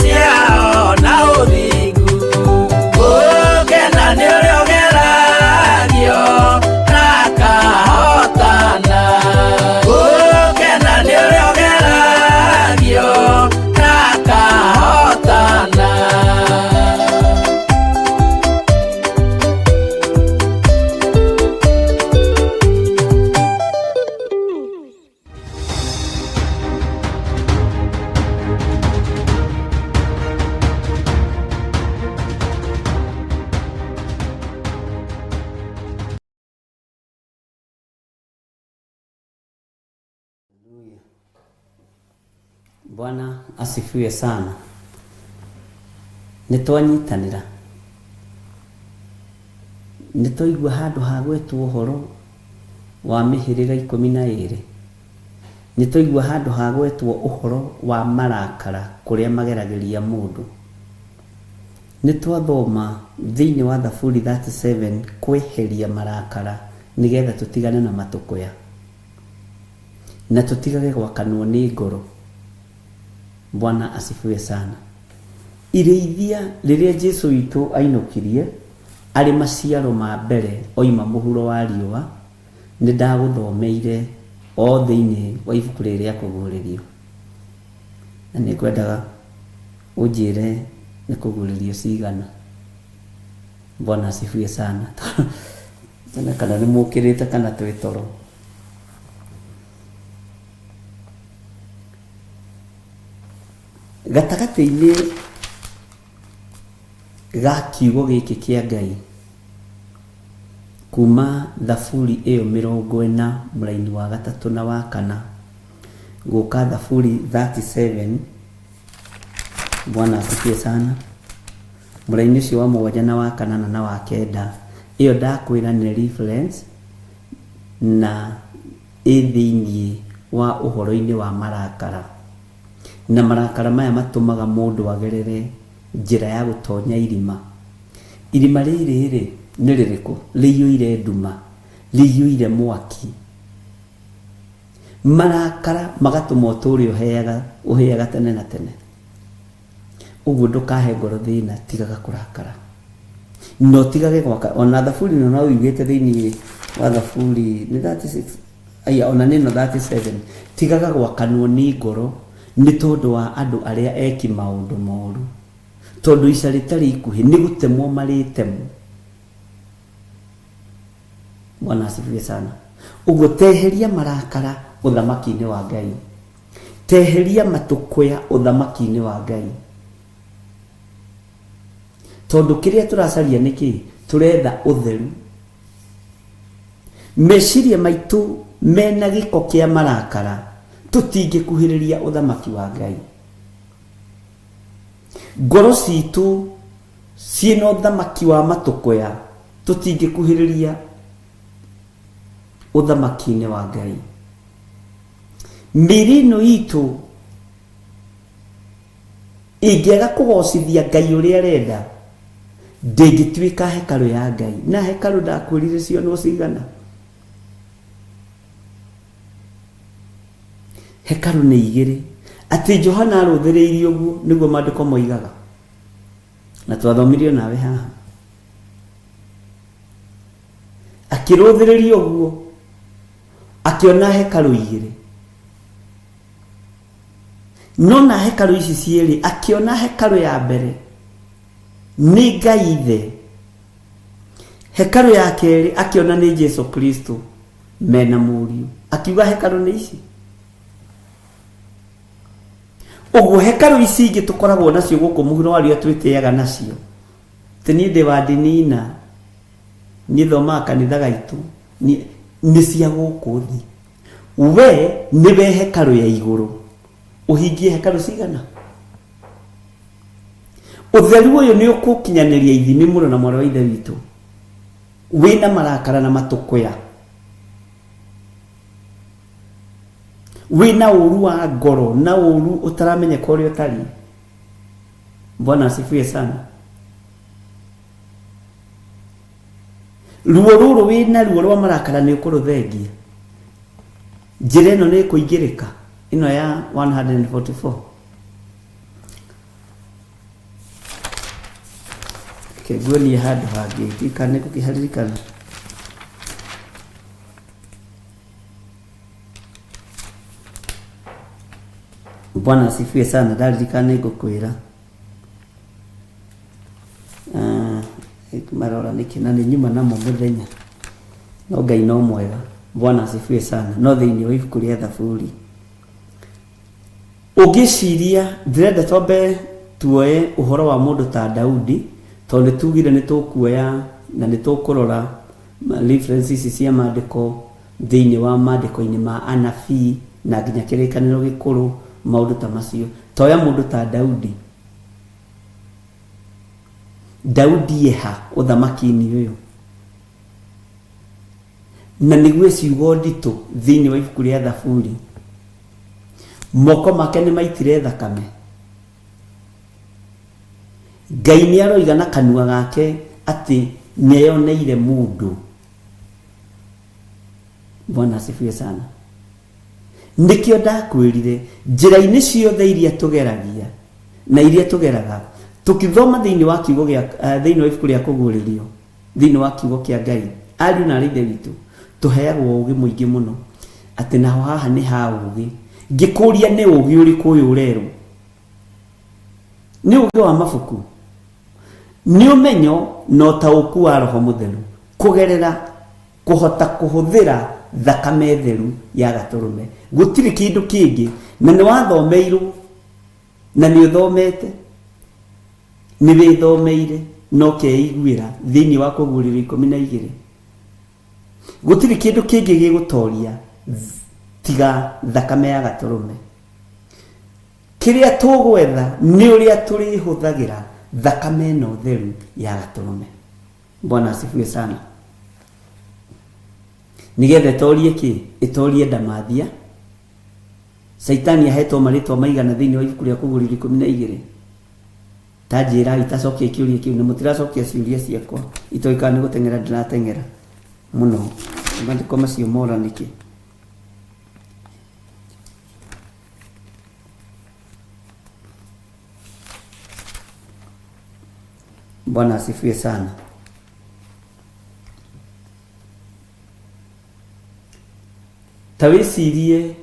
ciao na ũthingu. Gũkena nĩ ũrĩa ũgeragio na akahotana. Gũkena nĩ ũrĩa ũgeragio na akahotana. Bwana asifiwe sana. Nĩ twanyitanĩra, nĩ twaigua handũ ha gwetwo ũhoro wa mĩhĩrĩga 12. Nĩ twaigua handũ ha gwetwo ũhoro wa marakara kũrĩa mageragĩria mũndũ. Nĩ twathoma thĩinĩ wa Thaburi 37 kweheria marakara nĩgetha tũtigane na matũkũya na tũtigage gwakanwo nĩ ngoro. Bwana asifiwe sana. Irĩithia rĩrĩa Jesu witũ ainũkirie arĩ maciaro ma mbere oima mũhuro wa riũa, nĩ ndagũthomeire o thĩinĩ wa ibuku rĩrĩ rĩa kũguũrĩrio. Na nĩ ngwendaga ũnjĩre nĩ kũguũrĩrio cigana. Bwana asifiwe sana. Tene kana nĩ mũkĩrĩte kana twĩ toro. Gatagatĩ-inĩ ga kiugo gĩkĩ kĩa Ngai kuma Thaburi ĩyo 40 mũraini wa gatatũ na wa kana gũka Thaburi 37 Bwana asifiwe sana mũraini ũcio wa mũgwanja na wa kanana na wa kenda ĩyo ndakwĩra nĩ reference na ĩ thĩinĩ wa ũhoro-inĩ wa marakara. Na marakara maya matũmaga mũndũ agerere njĩra ya gũtonya irima. Irima rĩrĩ-rĩ, nĩ rĩrĩkũ? Rĩiyũire nduma, rĩiyũire mwaki. Marakara magatũma ũtũũre ũheaga, ũhĩaga tene na tene. Ũguo ndũkahe ngoro thĩna, tigaga kũrakara. Na ũtigage gwaka, ona Thaburi ĩno no yugĩte thĩinĩ wa Thaburi nĩ 36 aya ona nĩ ĩno 37 tigaga gwakanwo nĩ ngoro nĩ tondũ wa andũ arĩa eki maũndũ moru, tondũ ica rĩtarĩ ikuhĩ nĩ gũtemwo marĩtemwo. Bwana asifiwe sana. Ũguo teheria marakara ũthamaki-inĩ wa Ngai, teheria matũkũya ũthamaki-inĩ wa Ngai, tondũ kĩrĩa tũracaria nĩ kĩ? Tũretha ũtheru. Meciria maitũ mena gĩko kĩa marakara, tũtingĩkuhĩrĩria ũthamaki wa Ngai. Ngoro citũ ciĩna ũthamaki wa matũkũya, tũtingĩkuhĩrĩria ũthamaki-inĩ wa Ngai. Mĩĩrĩ ĩno itũ ĩngĩaga kũgocithia Ngai ũrĩa arenda, ndĩngĩtuĩka hekarũ ya Ngai. Na hekarũ ndakwĩrire cionwo cigana? Hekarũ nĩ igĩrĩ. Atĩ Johana arũthĩrĩirie ũguo nĩguo maandĩko moigaga. Na twathomirio nawe haha. Akĩrũthĩrĩria ũguo akĩona hekarũ igĩrĩ. No na hekarũ ici cierĩ akĩona hekarũ ya mbere nĩ Ngai Ithe, hekarũ ya kerĩ akĩona nĩ Jesu Kristo mena mũriũ. Akiuga hekarũ nĩ ici. Ũguo hekarũ ici ingĩ tũkoragwo nacio gũkũ mũhuro wa riũa twĩtĩaga nacio, ti niĩ ndĩ wa ndini na niĩ thomaga kanitha gaitũ, nĩ cia gũkũ thĩ. We nĩwe hekarũ ya igũrũ. Ũhingie hekarũ cigana? Ũtheru ũyũ nĩ ũkũkinyanĩria ithimi mũno na mwarĩ wa Ithe witũ. Wĩna marakara na matũkũya. Wĩna ũru wa ngoro na ũru ũtaramenyeka ũrĩa ũtariĩ. Bwana asifiwe sana. Ruo rũrũ wĩna ruo rwa marakara nĩ ũkũrũthengia. Njĩra ĩno nĩ ĩkũingĩrĩka, ĩno ya 144. Reke nguonie handũ hangĩ, ndiũĩ kana nĩ ngũkĩharirikana. Bwana asifiwe sana, ndaririkana nĩ ngũkwĩra. Ah, marora nĩkĩ na nĩ nyuma namo mũthenya no Ngai no mwega. Bwana asifiwe sana. No thĩinĩ wa ibuku rĩa Thaburi ũngĩciria, ndĩrenda twambe tuoe ũhoro wa mũndũ ta Daudi, tondũ nĩ tugire nĩ tũkuoya na nĩ tũkũrora references ici cia maandĩko thĩinĩ wa maandĩko-inĩ ma anabii na nginya kĩrĩkanĩro gĩkũrũ, maũndũ ta macio. Toya mũndũ ta Daudi. Daudi eha ũthamaki-inĩ ũyũ? Na nĩguo ciugo nditũ thĩinĩ wa ibuku rĩa Thaburi. Moko make nĩ maitire thakame. Ngai nĩ aroiga na kanua gake atĩ nĩeyoneire mũndũ. Bwana asifiwe sana. Nĩkĩo ndakwĩrire njĩra-inĩ ciothe iria tũgeragia na iria tũgeraga tũkĩthoma thĩinĩ wa kiugo gĩa thĩinĩ wa ibuku rĩa kũguũrĩrio thĩinĩ wa kiugo kĩa Ngai ariũ na arĩ ithe witũ tũheagwo ũgĩ mũingĩ mũno atĩ naho haha nĩ ha ũgĩ. Ngĩkũria nĩ ũgĩ ũrĩkũ ũyũ ũrerwo? Nĩ ũgĩ wa mabuku? Nĩ ũmenyo na ũtaũku wa Roho Mũtheru kũgerera kũhota kũhũthĩra thakame theru ya gatũrũme. Gũtirĩ kĩndũ kĩngĩ. Na nĩ wathomeirwo na nĩ ũthomete, nĩ wĩthomeire na ũkeiguĩra thĩinĩ wa Kũguũrĩrio 12. Gũtirĩ kĩndũ kĩngĩ gĩgũtoria tiga thakame ya gatũrũme. Kĩrĩa tũgwetha nĩ ũrĩa tũrĩhũthagĩra thakame ĩno theru ya gatũrũme. Bwana asifiwe sana. Nĩgetha ĩtorie kĩ? Ĩtorie ndamathia. Caitani ahetwo marĩtwa maigana thĩinĩ wa ibuku rĩa Kũguũrĩrio 12? Ta njĩrai itacokia kĩũria kĩu, na mũtiracokia ciũria ciakwa. Itoĩ kana nĩ gũteng'era ndĩrateng'era mũno. Maandĩko macio mora nĩkĩ? Bwana asifiwe sana. Ta wĩcirie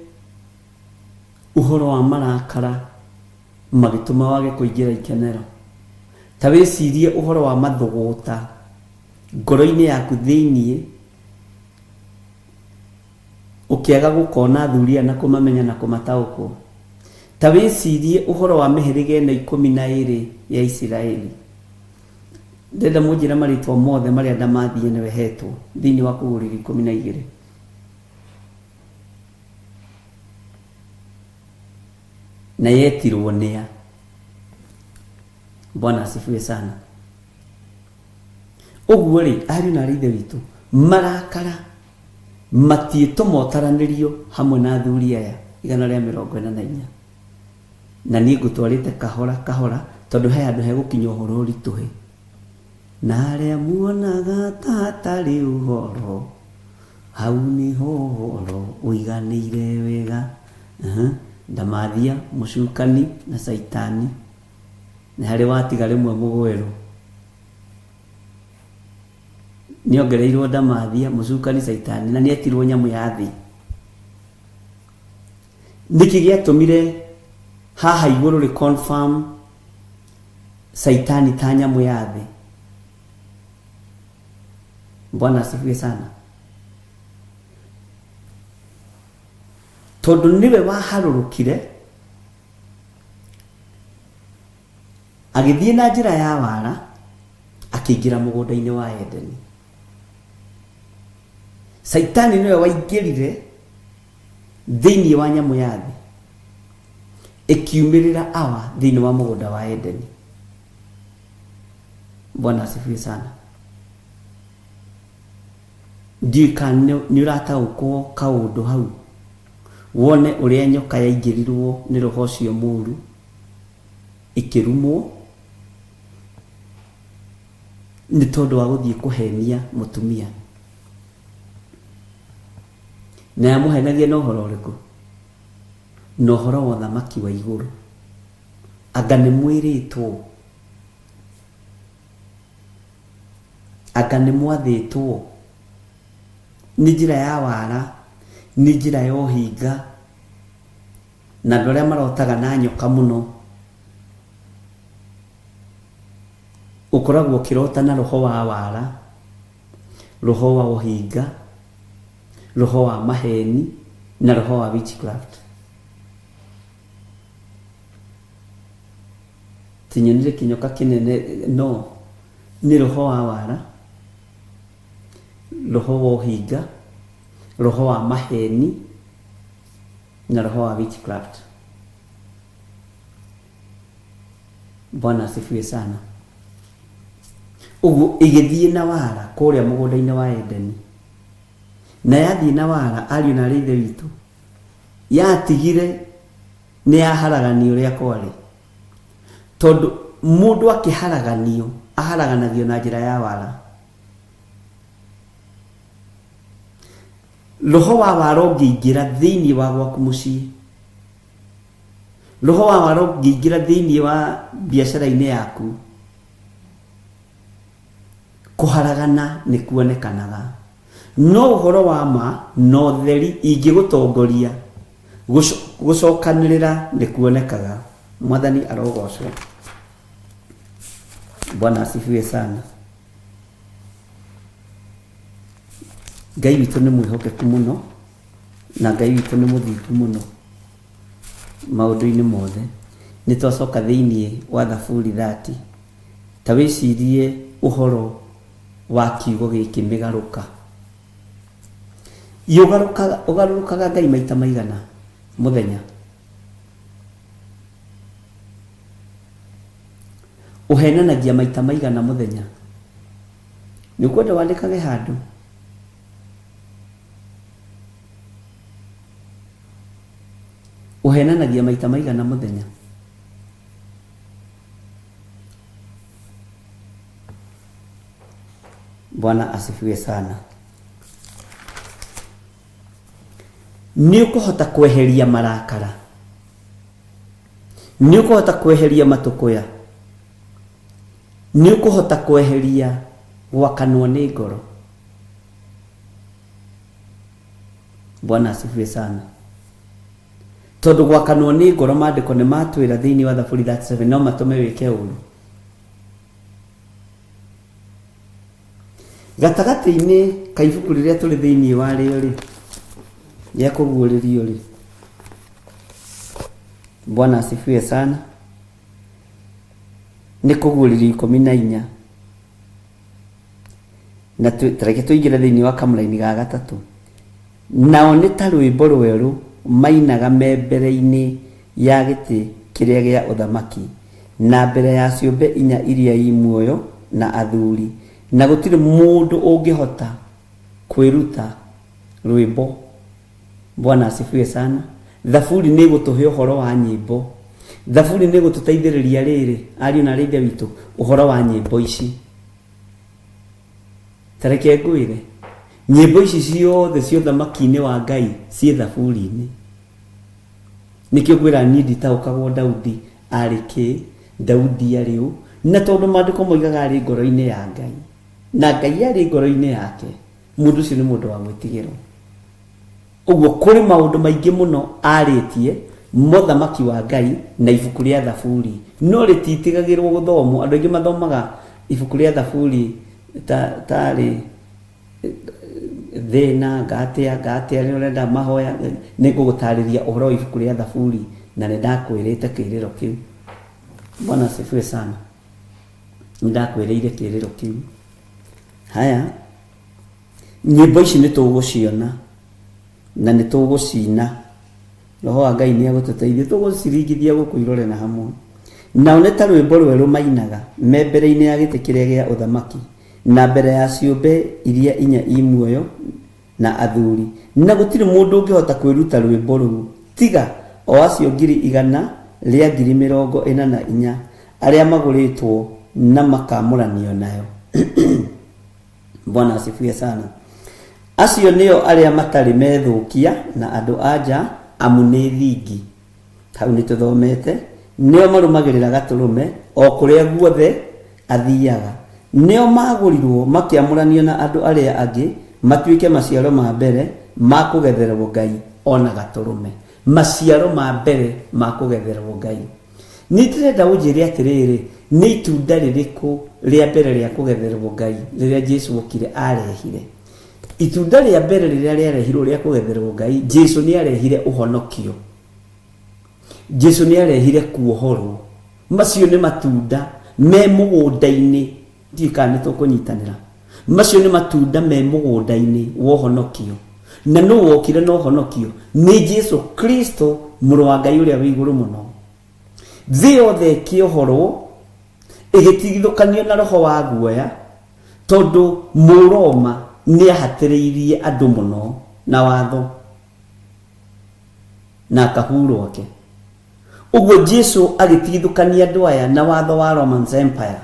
ũhoro wa marakara magĩtũma wage kũingĩra ikenero. Ta wĩcirie ũhoro wa mathũgũta ngoro-inĩ yaku thĩiniĩ, ũkĩaga gũkona athuri aya na kũmamenya na kũmataũkwo. Ta wĩcirie ũhoro wa mĩhĩrĩga ĩno 12 ya Isiraeli. Ndĩrenda mũnjĩre marĩtwa mothe marĩa ndamathie nĩwe hetwo thĩinĩ wa Kũguũrĩrio 12. Na yetirwo nĩa? Bwana asifiwe sana. Ũguo rĩ, ariũ na arĩ ithe witũ, marakara matiĩtũma ũtaranĩrio hamwe na athuri aya 144. Na niĩ ngũtwarĩte kahora kahora tondũ he handũ hegũkinya ũhoro ũritũhe. Na arĩa muonaga ta hatarĩ ũhoro, hau nĩho ũhoro ũiganĩire wega. Ndamathia, mũcukani na caitani. Nĩ harĩ watiga rĩmwe mũgwerũ. Nĩongereirwo ndamathia, mũcukani, caitani, na nĩetirwo nyamũ ya thĩ. Nĩkĩ gĩatũmire haha igũrũ rĩ confirm caitani ta nyamũ ya thĩ? Bwana asifiwe sana. Tondũ nĩwe waharũrũkire agĩthiĩ na njĩra ya wara akĩingĩra mũgũnda-inĩ wa Edeni. Caitani nĩwe waingĩrire thĩinĩ wa nyamũ ya thĩ ĩkiumĩrĩra Awa thĩinĩ wa mũgũnda wa Edeni. Bwana asifiwe sana. Ndiũĩ kana nĩ ũrataũkwo kaũndũ hau wone ũrĩa nyoka yaingĩrirwo nĩ roho ũcio mũru ĩkĩrumwo nĩ tondũ wa gũthiĩ kũhenia mũtumia. Na yamũhenagia na ũhoro ũrĩkũ? Na ũhoro wa ũthamaki wa igũrũ. Anga nĩ mwĩrĩtwo? Anga nĩ mwathĩtwo? Nĩ njĩra ya wara, nĩ njĩra ya ũhinga, na andũ arĩa marotaga na nyoka mũno, ũkoragwo ũkĩrota na roho wa wara, roho wa ũhinga, roho wa maheni, na roho wa witchcraft. Tinyonire kĩnyoka kĩnene, no nĩ roho wa wara, roho wa ũhinga, roho wa maheni, na roho wa witchcraft. Bwana asifiwe sana. Ũguo ĩgĩthiĩ na wara kũrĩa mũgũnda-inĩ wa Edeni, na yathiĩ na wara, ariũ na arĩ ithe witũ, yatigire nĩ yaharagania ũrĩa kwarĩ, tondũ Mũndũ akĩharaganio aharaganagio na njĩra ya wara. Roho wa wara ũngĩingĩra thĩinĩ wa gwaku mũciĩ, roho wa wara ũngĩingĩra thĩinĩ wa biacara-inĩ yaku, kũharagana nĩ kuonekanaga. No ũhoro wa ma na ũtheri ingĩgũtongoria, gũcokanĩrĩra nĩ kuonekaga. Mwathani arogocwo. Bwana asifiwe sana. Ngai witũ nĩ mwĩhokeku mũno na Ngai witũ nĩ mũthingu mũno maũndũ-inĩ mothe. Nĩ twacoka thĩinĩ wa Thaburi 30. Ta wĩcirie ũhoro wa kiugo gĩkĩ mĩgarũka. Ũgarũrũkaga Ngai maita maigana mũthenya? Ũhenanagia maita maigana mũthenya? Nĩ ũkwenda wandĩkage handũ? Ũhenanagia maita maigana mũthenya? Bwana asifiwe sana. Nĩ ũkũhota kweheria marakara, nĩ ũkũhota kweheria matũkũya, nĩ ũkũhota kweheria gwakanwo nĩ ngoro. Bwana asifiwe sana. Tondũ gwakanwo nĩ ngoro, maandĩko nĩ matwĩra thĩinĩ wa Thaburi 37, no matũme wĩke ũru. Gatagatĩ-inĩ ka ibuku rĩrĩa tũrĩ thĩinĩ wa rĩo rĩ, rĩa kũguũrĩrio rĩ, Bwana asifiwe sana, nĩ kũguũrĩrio 14 na tareke tũingĩre thĩinĩ wa kamũraini ga gatatũ. Nao nĩ ta rwĩmbo rwerũ mainaga me mbere-inĩ ya gĩtĩ kĩrĩa gĩa ũthamaki, na mbere ya ciũmbe inya iria i muoyo na athuri, na gũtirĩ mũndũ ũngĩhota kwĩruta rwĩmbo. Bwana asifiwe sana. Thaburi nĩ ĩgũtũhe ũhoro wa nyĩmbo. Thaburi nĩ ĩgũtũteithĩrĩria rĩrĩ, ariũ na aarĩ a Ithe witũ, ũhoro wa nyĩmbo ici. Ta reke ngwĩre, nyĩmbo ici ciothe cia ũthamaki-inĩ wa Ngai ciĩ thaburi-inĩ. Nĩkĩo ngwĩra niĩ nditaũkagwo Daudi arĩ kĩ, Daudi arĩ ũ, na tondũ maandĩko moigaga arĩ ngoro-inĩ ya Ngai, na Ngai arĩ ngoro-inĩ yake, mũndũ ũcio nĩ mũndũ wa gwĩtigĩrwo. Ũguo kũrĩ maũndũ maingĩ mũno arĩtie mothamaki wa Ngai na ibuku rĩa Thaburi, no rĩtitigagĩrwo gũthomwo. Andũ aingĩ mathomaga ibuku rĩa Thaburi ta tarĩ thĩna ngatĩa ngatĩa nĩ ũrenda mahoya. Nĩ ngũgũtarĩria ũhoro wa ibuku rĩa Thaburi na nĩ ndakwĩrĩte kĩrĩro kĩu. Bwana asifiwe sana. Nĩ ndakwĩrĩire kĩrĩro kĩu. Haya, nyĩmbo ici nĩ tũgũciona na nĩ tũgũcina. Roho wa Ngai nĩ agũtũteithia, tũgũciringithia gũkũ irore na hamwe. Nao nĩ ta rwĩmbo rwerũ mainaga me mbere-inĩ ya gĩtĩ kĩrĩa gĩa ũthamaki, na mbere ya ciũmbe iria inya i muoyo na athuri, na gũtirĩ mũndũ ũngĩhota kwĩruta rwĩmbo rũu tiga o acio 144,000 arĩa magũrĩtwo na makamũranio nayo. Bwana asifiwe sana. Acio nĩo arĩa matarĩ methũkia na andũ a nja, amu nĩ thingi. Hau nĩ tũthomete, nĩo marũmagĩrĩra Gatũrũme o kũrĩa guothe athiaga. Nĩo magũrirwo makĩamũranio na andũ arĩa angĩ matuĩke maciaro ma mbere ma kũgetherwo Ngai o na Gatũrũme. Maciaro ma mbere ma kũgetherwo Ngai. Nĩ ndĩrenda ũnjĩre atĩrĩrĩ, nĩ itunda rĩrĩkũ rĩa mbere rĩa kũgetherwo Ngai rĩrĩa Jesu okire arehire? Itunda rĩa mbere rĩrĩa rĩarehirwo rĩa kũgetherwo Ngai, Jesu nĩ arehire ũhonokio. Jesu nĩ arehire kuohorwo. Macio nĩ matunda me mũgũnda-inĩ, ndiũĩ kana nĩ tũkũnyitanĩra. Macio nĩ matunda me mũgũnda-inĩ wa ũhonokio. Na nũ wokire na ũhonokio? Nĩ Jesu Kristo, mũrũ wa Ngai ũrĩa wĩ igũrũ mũno. Thĩ yothe ĩkĩohorwo, ĩgĩtigithũkanio na roho wa guoya, tondũ Mũroma nĩ ahatĩrĩirie andũ mũno na watho na akahurwo ake. Ũguo Jesu agĩtigithũkania andũ aya na watho wa Romans Empire,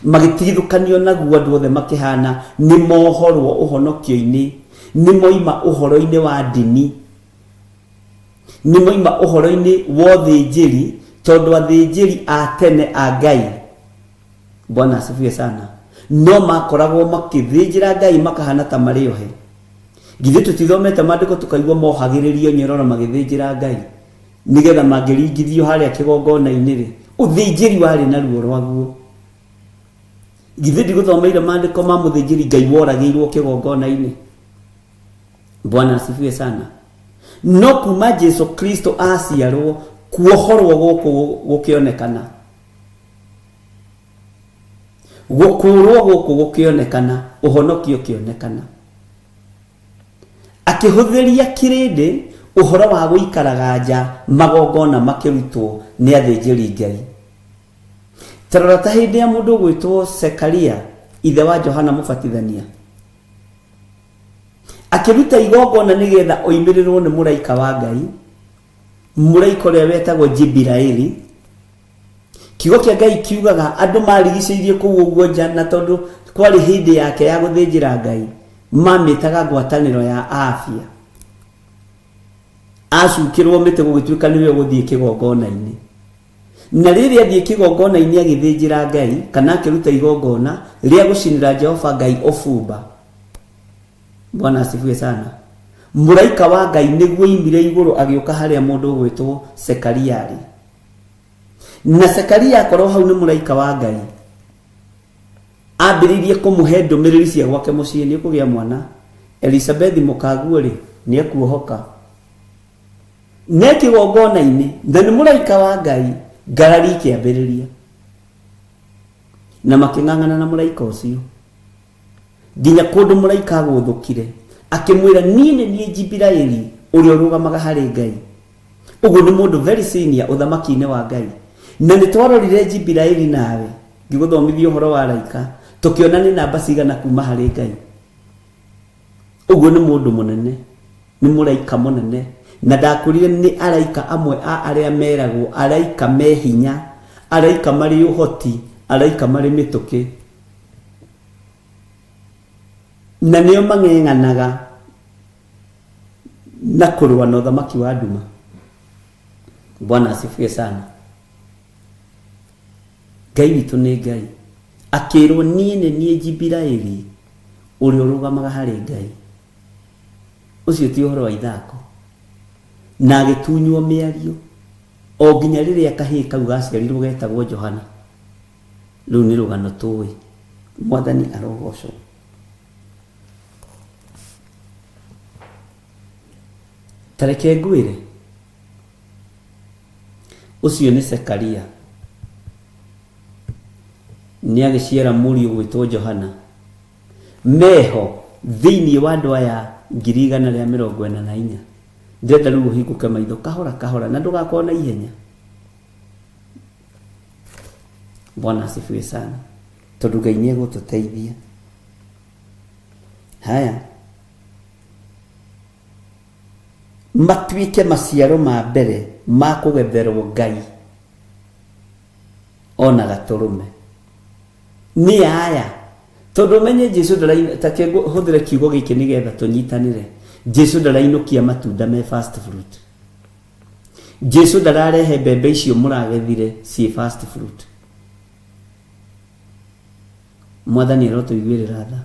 magĩtigithũkanio naguo andũ othe makĩhana nĩ mohorwo ũhonokio-inĩ, nĩ moima ũhoro-inĩ wa ndini, nĩ moima ũhoro-inĩ wa ũthĩnjĩri, tondũ athĩnjĩri a tene a Ngai, Bwana asifiwe sana, no makoragwo makĩthĩnjĩra Ngai makahana ta marĩ ohe. Githĩ tũtithomete maandĩko tũkaigua mohagĩrĩrio nyororo magĩthĩnjĩra Ngai nĩgetha mangĩringithio harĩa kĩgongona-inĩ rĩ, ũthĩnjĩri warĩ na ruo rwaguo. Githĩ ndigũthomeire maandĩko ma mũthĩnjĩri Ngai woragĩirwo kĩgongona-inĩ? Bwana asifiwe sana. No kuma Jesu Kristo aciarwo, kuohorwo gũkũ gũkĩonekana, gũkũrwo gũkũ gũkĩonekana, ũhonokio ũkĩonekana. Akĩhũthĩria kĩrĩndĩ ũhoro wa gũikaraga nja magongona makĩrutwo nĩ athĩnjĩri Ngai. Ta rora ta hĩndĩ ya mũndũ ũgwĩtwo Zekaria, ithe wa Johana Mũbatithania, akĩruta igongona nĩgetha oimĩrĩrwo nĩ mũraika wa Ngai, mũraika ũrĩa wetagwo Jibiraeli. Kiugo kĩa Ngai kiugaga andũ marigicĩirie kũu ũguo nja, na tondũ kwarĩ hĩndĩ yake ya gũthĩnjĩra Ngai, mamĩtaga ngwatanĩro ya afia. Acukĩrwo mĩtĩ gũgĩtuĩka nĩwe ũgũthiĩ kĩgongona-inĩ. Na rĩrĩa athiĩ kĩgongona-inĩ agĩthĩnjĩra Ngai, kana akĩruta igongona rĩa gũcinĩra Jehova Ngai ũbumba, Bwana asifiwe sana, mũraika wa Ngai nĩguo oimire igũrũ agĩũka harĩa mũndũ ũgwĩtwo Zekaria arĩ. Na Zekaria akorwo hau nĩ mũraika wa Ngai, ambĩrĩirie kũmũhe ndũmĩrĩri cia gwake mũciĩ, nĩ ũkũgĩa mwana, Elizabethi mũkaguo rĩ, nĩ ekuohoka. Ne kĩgongona-inĩ, na nĩ mũraika wa Ngai, ngarari ikĩambĩrĩria. Na makĩng'ang'ana na mũraika ũcio. Nginya kũndũ mũraika agũthũkire, akĩmwĩra, niĩ nĩ niĩ Jibiraeli ũrĩa ũrũgamaga harĩ Ngai. Ũguo nĩ mũndũ very senior ũthamaki-inĩ wa Ngai. Na nĩ twarorire Jibiraeli nawe, ngĩgũthomithia ũhoro wa araika, tũkĩona nĩ namba cigana kuma harĩ Ngai. Ũguo nĩ mũndũ mũnene, nĩ mũraika mũnene. Na ndakwĩrire nĩ araika amwe a arĩa meragwo araika me hinya, araika marĩ ũhoti, araika marĩ mĩtũkĩ. Na nĩo mang'eng'anaga na kũrũa na ũthamaki wa nduma. Bwana asifiwe sana. Ngai witũ nĩ Ngai. Akĩrwo niĩ nĩ niĩ Jibiraeli ũrĩa ũrũgamaga harĩ Ngai. Ũcio ti ũhoro wa ithako. Na agĩtunywo mĩario o nginya rĩrĩa kahĩĩ kau gaciarirwo getagwo Johana. Rũu nĩ rũgano tũĩ. Mwathani arogocwo. Ta reke ngwĩre, ũcio nĩ Zekaria. Nĩ agĩciara mũriũ gwĩtwo Johana. Meho thĩinĩ wa andũ aya 144,000. Ndĩrenda rĩu ũhingũke maitho kahora kahora na ndũgakorwo na ihenya. Bwana asifiwe sana. Tondũ Ngai nĩ egũtũteithia. Haya. Matuĩke maciaro ma mbere ma kũgetherwo Ngai ona gatũrũme. Nĩ aya. Tondũ ũmenye Jesu ndaraina, ta ke hũthĩre kiugo gĩkĩ nĩgetha tũnyitanĩre. Jesu ndarainũkia matunda me first fruit. Jesu ndararehe mbembe icio mũragethire ciĩ first fruit. Mwathani arotũiguĩrĩra tha.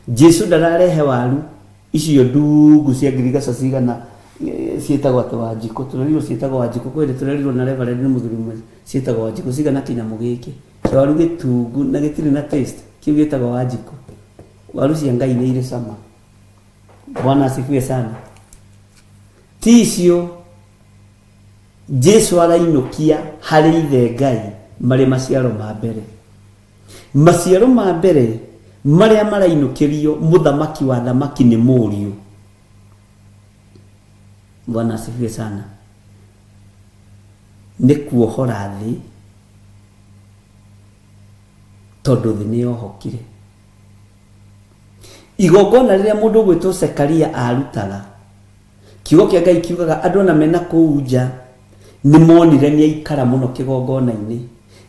Jesu ndararehe waru icio ndungu cia ngirigaca cigana ciĩtagwo atĩ wanjikũ, tũrerirwo ciĩtagwo wanjikũ, kwĩ hĩndĩ tũrerirwo na reverend nĩ mũthuri ũmwe ciĩtagwo wanjikũ cigana kĩnyamũ gĩkĩ, kĩwaru gĩtungu na gĩtirĩ na taste, kĩu gĩtagwo wanjikũ. Waru cia Ngai nĩ irĩ cama. Bwana asifiwe sana. Ti icio Jesu arainũkia harĩ ithe Ngai marĩ maciaro ma mbere. Maciaro ma mbere marĩa marainũkĩrio mũthamaki wa thamaki nĩ mũriũ. Bwana asifiwe sana. Nĩ kuohora thĩ tondũ thĩ nĩ yohokire. Igongona rĩrĩa mũndũ ũgwĩtwo Zekaria arutaga, kiugo kĩa Ngai kiugaga andũ ona mena kũu nja. Nĩ monire nĩ aikara mũno kĩgongona-inĩ.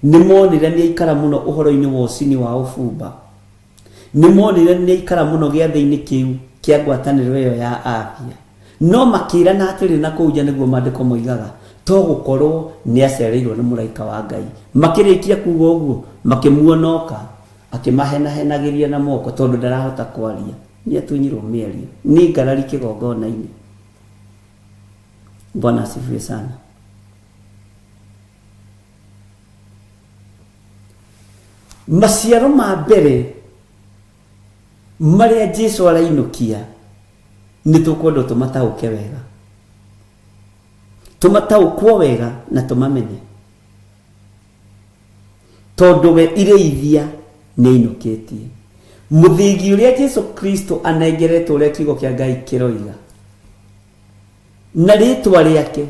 Nĩ monire nĩ aikara mũno ũhoro-inĩ wa ũcini wa ũbumba. Nĩ monire nĩ aikara mũno gĩathĩ-inĩ kĩu kĩa ngwatanĩro ĩyo ya afia. No makĩĩrana atĩrĩ na kũu nja nĩguo maandĩko moigaga, to gũkorwo nĩ acereirwo nĩ mũraika wa Ngai. Makĩrĩkia kuuga ũguo, makĩmuona oka, akĩmahenahenagĩria na moko tondũ ndarahota kwaria. Nĩ atunyirwo mĩario. Nĩ ngarari kĩgongona-inĩ. Bwana asifiwe sana. Maciaro ma mbere marĩa Jesu arainũkia nĩ tũkwendwo tũmataũke wega, tũmataũkwo wega na tũmamenye, tondũ we irĩithia nĩ ainũkĩtie. Mũthĩgi ũrĩa Jesu Kristo anengeretwo ũrĩa kiugo kĩa Ngai kĩroiga na rĩtwa rĩake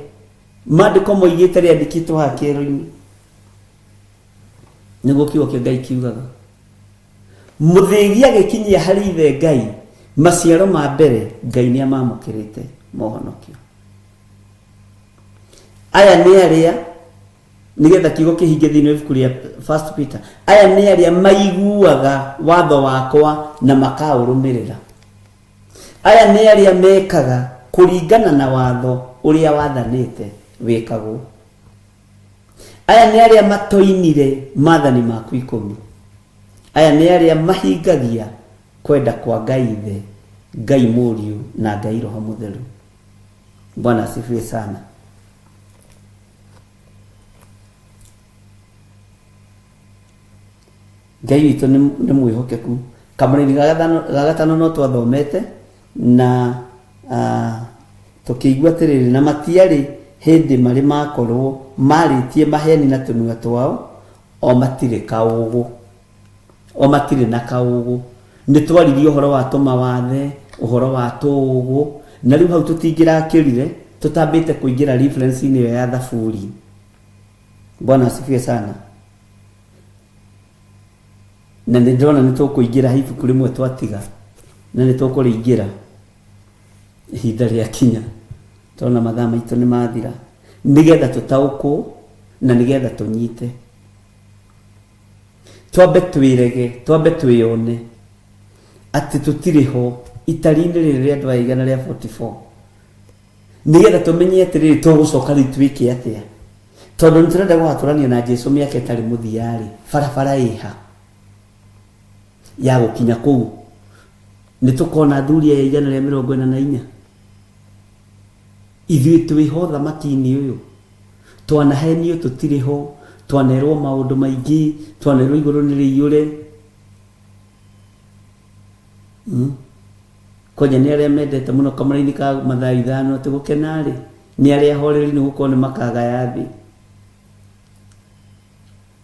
maandĩko moigĩte rĩandĩkĩtwo haha kĩero-inĩ nĩguo kiugo kĩa Ngai kiugaga. Mũthĩgi agĩkinyia harĩ ithe Ngai maciaro ma mbere Ngai nĩ amamũkĩrĩte mohonokio. Aya nĩ arĩa nĩgetha kiugo kĩhinge thĩinĩ wa ibuku rĩa First Peter, aya nĩ arĩa maiguaga watho wakwa na makaũrũmĩrĩra. Aya nĩ arĩa mekaga kũringana na watho ũrĩa wathanĩte wĩkagwo. Aya nĩ arĩa matoinire maathani maku ikũmi. Aya nĩ arĩa mahingagia kwenda kwa Ngai Ithe, Ngai Mũriũ na Ngai Roho Mũtheru. Bwana asifiwe sana. Ngai witũ nĩ mwĩhokeku. Kamũraini ga gatano no twathomete na tũkĩigua atĩrĩrĩ, na matiarĩ hĩndĩ marĩ makorwo marĩtie maheni na tũnua twao, o matirĩ kaũgũ, o matirĩ na kaũgũ. Nĩ twaririe ũhoro wa tũmawathe, ũhoro wa tũũgũ, na rĩu hau tũtingĩrakĩrire tũtambĩte kũingĩra reference-inĩ ĩyo ya Thaburi. Bwana asifiwe sana. Na nĩ ndĩrona nĩ tũkũingĩra he ibuku rĩmwe twatiga na nĩ tũkũrĩingĩra ihinda rĩakinya, tondũ mathaa maitũ nĩ mathira, nĩgetha tũtaũkwo na nĩgetha tũnyite. Twambe twĩrege, twambe twĩyone atĩ tũtirĩ ho itari-inĩ rĩrĩ rĩa andũ aya 144, nĩgetha tũmenye atĩrĩrĩ, tũgũcoka rĩu twĩke atĩa, tondũ nĩ tũrenda gũgatũrania na Jesu mĩaka ĩtarĩ mũthia-rĩ, barabara ĩha ya gũkinya kũu? Nĩ tũkona athuri aya 144? Ithuĩ twĩho thamaki-inĩ ũyũ, twanahenio tũtirĩ ho, twanerwo maũndũ maingĩ, twanerwo igũrũ nĩ rĩiyũre. Kwanja nĩ arĩa mendete mũno kamũra-inĩ ka Mathayo ithano atĩ gũkena-rĩ, nĩ arĩa ahoreri nĩ gũkorwo nĩ makagaya thĩ.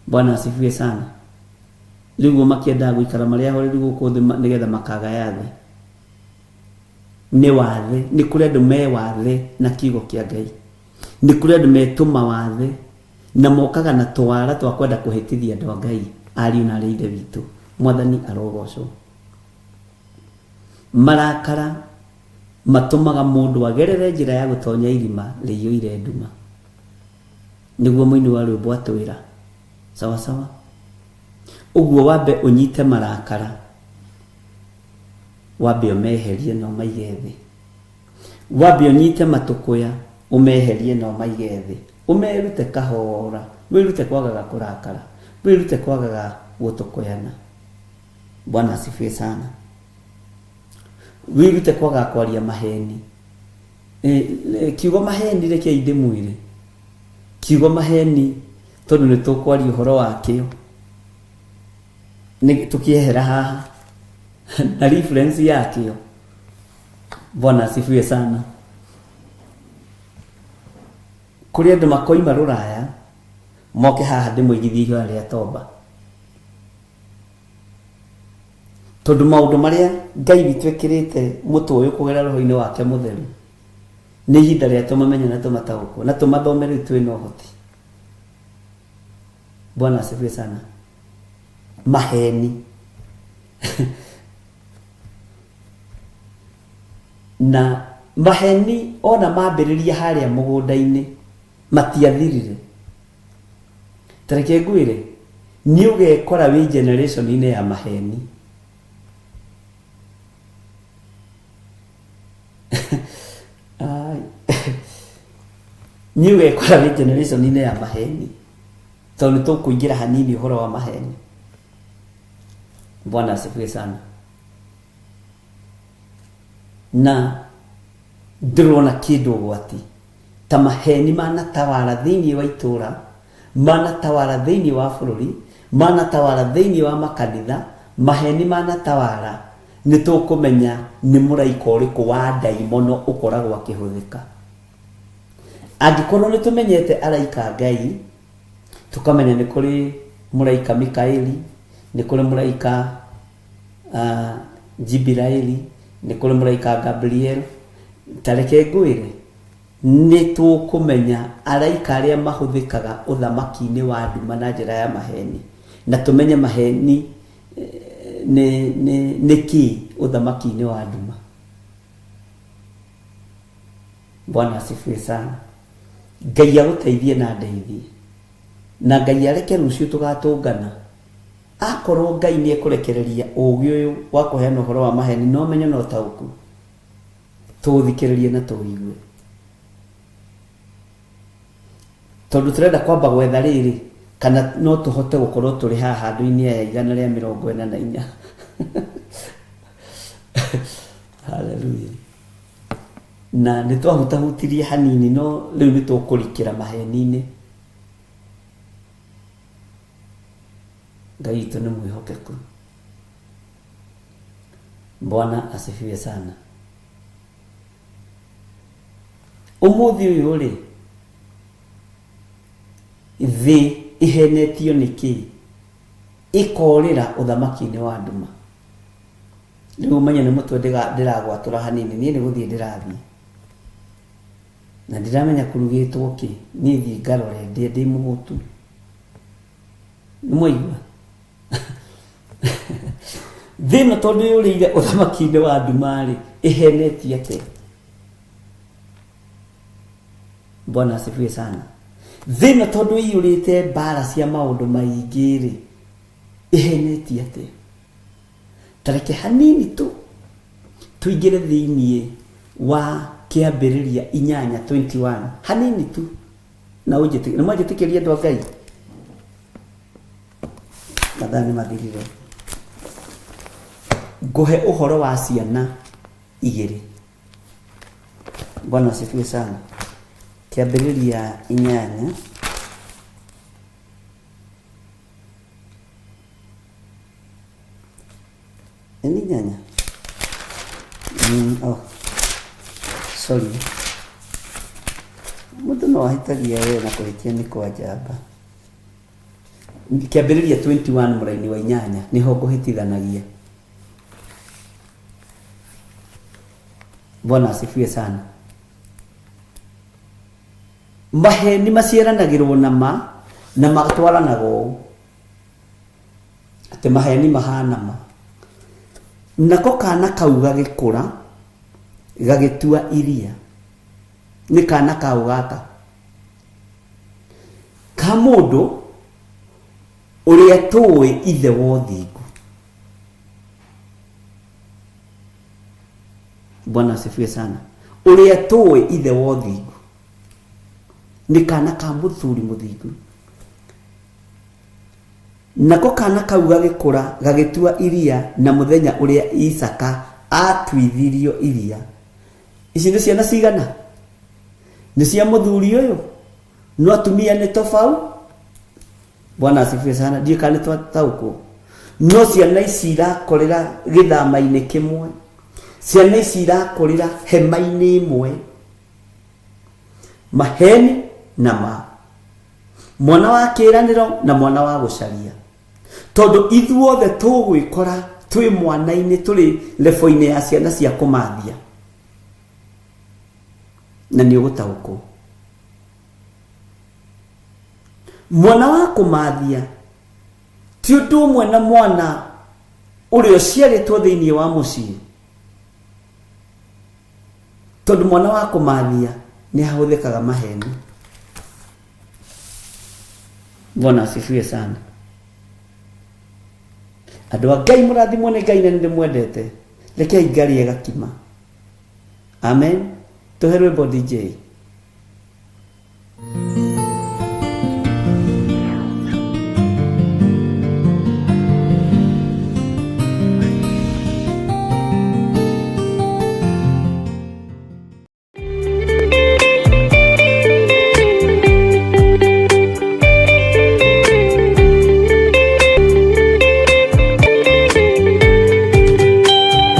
Bwana asifiwe sana. Rĩu o makĩendaga gũikara marĩ ahoreri gũkũ thĩ nĩgetha makagaya thĩ. Nĩ wathe, nĩ kũrĩ andũ me wathe na kiugo kĩa Ngai. Nĩ kũrĩ andũ metũma wathe na mokaga na twara twa kwenda kũhĩtithia andũ a Ngai, ariũ na arĩ Ithe witũ. Mwathani arogocwo. Marakara matũmaga mũndũ agerere njĩra ya gũtonya irima rĩiyũire nduma. Nĩguo mũini wa rwĩmbo atwĩra. Sawa sawa. Ũguo wambe ũnyite marakara, wambe ũmeherie na ũmaige thĩ. Wambe ũnyite matũkũya, ũmeherie na ũmaige thĩ. Ũmerute kahora, wĩrute kwagaga kũrakara, wĩrute kwagaga gũtũkũyana. Bwana asifiwe sana. Wĩrute kwaga kwaria maheni. Kiugo maheni rekei ndĩmwĩre. Kiugo maheni tondũ nĩ tũkwaria ũhoro wakĩo. Nĩ tũkĩehera haha na reference yakĩo. Bwana asifiwe sana. Kũrĩ andũ makoima rũraya moke haha ndĩmoigithie ihoya rĩa tomba. Tondũ maũndũ marĩa Ngai witũ ekĩrĩte mũtwe ũyũ kũgerera roho-inĩ wake mũtheru, nĩ ihinda rĩa tũmamenye na tũmataũkwo na tũmathome rĩu twĩna ũhoti. Bwana asifiwe sana. Maheni na maheni ona mambĩrĩria harĩa mũgũnda-inĩ. Matiathirire. Ta reke ngwĩre, nĩ ũgekora wĩ generation-inĩ ya maheni. Ai. Nĩ ũgekora wĩ generation-inĩ ya maheni. Tondũ nĩ tũkũingĩra hanini ũhoro wa maheni. Bwana asifiwe sana. Na ndĩrona kĩndũ ũgwati ta maheni manatawara thĩinĩ wa itũra, manatawara thĩinĩ wa bũrũri, manatawara thĩinĩ wa makanitha, maheni manatawara, nĩ tũkũmenya nĩ mũraika ũrĩkũ wa ndaimono ũkoragwo akĩhũthĩka. Angĩkorwo nĩ tũmenyete araika a Ngai, tũkamenya nĩ kũrĩ mũraika Mikaeli, nĩ kũrĩ mũraika Jibiraeli, nĩ kũrĩ mũraika Gabriel, ta reke ngwĩre, nĩ tũkũmenya araika arĩa mahũthĩkaga ũthamaki-inĩ wa nduma na njĩra ya maheni, na tũmenye maheni nĩ, nĩ, nĩ kĩĩ ũthamaki-inĩ wa nduma. Bwana asifiwe sana. Ngai agũteithie na ndeithie, na Ngai areke rũciũ tũgatũngana. Akorwo Ngai nĩ ekũrekereria ũgĩ ũyũ wa kũheana ũhoro wa maheni na ũmenyo na ũtaũku, tũũthikĩrĩrie na tũũigue. Tondũ tũrenda kwamba gwetha rĩrĩ, kana no tũhote gũkorwo tũrĩ haha andũ-inĩ aya 144. Hallelujah. Na nĩ twahutahutirie hanini no rĩu nĩ tũkũrikĩra maheni-inĩ. Ngai witũ nĩ mwĩhokeku. Bwana asifiwe sana. Ũmũthĩ ũyũ rĩ, thĩ ĩhenetio nĩ kĩ? Ĩkorĩra ũthamaki-inĩ wa nduma. Rĩu ũmenye nĩ mũtwe ndĩragwatũra hanini, niĩ nĩ gũthiĩ ndĩrathiĩ. Na ndiramenya kũrugĩtwo kĩ, niĩ thiĩ ngarore ndĩe ndĩ mũhũtu. Nĩ mwaigua? Thĩ ĩno tondũ yũrĩire ũthamaki-inĩ wa nduma-rĩ, ĩhenetie atĩa? Bwana asifiwe sana. Thĩ ĩno tondũ ĩiyũrĩte mbara cia maũndũ maingĩ-rĩ, ĩhenetie atĩa? Ta reke hanini tu tũingĩre thĩinĩ wa Kĩambĩrĩria 8:21 hanini tu, na ũnjĩtĩkĩrie. Nĩ mwanjĩtĩkĩria andũ a Ngai? Mathaa nĩ mathirire. Ngũhe ũhoro wa ciana igĩrĩ. Bwana asifiwe sana. Kĩambĩrĩria inyanya nĩ inyanya oh sorry mũndũ no ahĩtagia we na kũhĩtia nĩ kwa njamba. Kĩambĩrĩria 21 mũraini wa inyanya nĩho ngũhĩtithanagia. Bwana asifiwe sana. Maheni maciaranagĩrwo na ma na matwaranaga ũũ atĩ maheni mahana ma. Nako kana kau gagĩkũra gagĩtua iria. Nĩ kana kau gaka ka mũndũ ũrĩa tũĩ ithe wa ũthingu. Bwana asifiwe sana. Ũrĩa tũĩ ithe wa ũthingu. Nĩ kana ka mũthuri mũthingu. Nako kana kau gagĩkũra gagĩtua iria na mũthenya ũrĩa Isaka atuithirio iria. Ici nĩ ciana cigana? Nĩ cia mũthuri ũyũ? No atumia nĩ tofau? Bwana asifiwe sana. Ndiũĩ kana nĩ twataũkwo. No ciana ici irakũrĩra gĩthama-inĩ kĩmwe. Ciana ici irakũrĩra hema-inĩ ĩmwe. Maheni na ma. Mwana wa kĩĩranĩro na mwana wa gũcaria. Tondũ ithuothe tũgwĩkora twĩ mwana-inĩ, tũrĩ lebo-inĩ ya ciana cia kũmathia. Na nĩ ũgũtaũkwo. Mwana wa kũmathia ti ũndũ ũmwe na mwana ũrĩa ũciarĩtwo thĩinĩ wa mũciĩ. Tondũ mwana wa kũmathia nĩ ahũthĩkaga maheni. Bwana asifiwe sana. Andũ a Ngai, mũrathimwo nĩ Ngai na nĩ ndĩmwendete. Rekei ngarie gakima. Amen. Tũhe rwĩmbo DJ.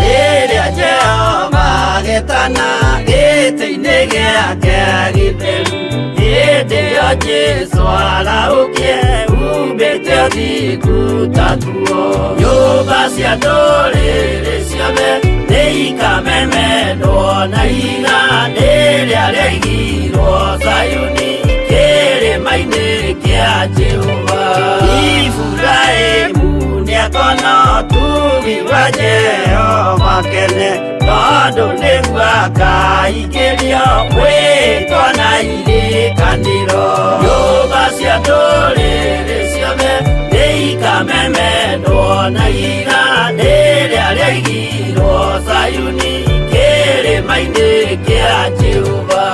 Rĩrĩa Jehova agetana gĩtĩ-inĩ gĩake gĩtheru, hĩndĩ ĩyo Jesũ arahũkie umbĩte ũthingu ta nguo. Nyũmba cia ndũrĩrĩ ciothe nĩikamemendwo na ihiga rĩrĩa rĩaigirwo Zayuni kĩrĩma-inĩ kĩa Jehova. Iburahĩmu nĩakona ũtugi wa Jehova kene, tondũ nĩguo akaingĩrio mwĩtwa na irĩkanĩro. Nyũmba cia ndũrĩrĩ ciothe nĩikamemendwo na ihiga rĩrĩa rĩaigirwo Zayuni kĩrĩma-inĩ kĩa Jehova.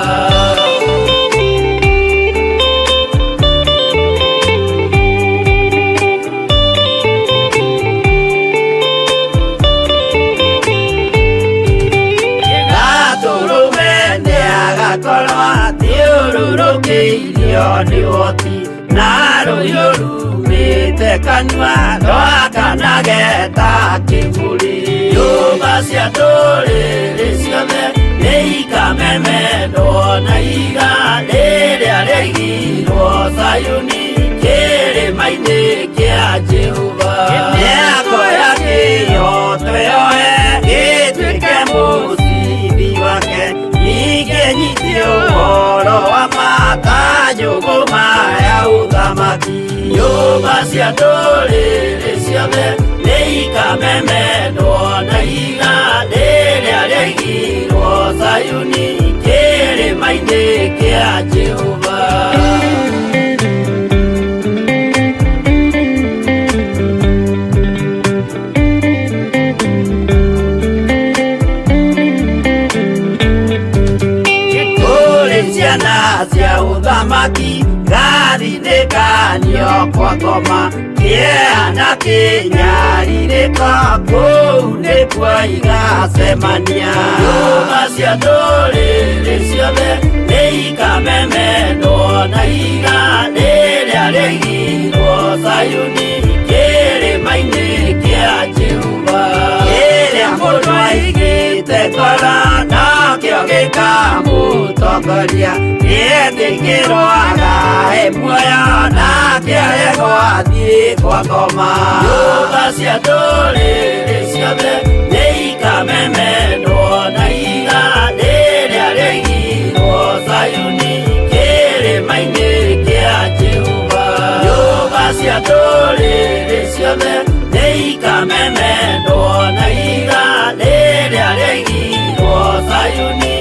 Gatũrũme nĩagakorwo athiũrũrũkĩirio nĩ ũhoti, na rũhiũ rumĩte kanua rwakanage ta kĩbũri. Nyũmba cia ndũrĩrĩ ciothe nĩikamemendwo na ihiga rĩrĩa rĩaigirwo Zayuni kĩrĩma-inĩ kĩa Jehova. Mĩako ya kĩhooto yoe gĩtuĩke mũcibi wake, ningĩ nyite ũhoro wa ma ta njũgũma ya ũthamaki. Nyũmba cia ndũrĩrĩ ciothe nĩikamemendwo na ihiga rĩrĩa rĩaigirwo Zayuni kĩrĩma-inĩ kĩa Jehova. Kũrĩ ciana cia ũthamaki gathinĩkanio kwa ngoma, kĩeha na kĩnyarirĩko kũu nĩkuo igacemania. Nyũmba cia ndũrĩrĩ ciothe nĩikamemendwo na ihiga rĩrĩa rĩaigirwo Zayuni kĩrĩma-inĩ kĩa Jehova. Kĩrĩa mũndũ aigĩte ngoro nokĩo gĩkamũtongoria, nĩetĩkĩrwo agae muoyo nake aregwo athiĩ kwa ngoma. Nyũmba cia ndũrĩrĩ ciothe nĩikamemendwo na ihiga rĩrĩa rĩaigirwo Zayuni kĩrĩma-inĩ kĩa Jehova. Nyũmba cia ndũrĩrĩ ciothe nĩikamemendwo na ihiga rĩrĩa rĩaigirwo Zayuni.